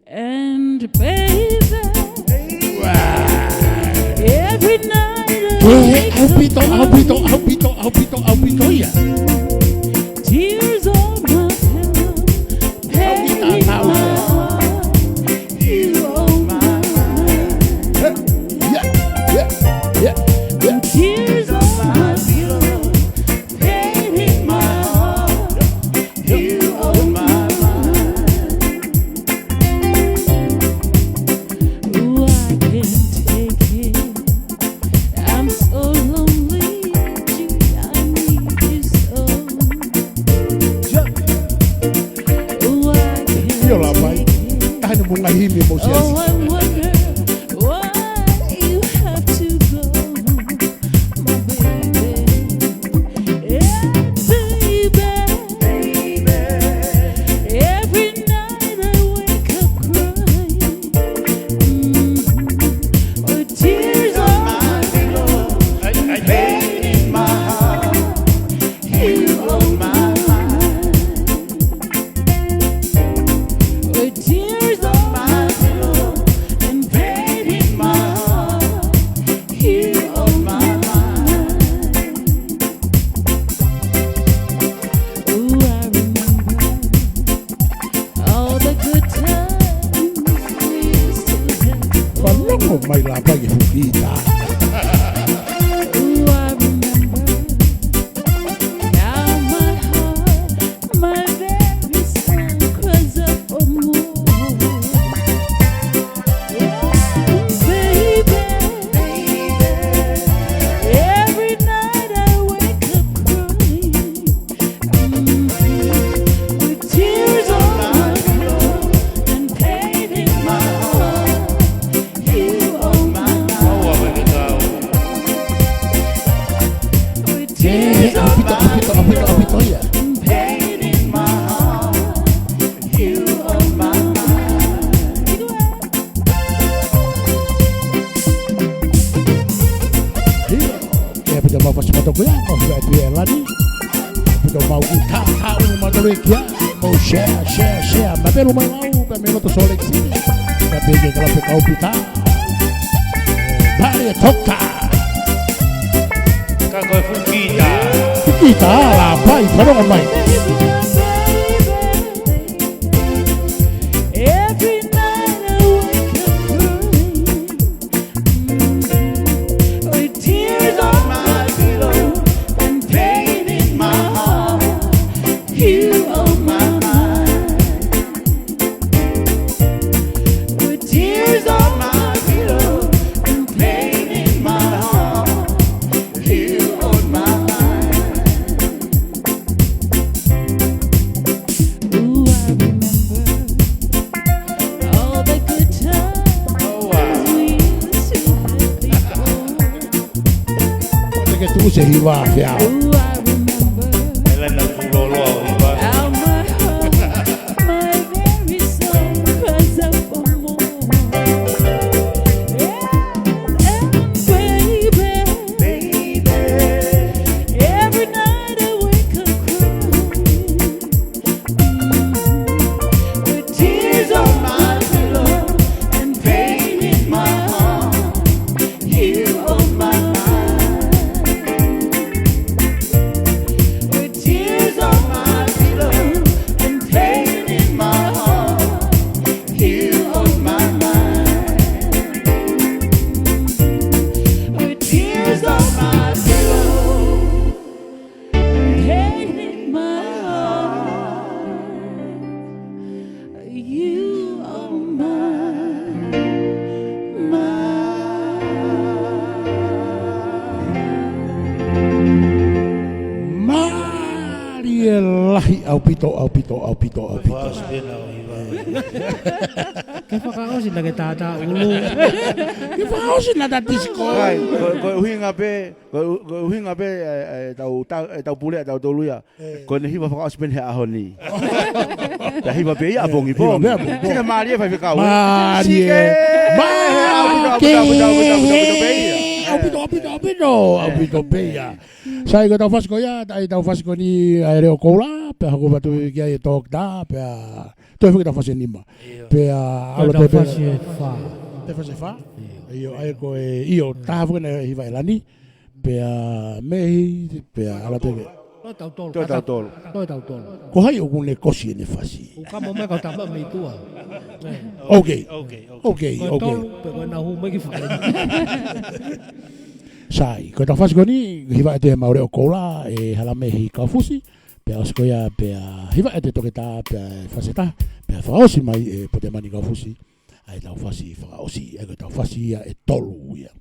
And baby, every night I wake up crying. ʻAupito, ʻaupito, ʻaupito, ʻaupito, ʻaupito ia. Tears on my pillow, pain in my heart. You owe me. Yeah, yeah, yeah, yeah. Tears on my pillow, pain in my heart. You owe me. Ooh, I can't take it. I'm so lonely. Gee, I need you so. Ooh, I can't take it. ʻIo, Lāpai. Taha eni e ngaahi himi mo siasi. Oh, I wonder why you have to go, my baby. Yeah, baby. Every night I wake up crying. Mm-hmm. With tears on my pillow and pain in my heart. You owe me. With tears on my pillow and pain in my heart, you owe me. Ooh, I remember all the good times we used to have. Fanongo mai Lāpai e fuʻu kita. Ooh, I remember. Now my heart, my very soul cries out for more. Yeah, baby, baby. Every night I wake up crying. Mm-hmm. With tears on my pillow and pain in my heart. You owe me. Tears on my pillow, ʻaupito, ʻaupito, ʻaupito ia. Pain in my heart. You owe me. ʻIo, ke ʻaupito mau fasi matoku ia, mau fia tu ia lani. ʻAupito mau ki ka, ka, ʻunu matoku ia. Mau share, share, share. Mapelu mai lau, pea mei loto Salt Lake City. Pea pehē ki he kalapu ʻa e kau pita. Pale toka. Ka ko e fuʻu kita. Fuʻu kita, Lāpai, fanongo mai. Every night I wake up crying. With tears on my pillow and pain in my heart, you owe me. With tears on my pillow and pain in my heart, you owe me. Ooh, I remember all the good times we used to have before. Te ke tuʻu se hiva fea. Ooh, I remember. Elena Kulolo, hiva. How my heart, my very soul cries out for more. Yeah, and baby, baby, every night I wake up crying. With tears on my pillow and pain in my heart, you owe me. With tears on my pillow and pain in my heart, you owe me. With tears on my pillow, pain in my heart, you owe me, me. Mālie lahi ʻaupito, ʻaupito, ʻaupito, ʻaupito. Fakaʻosi pē ʻena ʻo hiva. Ke fakaʻosi naʻa ke tātā ʻulu. Ke fakaʻosi naʻa ta disco. Kai, ko, ko e ʻuhinga pē, ko, ko e ʻuhinga pē, e, e, tau, ta, e, tau pule, tau tolu ia. Ko ʻene hiva fakaʻosi pē ʻeni he ʻaho ni. Pea hiva pē ia ʻapongipongi. Hiva pē ʻapongipongi. Sike mālie faifekau, ē? Mālie. Sike. Mālie. Aupito, aupito, aupito, aupito, aupito pē ia. ʻaupito, ʻaupito, ʻaupito, ʻaupito pē ia. Sai, ko ʻetau fasi ko ia, ʻa ʻetau fasi ko eni ʻa e Leʻo Koula, pea hoko atu ki ai e Toketā, pea toe foki ʻetau fasi ʻe nima. ʻIo. Pea ko ʻetau ʻalu atu pē fasi ʻe fā. Te fasi ʻe fā? ʻIo. ʻIo, ʻa ia ko e, ʻio, taha foki ʻena ʻe Hiva ʻElani, pea Mehi, pea ʻalu atu ki ai. Toe tau tolu. Toe tau tolu. Toe tau tolu. Ko hai ʻoku ne kosi ʻene fasi? ʻOku kamo mai kau tama mei tuʻa. ʻE. Ok. Ok, ok. Ok, ko e ok. Tolu, pe ko ʻena hū mai ki fale. Sai, ko ʻetau fasi ko eni, hiva ʻe Maʻu Leʻo Koula, ʻe Halamehi Kaufusi, pea ʻosi ko ia, pea hiva ʻe Toketā, pea fasi ʻe taha, pea fakaʻosi mai ʻe Potemani Kaufusi, ʻa ʻetau fasi fakaʻosi, ʻa ia ko ʻetau fasi ia ʻe tolu ia.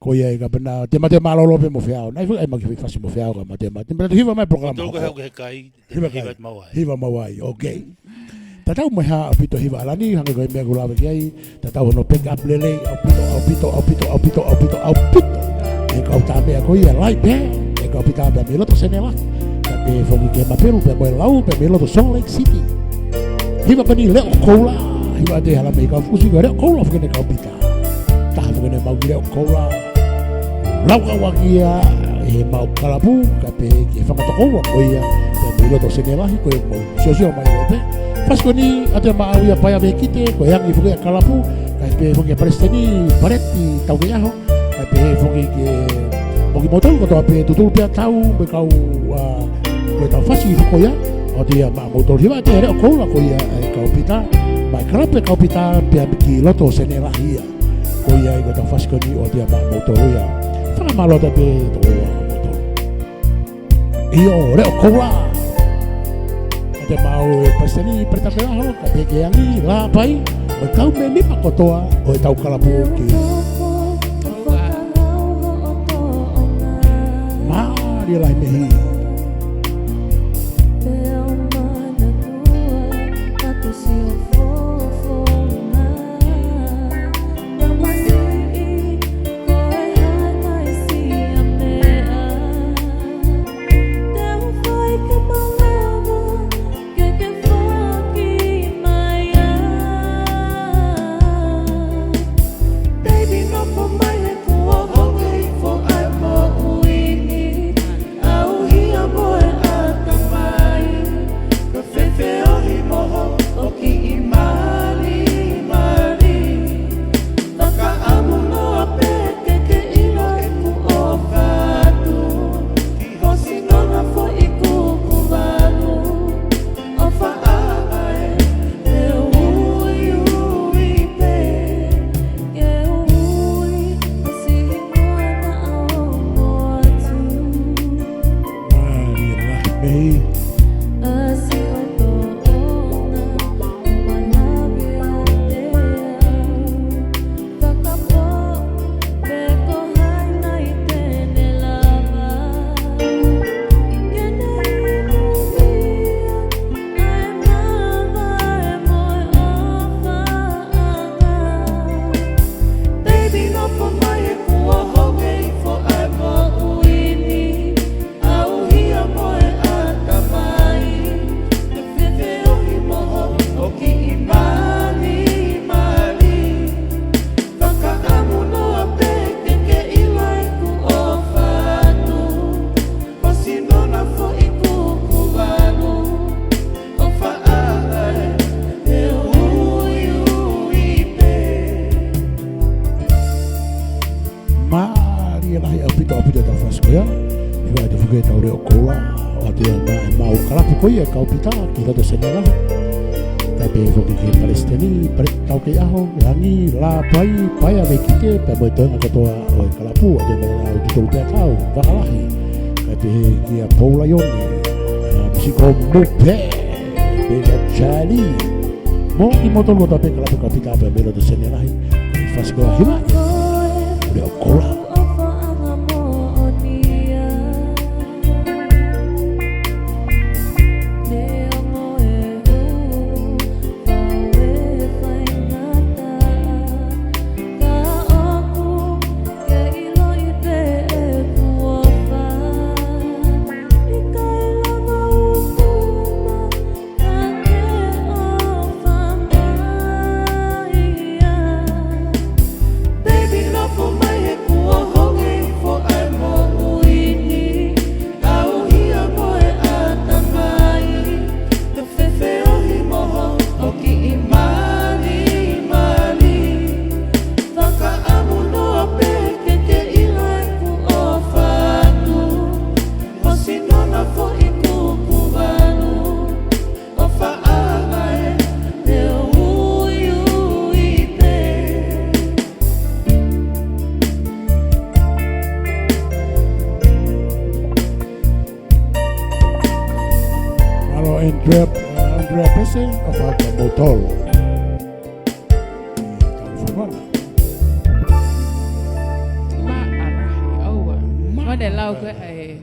Ko ia ʻe kapena, te mate mālōlō pē mo feau. Naʻe fai mai ki fasi mo feau ka mate mate. Mate hiva mai polokalama. Tolu ka ko ē. He kai, hiva kai. Hiva maʻu ai. Hiva maʻu ai, ok. Tatau mo e hā ʻaupito Hiva ʻElani, hangē ko e meʻa kuo lave ki ai. Tatau hono pick up lelei, ʻaupito, ʻaupito, ʻaupito, ʻaupito, ʻaupito, ʻaupito. ʻE kau tā meʻa ko ia, live band, ʻe kau pita pea mei loto Senelahi. Kae pehē foki ki he Mapelu, pea mo e Lau, pea mei loto Salt Lake City. Hiva ko eni Leʻo Koula, hiva ʻe Halamehi Kaufusi, ko Leʻo Koula foki ʻene kau pita. Taha foki ʻene maʻu ki Leʻo Koula. Lau kau ʻaki ia ʻe he Maʻu Kalapu, kae pehē ki he fanga tokoua ko ia, pea mei loto Senelahi, ko e mau siosio mai ʻo pē. Fasi ko eni, ʻa ia maʻu ia Paea Vekite, ko e angi foki ʻa e kalapu, kae pehē foki ʻa Palesiteni, Paleti Taukeiʻaho, kae pehē foki ki he, mo kimoutolu kotoa pē Tutulu Pea Tau, mo e kau, ʻa, ko ʻetau fasi ko ia, ʻoatu ia maʻamoutolu hiva ʻe Leʻo Koula ko ia, ʻa e kau pita, maʻa e kalapu ʻa e kau pita, pea ki loto Senelahi ia. Ko ia ʻa ia ko ʻetau fasi ko eni ʻoatu ia maʻamoutolu ia. Fakamālō atu pē tokoua maʻamoutolu. ʻIo, Leʻo Koula. ʻA ia maʻu ʻe Palesiteni, Paleti Taukeiʻaho, kae pehē ki he angi, Lāpai, mo e kau mēmipa kotoa ʻo ʻetau kalapu ki. Mālie lahi Mehi. Mālie lahi ʻaupito, ʻaupito ʻetau fasi ko ia. Hiva ʻe Toketā Leʻo Koula, ʻoatu ia maʻa e Maʻu Kalapu ko ia kau pita ki loto Senelahi. Kae pehē foki ki he Palesiteni, Paleti Taukeiʻaho, angi, Lāpai, Paea Vekite, pea mo e toenga kotoa ʻo e kalapu, ʻoatu ia maʻa e Tutulu Pea Tau, Vakalahi. Kae pehē kia Paula Ione, ʻa, Misiko Mupe, Bela Charlie. Mo kimoutolu kotoa pē kalapu kau pita pea mei loto Senelahi. Fasi ko ia hiva ʻe Leʻo Koula. Poate, ʻofa atu moutolu. Tau fanongo. Maʻalahi, ʻoua. Mo e lau ko ē,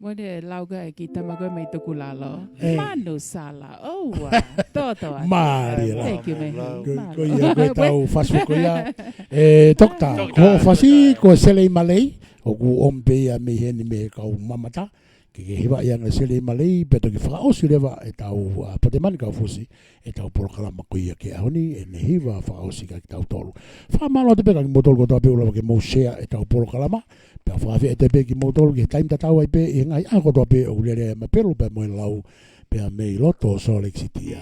mo e lau ko ē ki he tama ko ē mei Tukulalo. ʻE. Manusala, ʻoua. Toto atu. Mālie lā. Thank you, man. Ko, ko ia, ko e tau fasi ko ia. ʻE, Toketā, Toketā, ko e fasi, Toketā. Ko e Sele ʻi Malei, ʻoku ʻomi pē ia mei heni mei he kau mamata. Ke ke hivaʻi ange Sele ʻi Malei, pea toki fakaʻosi leva ʻetau, ʻa, Potemani Kau Fusi, ʻetau polokalama ko ia ki he ʻaho ni, ʻene hiva fakaʻosi kia kitautolu. Fakamālō atu pē kia kimoutolu kotoa pē ʻoku lava ke mou share ʻetau polokalama, pea fakaafeʻi atu pē kimoutolu ki he taimi tatau ai pē, ʻi he ngaahi ʻaho kotoa pē ʻoku lele ai ʻa Mapelo pea mo e lau, pea mei loto Salt Lake City ā.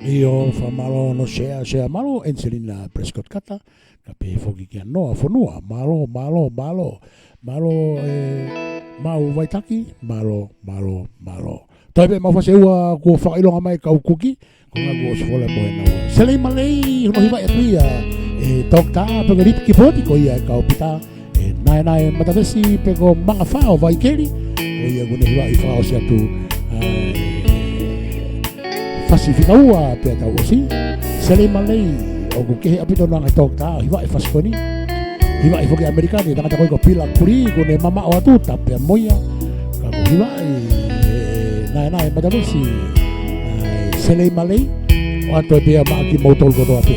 ʻIo, fakamālō hono share, share mālō, Angelina Prescott Carter, kae pehē foki kia Noa Fonua, mālō, mālō, mālō. Mālō, ʻe, Mau Vaitaki, mālō, mālō, mālō. Toe pē mau fasi ua kuo fakaʻilonga mai kau kuki, ko e ʻuhinga kuo ʻosi fola mo e nau. Sele ʻi Malei, hono hivaʻi atu ia, ʻe, Toketā, pe ko Lip Kipoti, ko ia ʻe kau pita, ʻe, Naenae Matavesi, pe ko Mangafao Vaikeli, ko ia ʻoku ne hivaʻi fakaʻosi atu, ʻa, fasi fika ua pea tau ʻosi. Sele ʻi Malei, ʻoku kehe ʻaupito hono anga ʻe Toketā, hivaʻi fasi ko eni. Hivaʻi foki ʻAmelika ni, tangata ko ē ko Pila Kuli, ʻoku ne mamaʻo atu, tapu pē mo ia. Ka ʻoku hivaʻi, ʻe, Naenae Matavesi, ʻa e Sele ʻi Malei, ʻoatu pē ia maʻa kimoutolu kotoa pē.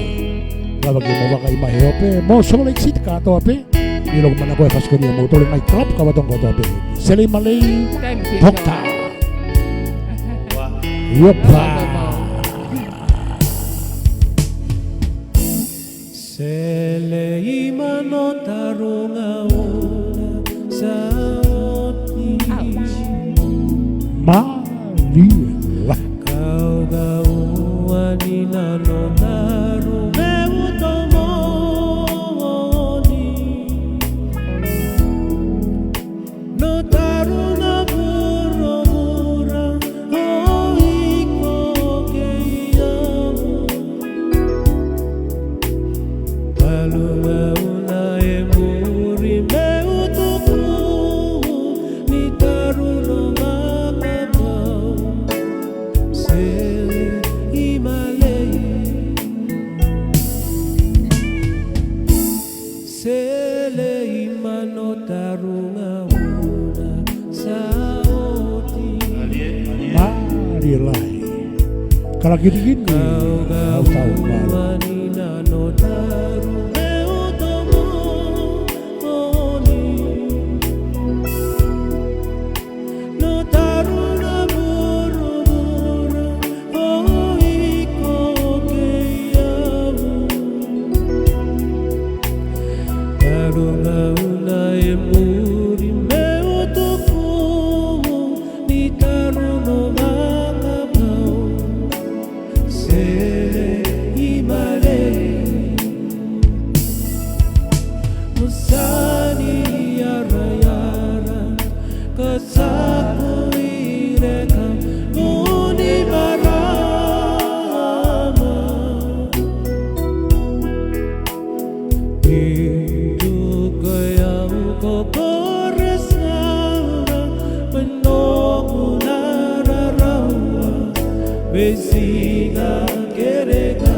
Lava ke mou vakai mai he ope, mo Salt Lake City kātoa pē. ʻIlo ʻoku mana ko e fasi ko eni ʻa moutolu ngaahi club kava Tonga kotoa pē. Sele ʻi Malei, Toketā. Ua. Ua pā. Sele ʻi mano tarunga ʻo na saoti. Ouch. Mālie lā. Kau kau ani nano taru me uto moʻoni. No tarunga vuravura ʻo iko kei amu. Talunga una e muri me utuku ni taru no makapau. Sele ʻi Malei. Sele ʻi mano tarunga ʻo na saoti. Mālie lahi. Kalakilikini. Kau kau ʻAutau mālō. Mani nano taru me uto moʻoni. No tarunga vuravura ʻo iko kei amu. Tarunga una e muri me utuku ni taru no makapau. Sele ʻi Malei. Musani yara yara, ka saku i reka muni marama. ʻI tuku au ko kore saura, manoku nara raua, me sina kereka.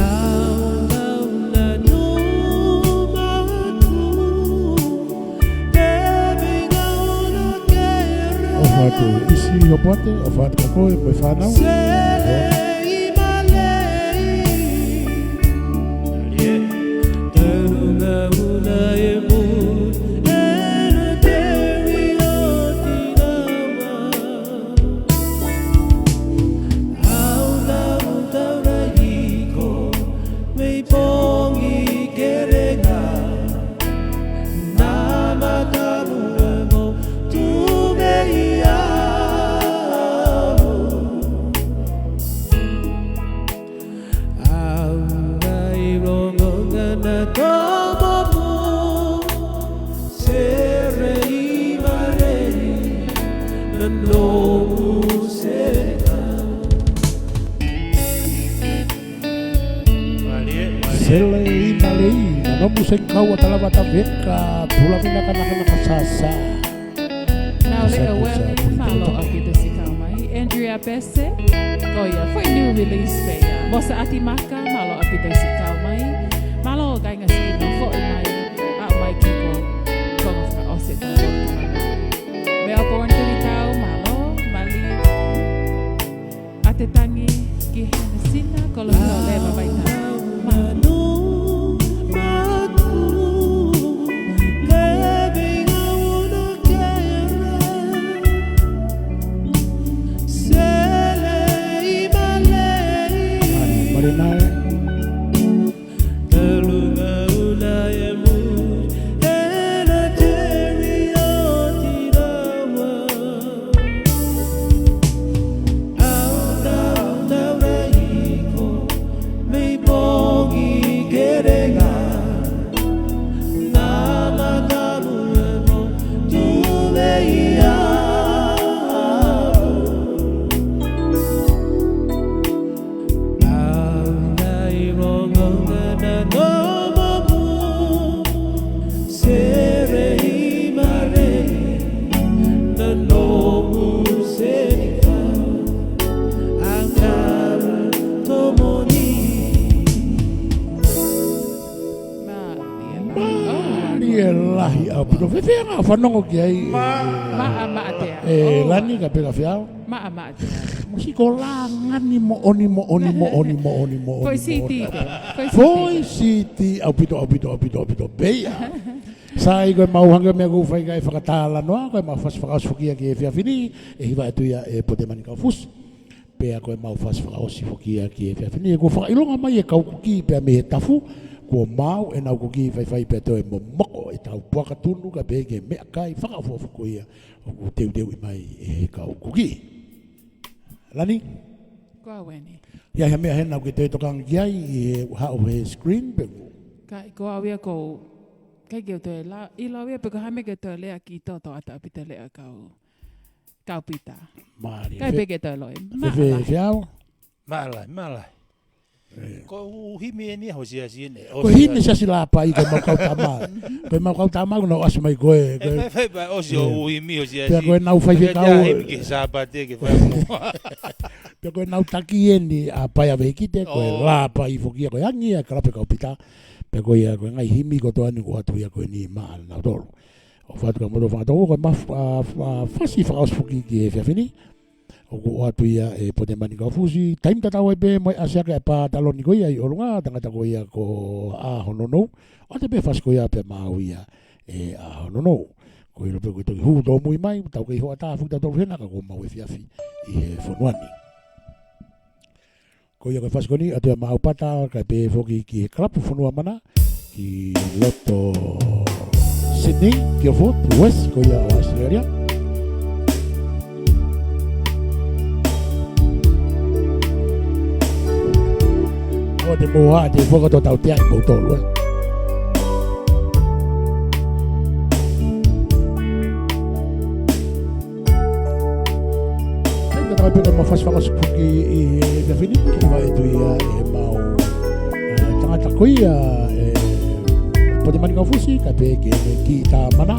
Au lau na nu maku, te me gauna kere. ʻOfa atu ʻIsi ʻo Poate, ʻofa atu kia koe mo e fānau. Sele ʻi Malei. Tanu ngauna e mu, e na te wi o tina ma. Au lau taura iko, mei pongi kerenga, na matamu e mo tu mei au. Au ʻai rongo ngana tomo mu, Sele ʻi Malei, na no mu seka. Sele ʻi Malei. Ei, na nomu se kau ʻa Talava Taveka, pula mina ka nakanaka sasa. Nau le Sasa, ewe, sasa, mālō ʻaupito siʻi kau mai. Andrea Pese, ko ia, foʻi new release pē ia. Mosa Atimaka, mālō ʻaupito siʻi kau mai. Mālō kāinga siʻi nofo mai, ʻa mai ki ko, ko fakaʻosi ʻetau polokalama. Melbourne Tulitau, mālō, Mali. ʻAtetangi ki Henesina, Kolohiloa Leva Vaitau. Mālō. Mālie lahi ʻaupito. Fēfē ʻa e fanongo ki ai? Maʻa, maʻa tea. ʻE, Lani ka peka fiao. Maʻa, maʻa tea. Mo si ko la ngani moʻoni, moʻoni, moʻoni, moʻoni, moʻoni. Foʻi siti. Foʻi siti ʻaupito, ʻaupito, ʻaupito, ʻaupito. Pea ia. Sai ko e mau hake mea ʻoku fai kae fakatalanoa, ko e mau fasi fakaʻosi foki ia ki he efiafi ni, ʻe hiva atu ia ʻe Potemani Kaufusi. Pea ko e mau fasi fakaʻosi foki ia ki he efiafi ni, ʻoku fakaʻilonga mai e kau Kuki pea mei he tafu, kuo maau ʻenau kuki faifai pea toe momoko ʻetau puaka tunu kae pehē ki he meʻakai fakaʻofoʻofa ko ia ʻoku teuteuʻi mai ʻe he kau Kuki. Lani? Ko au eni. ʻI ai ha meʻa hena ʻoku ke toe tokanga ki ai ʻi he haʻu he screen pe ʻoku? Ka, ko au ia ʻoku, ʻikai ke u toe la, ʻilo au ia pe ko e hā e meʻa ke u toe lea ki ai ʻoku ʻatā ʻaupito e lea kau, kau Pita. Mālie. ʻIkai pē ke toe loi. Maʻa lahi. Maʻa lahi, maʻa lahi. Ko e ʻū himi eni ia ho siasi eni. Ko e himi siasi Lāpai, ko e mau kau tama. Ko e mau kau tama ʻoku nau ʻasi mai ko e, ko e. ʻE fai, fai, ʻosi ʻū himi ho siasi. Pea ko e nau fai fekau. Himi ki he Sāpate ke fai mo. Pea ko e nau taki eni ʻa Paea Vehikite, ko e Lāpai foki ia, ko e angi ia e kalapu kau Pita. Pea ko ia ko e ngaahi himi kotoa ni ʻoku ʻoatu ia ko eni maʻanautolu. ʻOfa atu kia moutolu fanga tokoua, ko e mau, ʻa, ʻa, fasi fakaʻosi foki ki he efiafi ni. ʻOku ʻoatu ia ʻe Potemani Kaufusi, taimi tatau ai pē mo e ʻasi hake ʻa e pātaloni ko ia ʻi ʻolunga, tangata ko ia ko ʻAhononou. ʻOatu pē fasi ko ia pea maau ia ʻe ʻAhononou. Ko e ʻilo pē ʻoku toki hū tōmui mai, tau kei hoʻatā foki tautolu hena ka kuo maau e efiafi ʻi he fonua ni. Ko ia ko e fasi ko eni, ʻoatu ia maʻa Pita, kae pehē foki ki he kalapu Fonua Mana, ki loto Sydney, Guildford, West, ko ia ʻo ʻAositelēlia. ʻOua te mou ʻā, te u foka ʻo tau teaʻi moutolu, ē. Sai, ka tau pē ka mau fasi fakaʻosi foki ʻi he efiafi ni, ʻe hiva atu ia ʻe he mau, ʻa, tangata ko ia, ʻe, Potemani Kaufusi, kae pehē ki he kiʻi tā mana.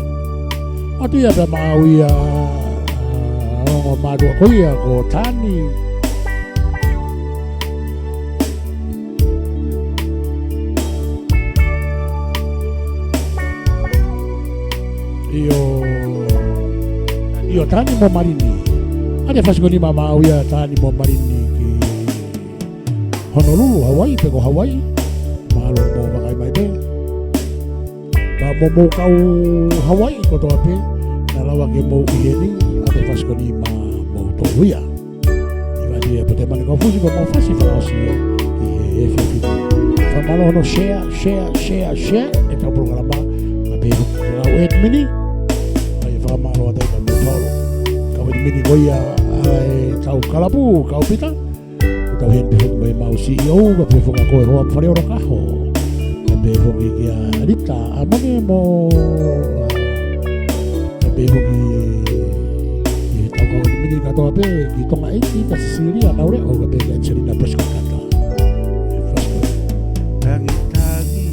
ʻOatu ia pea maau ia, ʻa, ongo mātuʻa ko ia ko Tani. ʻIo, ʻio, Tani mo Malini. ʻA e fasi ko eni maʻa maau ia Tani mo Malini ki Honolulu, Hawaii, pe ko Hawaii. Mālō mo vakai mai pē. Ka mo mou kau Hawaii kotoa pē, naʻa lava ke mou ʻi heni, ʻa e fasi ko eni maʻa moutolu ia. ʻE hiva atu ia ʻe Potemani Kaufusi ko e mau fasi fakaʻosi ia ki he efiafi ni. Fakamālō hono share, share, share, share ʻetau polokalama. Kae pehē ki he kau ʻētimini. ʻAi fakamālō atu kia moutolu. Kau ʻētimini ko ia ʻa ʻetau kalapu, kau Pita. Ko tau heni pē foki mo e mau C E O, kae pehē foki ko e hoa Faleoloa Kaho. Kae pehē foki kia Lita, ʻa Mone mo, ʻa, kae pehē foki ki he kau ʻētimini kātoa pē, ki Tonga ʻEiki, kia Sisilia Nauleʻo, kae pehē kia Angelina Prescott Carter. Tangi, tangi,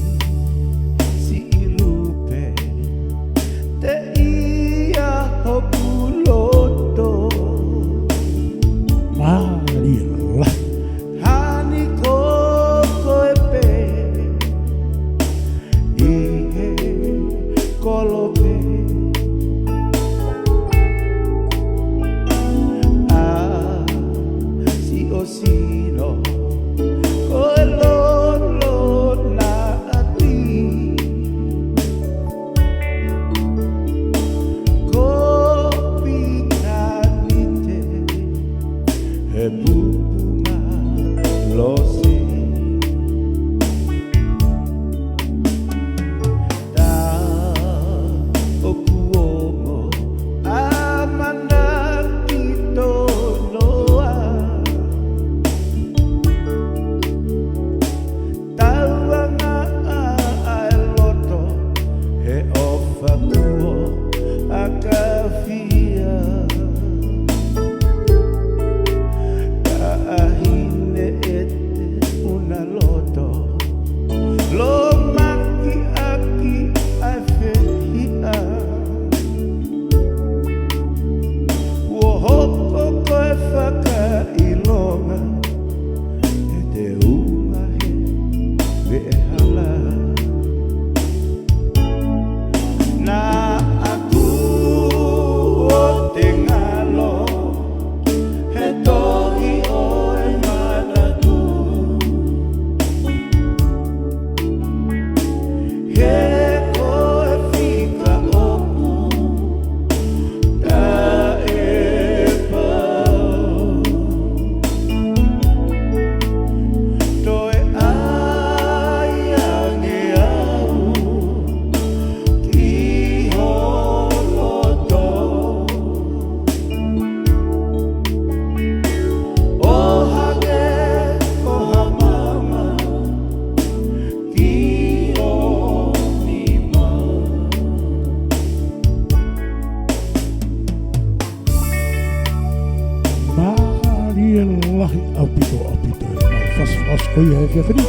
Lahi ʻaupito, ʻaupito. Mau fasi, fasi ko ia he efiafi ni.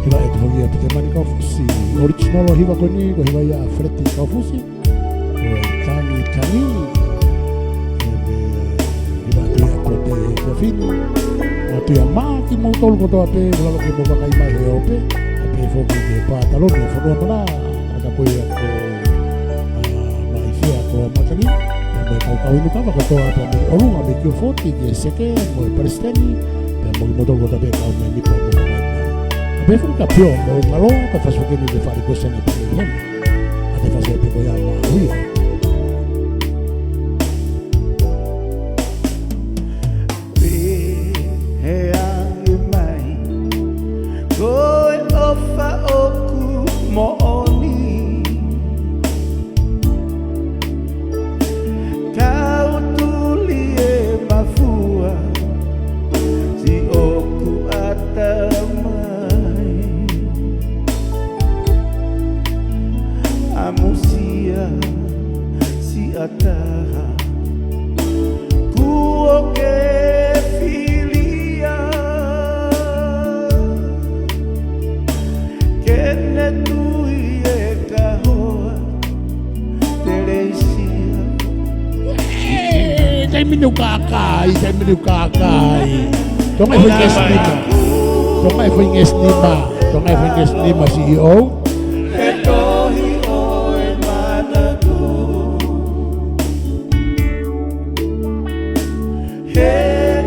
Hiva ʻe Tohogia Petemani Kaufusi. Original hiva ko eni, ko e hiva ia ʻa Feleti Kaufusi. Ko e Tangi Tangi. Ko e hiva atu ia ʻa Pote he efiafi ni. Mau ʻoatu ia maʻa kimoutolu kotoa pē, ʻo lalo ke mou vakai mai he ope. ʻA pē foki ki he pātaloni ʻo Fonuamana. Ka ko ia ko, ʻa, mai fea ko Matangi. Pea mo e kau kau inu kava kotoa pē mei ʻolunga, mei Kiofoti ki he Seke, mo e Palesiteni, pea mo kimoutolu kotoa pē kau mei Nipo mo e Hawaii. ʻA pē foki ka pio mo ngalo, ka fasi foki ni ke fali ko sene pē heni. ʻA te fasi pē ko ia ma ui. Pehē ange mai, ko e ʻofa ʻoku moʻoni. Kau tuli e mafua, siʻoku ʻatamai. ʻAmusia, siʻa taha. Kuo ke filia. Ke ne tui e kahoa. Teleisia. Ē, taimi ni ʻoku kākā ai, taimi ni ʻoku kākā ai. Tonga e foʻi ngesi nima. Tonga e foʻi ngesi nima. Tonga e foʻi ngesi nima, C E O. He tohi ʻo e mataku. He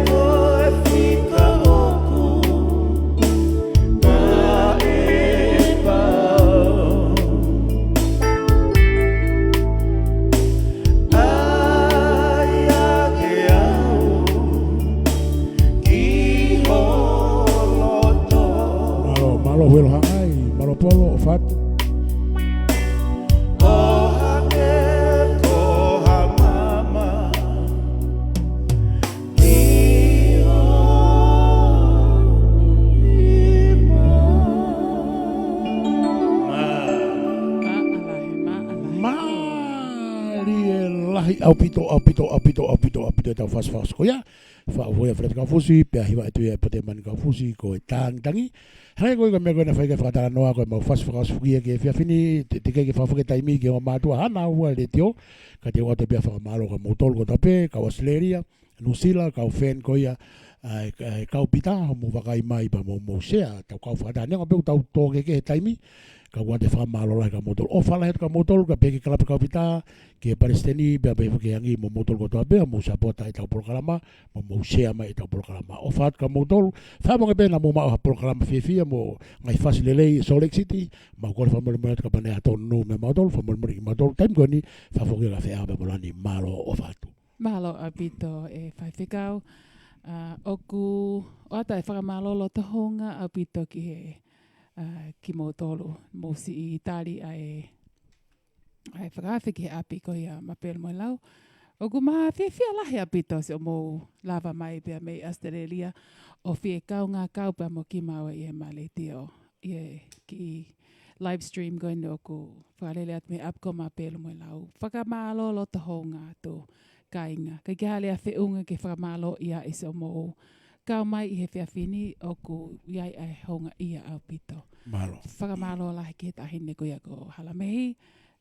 ko e fika ʻoku taʻepau. ʻAi ange au ki ho loto. Mālō, mālō Huelo Haʻai, mālō Polo, ʻofa atu. ʻO hangē ko ha mama. Mālie lahi ʻaupito, ʻaupito, ʻaupito, ʻaupito, ʻaupito ʻetau fasi fasi ko ia. Faʻu foʻi ʻa Feleti Kaufusi, pea hiva atu ia ʻe Potemani Kaufusi, ko e Tangi Tangi. Hangē ko e meʻa ko ē naʻe fai ki he fakatalanoa, ko e mau fasi fakaʻosi foki ia ki he efiafi ni, te, teʻeki ke fakafoki e taimi ki he ongo mātuʻa ʻa Hana ua Letiō, ka te u ʻoatu pē ʻa e fakamālō kia moutolu kotoa pē, kau ʻAositelēlia, Nuʻusila, kau fan ko ia, ʻa e, ʻa e kau Pita, hoʻomou vakai mai pea mo, mou share, tau kau fakatātā neongo pē ʻoku tau tōkehekehe he taimi, ka ʻoku ʻoatu e fakamālō lahi kia moutolu. ʻOfa lahi atu kia moutolu, kae pehē ki he kalapu kau Pita, ki he Palesiteni, pea pehē foki ki he Tangi, mo moutolu kotoa pē, hoʻomou support ʻa ʻetau polokalama, mo mou share mai ʻetau polokalama. ʻOfa atu kia moutolu, fakamolemole pē naʻa mou maʻu ha polokalama fiefia mo e ngaahi fasi lelei ʻi Salt Lake City, mau kole fakamolemole atu kapau naʻe ʻatonu meia mautolu, fakamolemole kimautolu, taimi ko eni, fakafoki ki he kafeʻaho pea mo Lani, mālō, ʻofa atu. Mālō ʻaupito e faifekau. ʻA, ʻoku ʻoatu e fakamālō loto houngaʻia ʻaupito ki he, ʻa, kimoutolu mou siʻi tali ʻa e, ʻa e fakaafe ki he ʻapi ko ia Mapelu mo e Lau. ʻOku ma fiefia lahi ʻaupito siʻomou lava mai pea mei ʻAositelēlia ʻo fie kaungā kau pea mo kimaua ʻi he Mā Letiō. ʻI he kiʻi live stream ko eni ʻoku fakalele atu mei he ʻapi ko Mapelu mo e Lau. Fakamālō loto houngaʻia atu, kāinga. ʻIkai ke ʻi ai ha lea feʻunga ke fakamālōʻia ai siʻomou kau mai ʻi he efiafi ni, ʻoku ʻi ai ʻa e houngaʻia ʻaupito. Mālō. Fakamālō lahi ki he taʻahine ko ia ko Halamehi,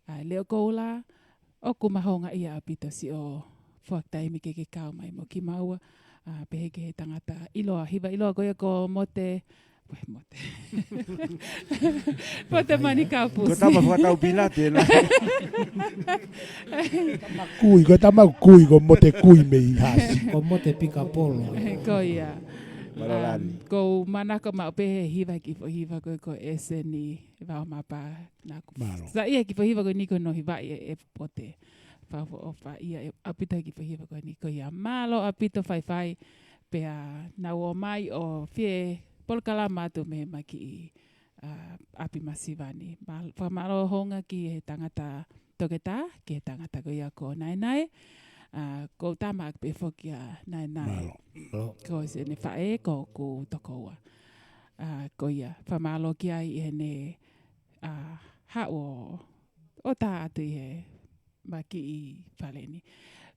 ʻa e Leʻo Koula, ʻoku ma houngaʻia ʻaupito siʻo foaki taimi ke ke kau mai mo kimaua, ʻa, pehē ki he tangata ʻiloa, hiva ʻiloa ko ia ko Mote, Mote. Potemani Kaufusi. Ko e tama fakatau pilate ena. Kui, ko e tama kui, ko Mote Kui mei Haʻasi. Ko Mote Pikapolo. Ko ia. Mālō Lani. Um, ʻoku ou manako maʻu pē he hiva kiʻi foʻi hiva ko, ko ʻEseni Vaomapa. Naʻa ku Mālō. Saiʻia kiʻi foʻi hiva ko eni ko hono hivaʻi ʻe, ʻe Pote. Fakaʻofoʻofa ia ʻaupito kiʻi foʻi hiva ko eni ko ia. Mālō ʻaupito faifai. Pea naʻa ku ō mai ʻo fie polokalama atu mei he ma kiʻi, ʻa, ʻapi masiva ni. Māl-, fakamālō houngaʻia ki he tangata toketā, ki he tangata ko ia ko Naenae. ʻA, ʻoku ou tama ʻaki pē foki ʻa Naenae. Mālō. Mālō. Ko ʻene faʻē, ko hoku tokoua. ʻA, ko ia, fakamālō ki ai ʻi heʻene, ʻa, haʻu ʻo, ʻo tā atu ʻi he ma kiʻi fale ni.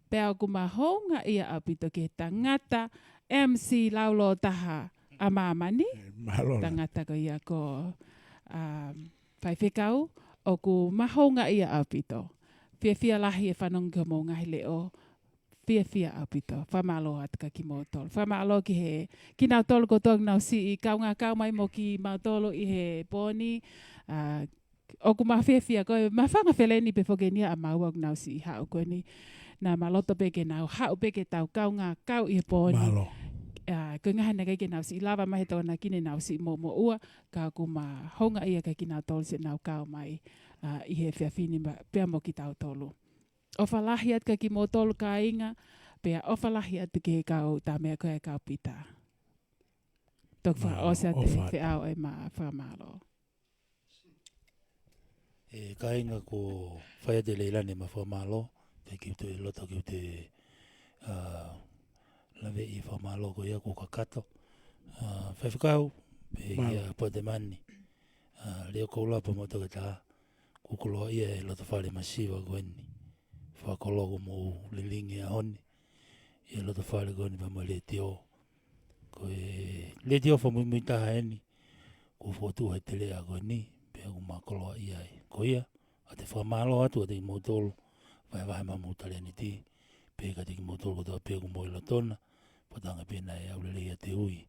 Pea ʻoku ma houngaʻia ʻaupito ki he tangata M C laulōtaha ʻa māmani. Mālō. Tangata ko ia ko, um, Faifekau, ʻoku mahoungaʻia ʻaupito. Fiefia lahi e fanongo ki hoʻomou ngaahi leʻo. Fiefia ʻaupito. Fakamālō atu kia kimoutolu. Fakamālō ki he, kinautolu kotoa ʻoku nau siʻi kaungā kau mai mo kimautolu ʻi he pō ni. ʻA, ʻoku ma fiefia ko e ma fanga feleni pē foki eni ʻa maua ʻoku nau siʻi haʻu ko eni. Naʻa ma loto pē ke nau haʻu pē ke tau kaungā kau ʻi he pō ni. Mālō. ʻA, ko e ngaahi naʻe ʻikai ke nau siʻi lava mai he Tokonaki ne nau siʻi moʻumoʻua, ka ʻoku mahoungaʻia kia kinautolu siʻenau kau mai, ʻa, ʻi he efiafi ni ma, pea mo kitautolu. ʻOfa lahi atu kia kimoutolu kāinga, pea ʻofa lahi atu ki he kau tā meʻa ko e kau pita. Toki fakaʻosi atu e feʻao ʻa e ma fakamālō. ʻE kāinga, ko Faiate Leilani, ma fakamālō, te kiu te loto kiu te, ʻa, laveʻi fakamālō ko ia kuo kakato. ʻA, Faifekau, pea kia Potemani. ʻA, Leʻo Koula pea mo Toketā, kuo koloaʻia e loto fale masiva ko eni. Fakakoloa kuo mou lilingi ʻaho ni. ʻI he loto fale ko eni pea mo e letiō. Ko e letiō fakamuimui taha eni. Kuo fokotuʻu he teleʻa ko eni, pea kuo ma koloaʻia ai. Ko ia, ʻoatu e fakamālō atu kiate kimoutolu, vahevahe mai homou talēniti, pea kiate kimoutolu kotoa pē ʻoku mou ʻi lotona, pea tanga pē naʻe ʻaulelei ʻa e ui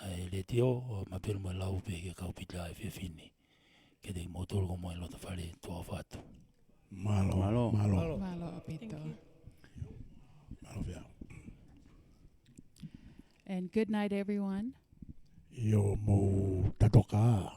ʻa e letiō, ʻo ma pelu mai lau pē ki he kau pita he efiafi ni. Kiate kimoutolu ʻoku mou ʻi loto fale, tuʻa ʻofa atu. Mālō. Mālō. Mālō. Mālō ʻaupito. Thank you. Mālō pē. And good night, everyone. ʻIo, mou tatokā.